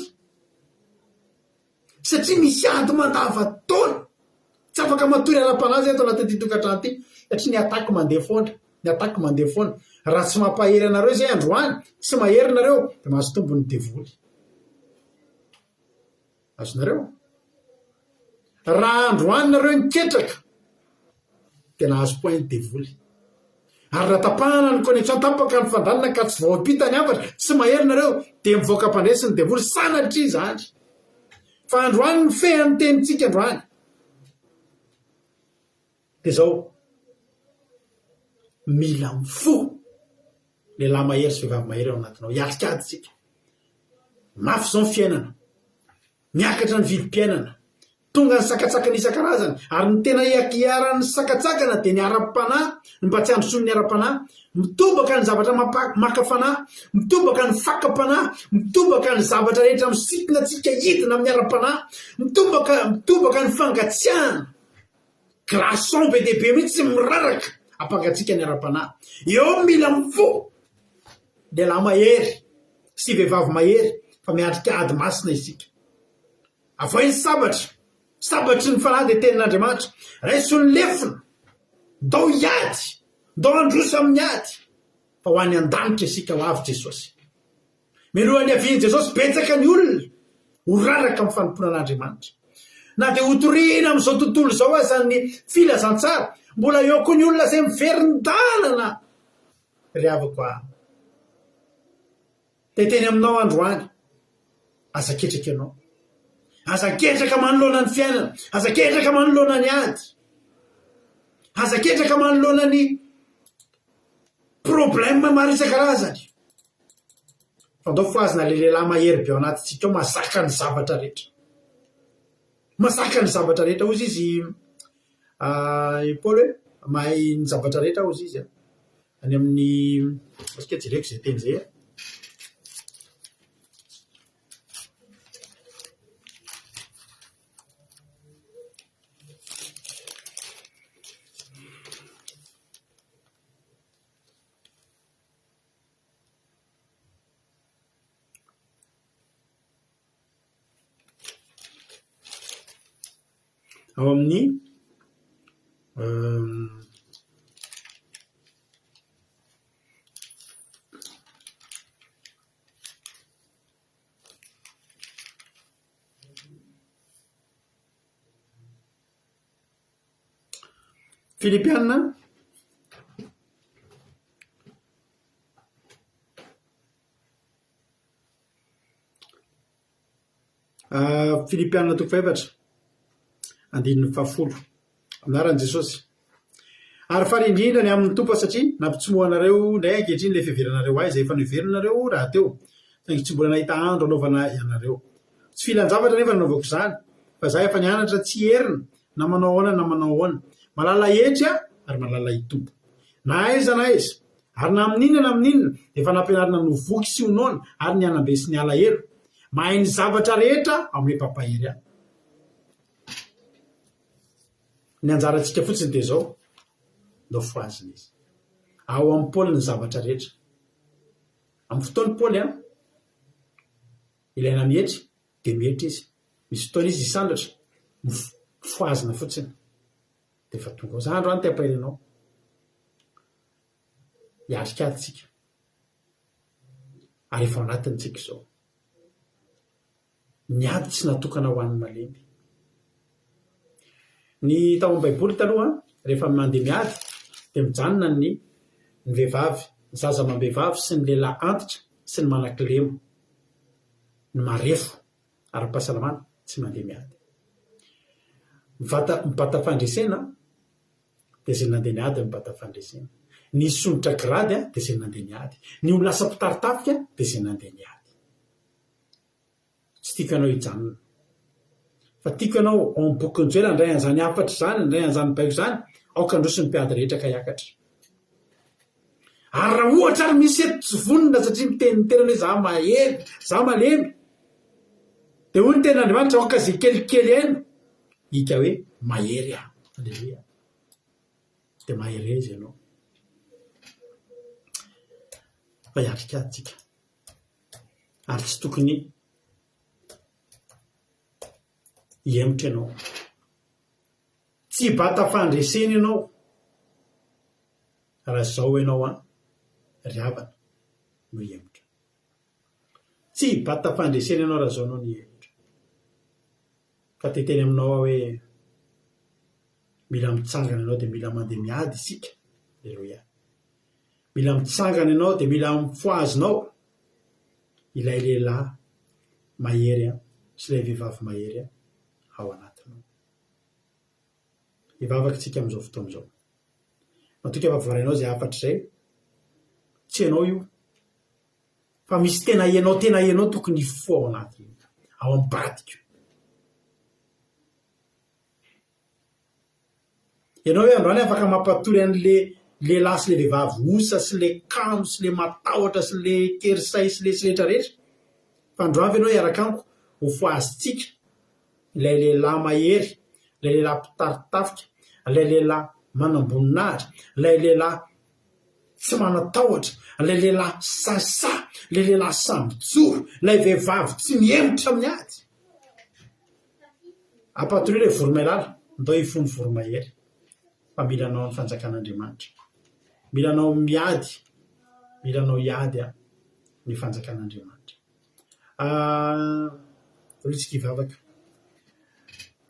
Satria misy ady mandavan-taona. Tsy afaka matory ara-panahy zay ato anatin'ity tokantrano ity satria ny attaque mandeha foana, ny attaque mandeha foana. Raha tsy mampahery anareo zay androany, tsy mahery nareo dia mahazo tombony ny devoly. Azonareo? Raha androany nareo niketraka dia nahazo point ny devoly. Ary raha tapahana ny connexion, tapaka ny fandalinana ka tsy voampita ny hafatra, tsy mahery nareo dia mivoaka mpandresy ny devoly, sanatria izany. Fa androany ny fean'ny tenintsika androany dia izao, mila mifoha lehilahy mahery sy vehivavy mahery ao anatinao, hiatrika ady isika. Mafy izao ny fiainana, miakatra ny vidim-piainana. Tonga ny sakatsakana isan-karazany, ary ny tena iharan'ny sakatsakana dia ny ara-panahy, ny mba tsy handrosoan'ny ara-panahy. Mitobaka ny zavatra maka fanahy, mitobaka ny fakam-panahy, mitobaka ny zavatra rehetra misintona antsika hidina amin'ny ara-panahy, mitobaka, mitobaka ny fangatsiahana. Glaçon be dia be mihitsy miraraka hampangatsiaka ny ara-panahy. Eo mila mifoha lehilahy mahery sy vehivavy mahery fa miatrika ady masina isika. Avoay ny sabatra, sabatry ny fanahy dia tenin'Andriamanitra. Raiso ny lefona, ndao hiady, ndao handroso amin'ny ady, fa ho any an-danitra isika ho avy Jesosy. Mialohan'ny hiavian'i Jesosy, betsaka ny olona ho raraka amin'ny fanompoana an'Andriamanitra. Na dia hotorihina amin'izao tontolo izao aza ny filazantsara, mbola eo koa ny olona izay miverin-dalana. Ry havako a! Te hiteny aminao androany, aza ketraka ianao. Aza ketraka manoloana ny fiainana, aza ketraka manoloana ny ady. Aza ketraka manoloana ny problème maro isan-karazany. Fa ndao fohazina ilay lehilahy mahery be ao anatintsika ao, mazaka ny zavatra rehetra. Mazaka ny zavatra rehetra, hozy izy i Paoly hoe mahay ny zavatra rehetra hozy izy. Any amin'ny, asika jereko izay teny izay e. Ao amin'ny Filipiana Filipiana toko fahefatra, andininy fahafolo. Amin'ny anaran'i Jesosy. Ary faly indrindra ny amin'ny Tompo aho satria nampitsimohanareo indray ankehitriny ilay fiheveranareo ahy izay efa noheverinareo rahateo, saingy tsy mbola nahita andro hanaovana ianareo. Tsy filan-javatra anefa no nanaovako izany, fa izaho efa nianatra tsy hierina na manao ahoana na manao ahoana. Mahalala hetry aho ary mahalala hitombo. Na aiza na aiza, ary na amin'inona na amin'inona, dia efa nampianarina ny ho voky sy ho noana ary ny hanam-be sy ny halahelo. Mahay ny zavatra rehetra ao amin'ilay Mpampahery ahy. Ny anjarantsika fotsiny dia izao, ndao fohazina izy. Ao amin'i Paoly ny zavatra rehetra. Amin'ny fotoan'i Paoly, ilaina mihetry dia mihetry izy. Misy fotoana izy hisandratra, fohazina fotsiny dia efa tonga ao. Za androany te hampahery anao. Hiatrika ady tsika. Ary efa ao anatiny tsika izao. Ny ady tsy natokana ho an'ny malemy. Ny tao amin'ny Baiboly taloha, rehefa mandeha miady dia mijanona ny ny vehivavy, ny zaza amam-behivavy sy ny lehilahy antitra sy ny manan-kilema. Ny marefo ara-pahasalamana tsy mandeha miady. Mivata mibata fandresena dia izay nandeha niady no mibata fandresena. Ny hisondrotra grady dia izay nandeha niady. Ny ho lasa mpitari-tafika dia izay nandeha niady. Tsy tiako ianao hijanona. Fa tiako ianao ao amin'ny bokin'i Joela handray an'izany hafatra izany, handray an'izany baiko izany, aoka handroso ny mpiady rehetra ka hiakatra. Ary raha ohatra ary misy eto tsy vonona satria miteny ny tenany hoe za mahery, za malemy, dia hoy ny tenin'Andriamanitra, aoka izay kelikely aina hika hoe mahery aho. Aleloia. Dia mahereza ianao. Fa hiatrika ady tsika. Ary tsy tokony hihemotra ianao. Tsy hibata fandresena ianao raha izao ianao an, ry havana, no hihemotra. Tsy hibata fandresena ianao raha izao ianao no hihemotra. Fa te hiteny aminao aho hoe mila mitsangana ianao dia mila mandeha miady isika. Aleloia. Mila mitsangana ianao dia mila mifohazinao ilay lehilahy mahery sy ilay vehivavy mahery ao anatinao. Hivavaka isika amin'izao fotoana izao. Matoky fa voarainao izay hafatra izay. Tsy ianao io. Fa misy tena ianao, tena ianao tokony hifoha ao anatiny, ao ambadika. Ianao ve androany afaka mampatory an'le lehilahy sy le vehivavy osa sy le kamo sy le matahotra sy le kerisay sy le sy rehetra rehetra? Fa androany ve ianao hiaraka amiko ho fohazintsika ilay lehilahy mahery, ilay lehilahy mpitari-tafika, ilay lehilahy manam-boninahitra, ilay lehilahy tsy manan-tahotra, ilay lehilahy sahisahy, ilay lehilahy sahy mijoro, ilay vehivavy tsy mihemotra amin'ny ady? Ampatorio ilay voromailala, ndao hifoha ny voromahery, fa mila anao ny fanjakan'Andriamanitra. Mila anao miady, mila anao hiady ny fanjakan'Andriamanitra. Aleo isika hivavaka.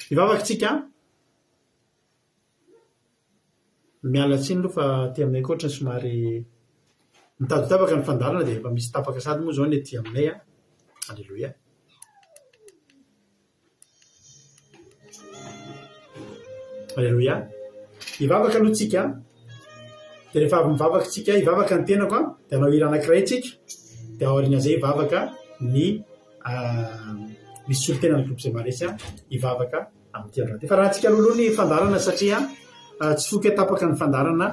Hivavaka isika. Miala tsiny aloha fa aty aminay koa ohatran'ny somary mitady ho tapaka ny fandaharana dia efa misy tapaka sahady moa izao ny aty aminay an! Aleloia. Aleloia. Hivavaka aloha tsika an! Dia rehefa avy mivavaka tsika, hivavaka ny tenako an, dia hanao hira anankiray tsika, dia aorian'izay hivavaka ny misy solontena ny groupe izay maharesy an, hivavaka amin'ity androany ity. Fa raha antsika aloha ny fandaharana satria tsy foiko hoe tapaka ny fandaharana,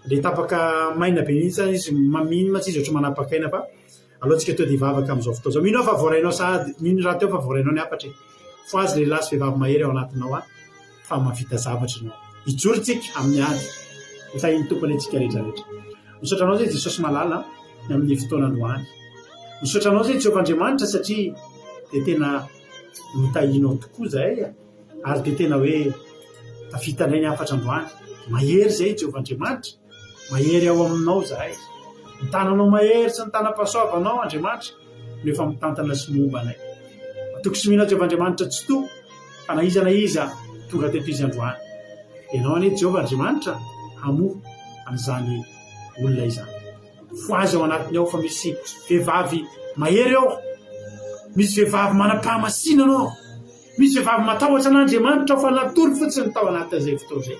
le tapaka maina be mihitsy zany izy, maminy mantsy izy ohatry manapaka aina fa aleo antsika tonga dia hivavaka amin'izao fotoana izao. Mino aho fa voarainao sahady, mino rahateo fa voarainao ny hafatra e. Fohazy lehilahy sy vehivavy mahery ao anatinao aho fa mahavita zavatra ianao. Hijoro tsika amin'ny ady. Ho tahin'ny Tompo anie tsika rehetra rehetra. Misaotra anao zay Jesosy malala ny amin'ny fotoana androany. Misaotra anao zay Jehovah Andriamanitra satria dia tena Notahianao tokoa izahay ary dia tena hoe tafita indray ny hafatra androany. Mahery izay Jehovah Andriamanitra, mahery ao aminao izahay. Ny tananao mahery sy ny tanam-pahasoavanao Andriamanitra no efa mitantana sy momba anay. Matoky sy mino aho Jehovah Andriamanitra Tsitoha fa na iza na iza tonga teto izy androany. Ianao anie Jehovah Andriamanitra hamoha an'izany olona izany. Fohazy ao anatiny ao fa misy vehivavy mahery ao, misy vehivavy manam-pahamasinana ao, misy vehivavy matahotra an'Andriamanitra ao fa natory fotsiny tao anatin'izay fotoana izay.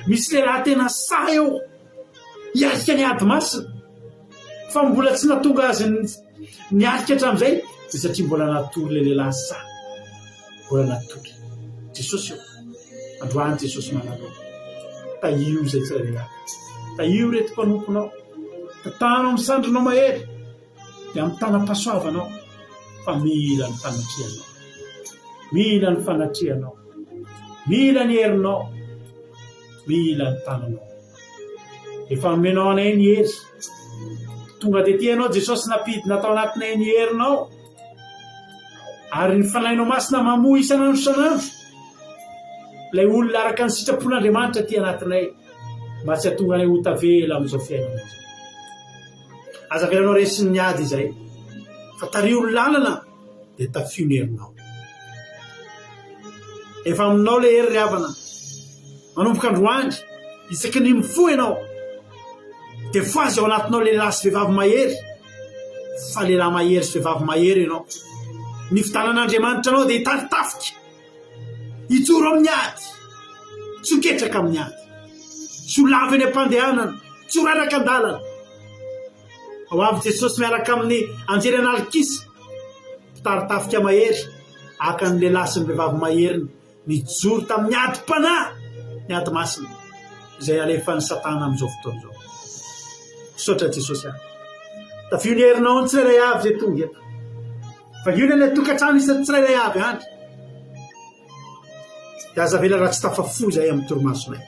Misy lehilahy tena sahy ao hiatrika ny ady masina fa mbola tsy nahatonga azy niatrika hatramin'izay dia satria mbola natory ilay lehilahy sahy. Mbola natory. Jesosy ô, androany Jesosy manana ô, tahio izay tsirairay avy. Tahio ireto mpanomponao. Tantano amin'ny sandrinao mahery, dia amin'ny tanam-pahasoavanao, fa mila ny fanatrehanao. Mila ny fanatrehanao. Mila ny herinao. Mila ny tananao. Efa nomenao anay ny hery. Tonga tety ianao Jesosy nampidina tao anatinay ny herinao. Ary ny Fanahinao Masina mamoha isan'andro isan'andro ilay olona araka ny sitrapon'Andriamanitra aty anatinay mba tsy hahatonga anay ho tavela amin'izao fiainana izao. Aza avelanao resin'ny ady izay fa tariho lalana dia tafio ny herinao. Efa aminao ilay hery ry havana. Manomboka androany, isaky ny mifoha ianao dia fohazy ao anatinao lehilahy sy vehivavy mahery. Fa lehilahy mahery sy vehivavy mahery ianao. Ny fitanan'Andriamanitra anao dia hitari-tafika, hijoro amin'ny ady, tsy ho ketraka amin'ny ady, tsy ho lavo eny am-pandehanana, tsy ho raraka an-dalana. Ho avy Jesosy miaraka amin'ny anjely an'alikisa, mpitari-tafika mahery, haka ny lehilahy sy ny vehivavy maheriny. Nijoro tamin'ny adim-panahy ny ady masina izay alefan'i Satana amin'izao fotoana izao. Misaotra Jesosy a. Tafio ny herinao ny tsirairay avy izay tonga eto. Vahio ny any an-tokantrano isan'ny tsirairay avy any. Dia aza avela raha tsy tafafoha izahay amin'ny torimasonay.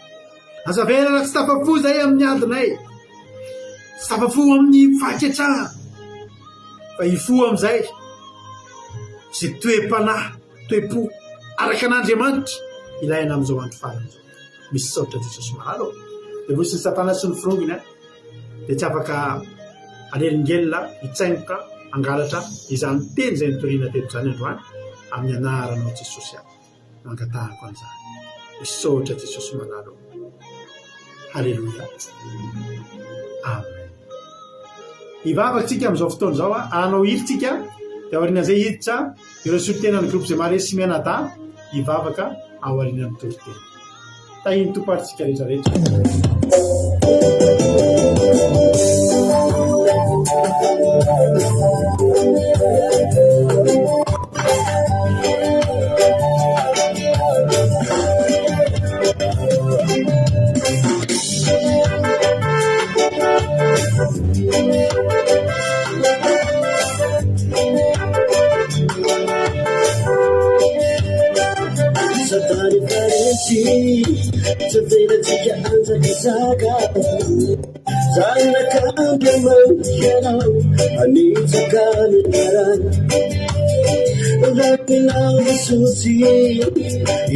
Aza avela raha tsy tafafoha izahay amin'ny adinay. Tsy tafafoha amin'ny fahaketrahana. Fa hifoha amin'izay izay toe-panahy. Toe-po araka an'Andriamanitra ilaina amin'izao andro farany izao. Misaotra Jesosy malala ô. Devoly sy ny satana sy ny forongony dia tsy afaka hanelingelina, hitsaingoka, hangalatra izany teny izay nitoriana teto izany androany amin'ny anaranao Jesosy aho no angatahako an'izany. Misaotra Jesosy malala ô. Haleloia. Amen. Hivavaka tsika amin'izao fotoana izao, hanao hira tsika dia aorian'izay hiditra Ireo solontenan'ny groupe Zemare sy Mianadahy hivavaka aorianan'ny toriteny. Tahin'ny Tompo ary tsika rehetra rehetra. Satana efa resy, tsy avelantsika hanjakazaka. Zanak'Andriamanitra ianao, hanitsaka ny anarany. Rakinao Jesosy,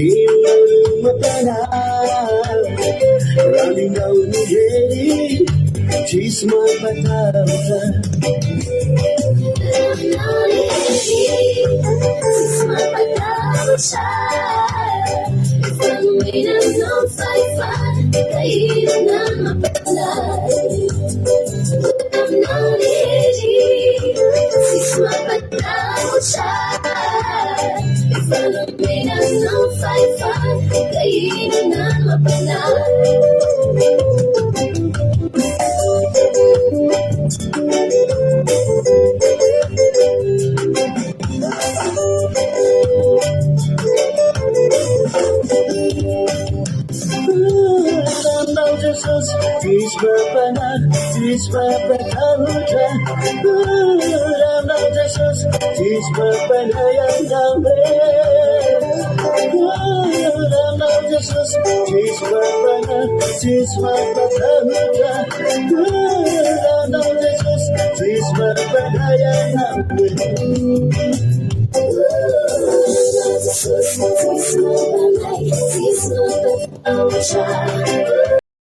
inona no mampanahy? Raninao ny hery, tsisy mampatahotra. Raninao ny hery, tsisy mampatahotra. Efa nomenanao ny fahefana, ka inona no mampanahy? Raninao ny hery, tsisy mampatahotra. Efa nomenanao ny fahefana, ka inona no mampanahy?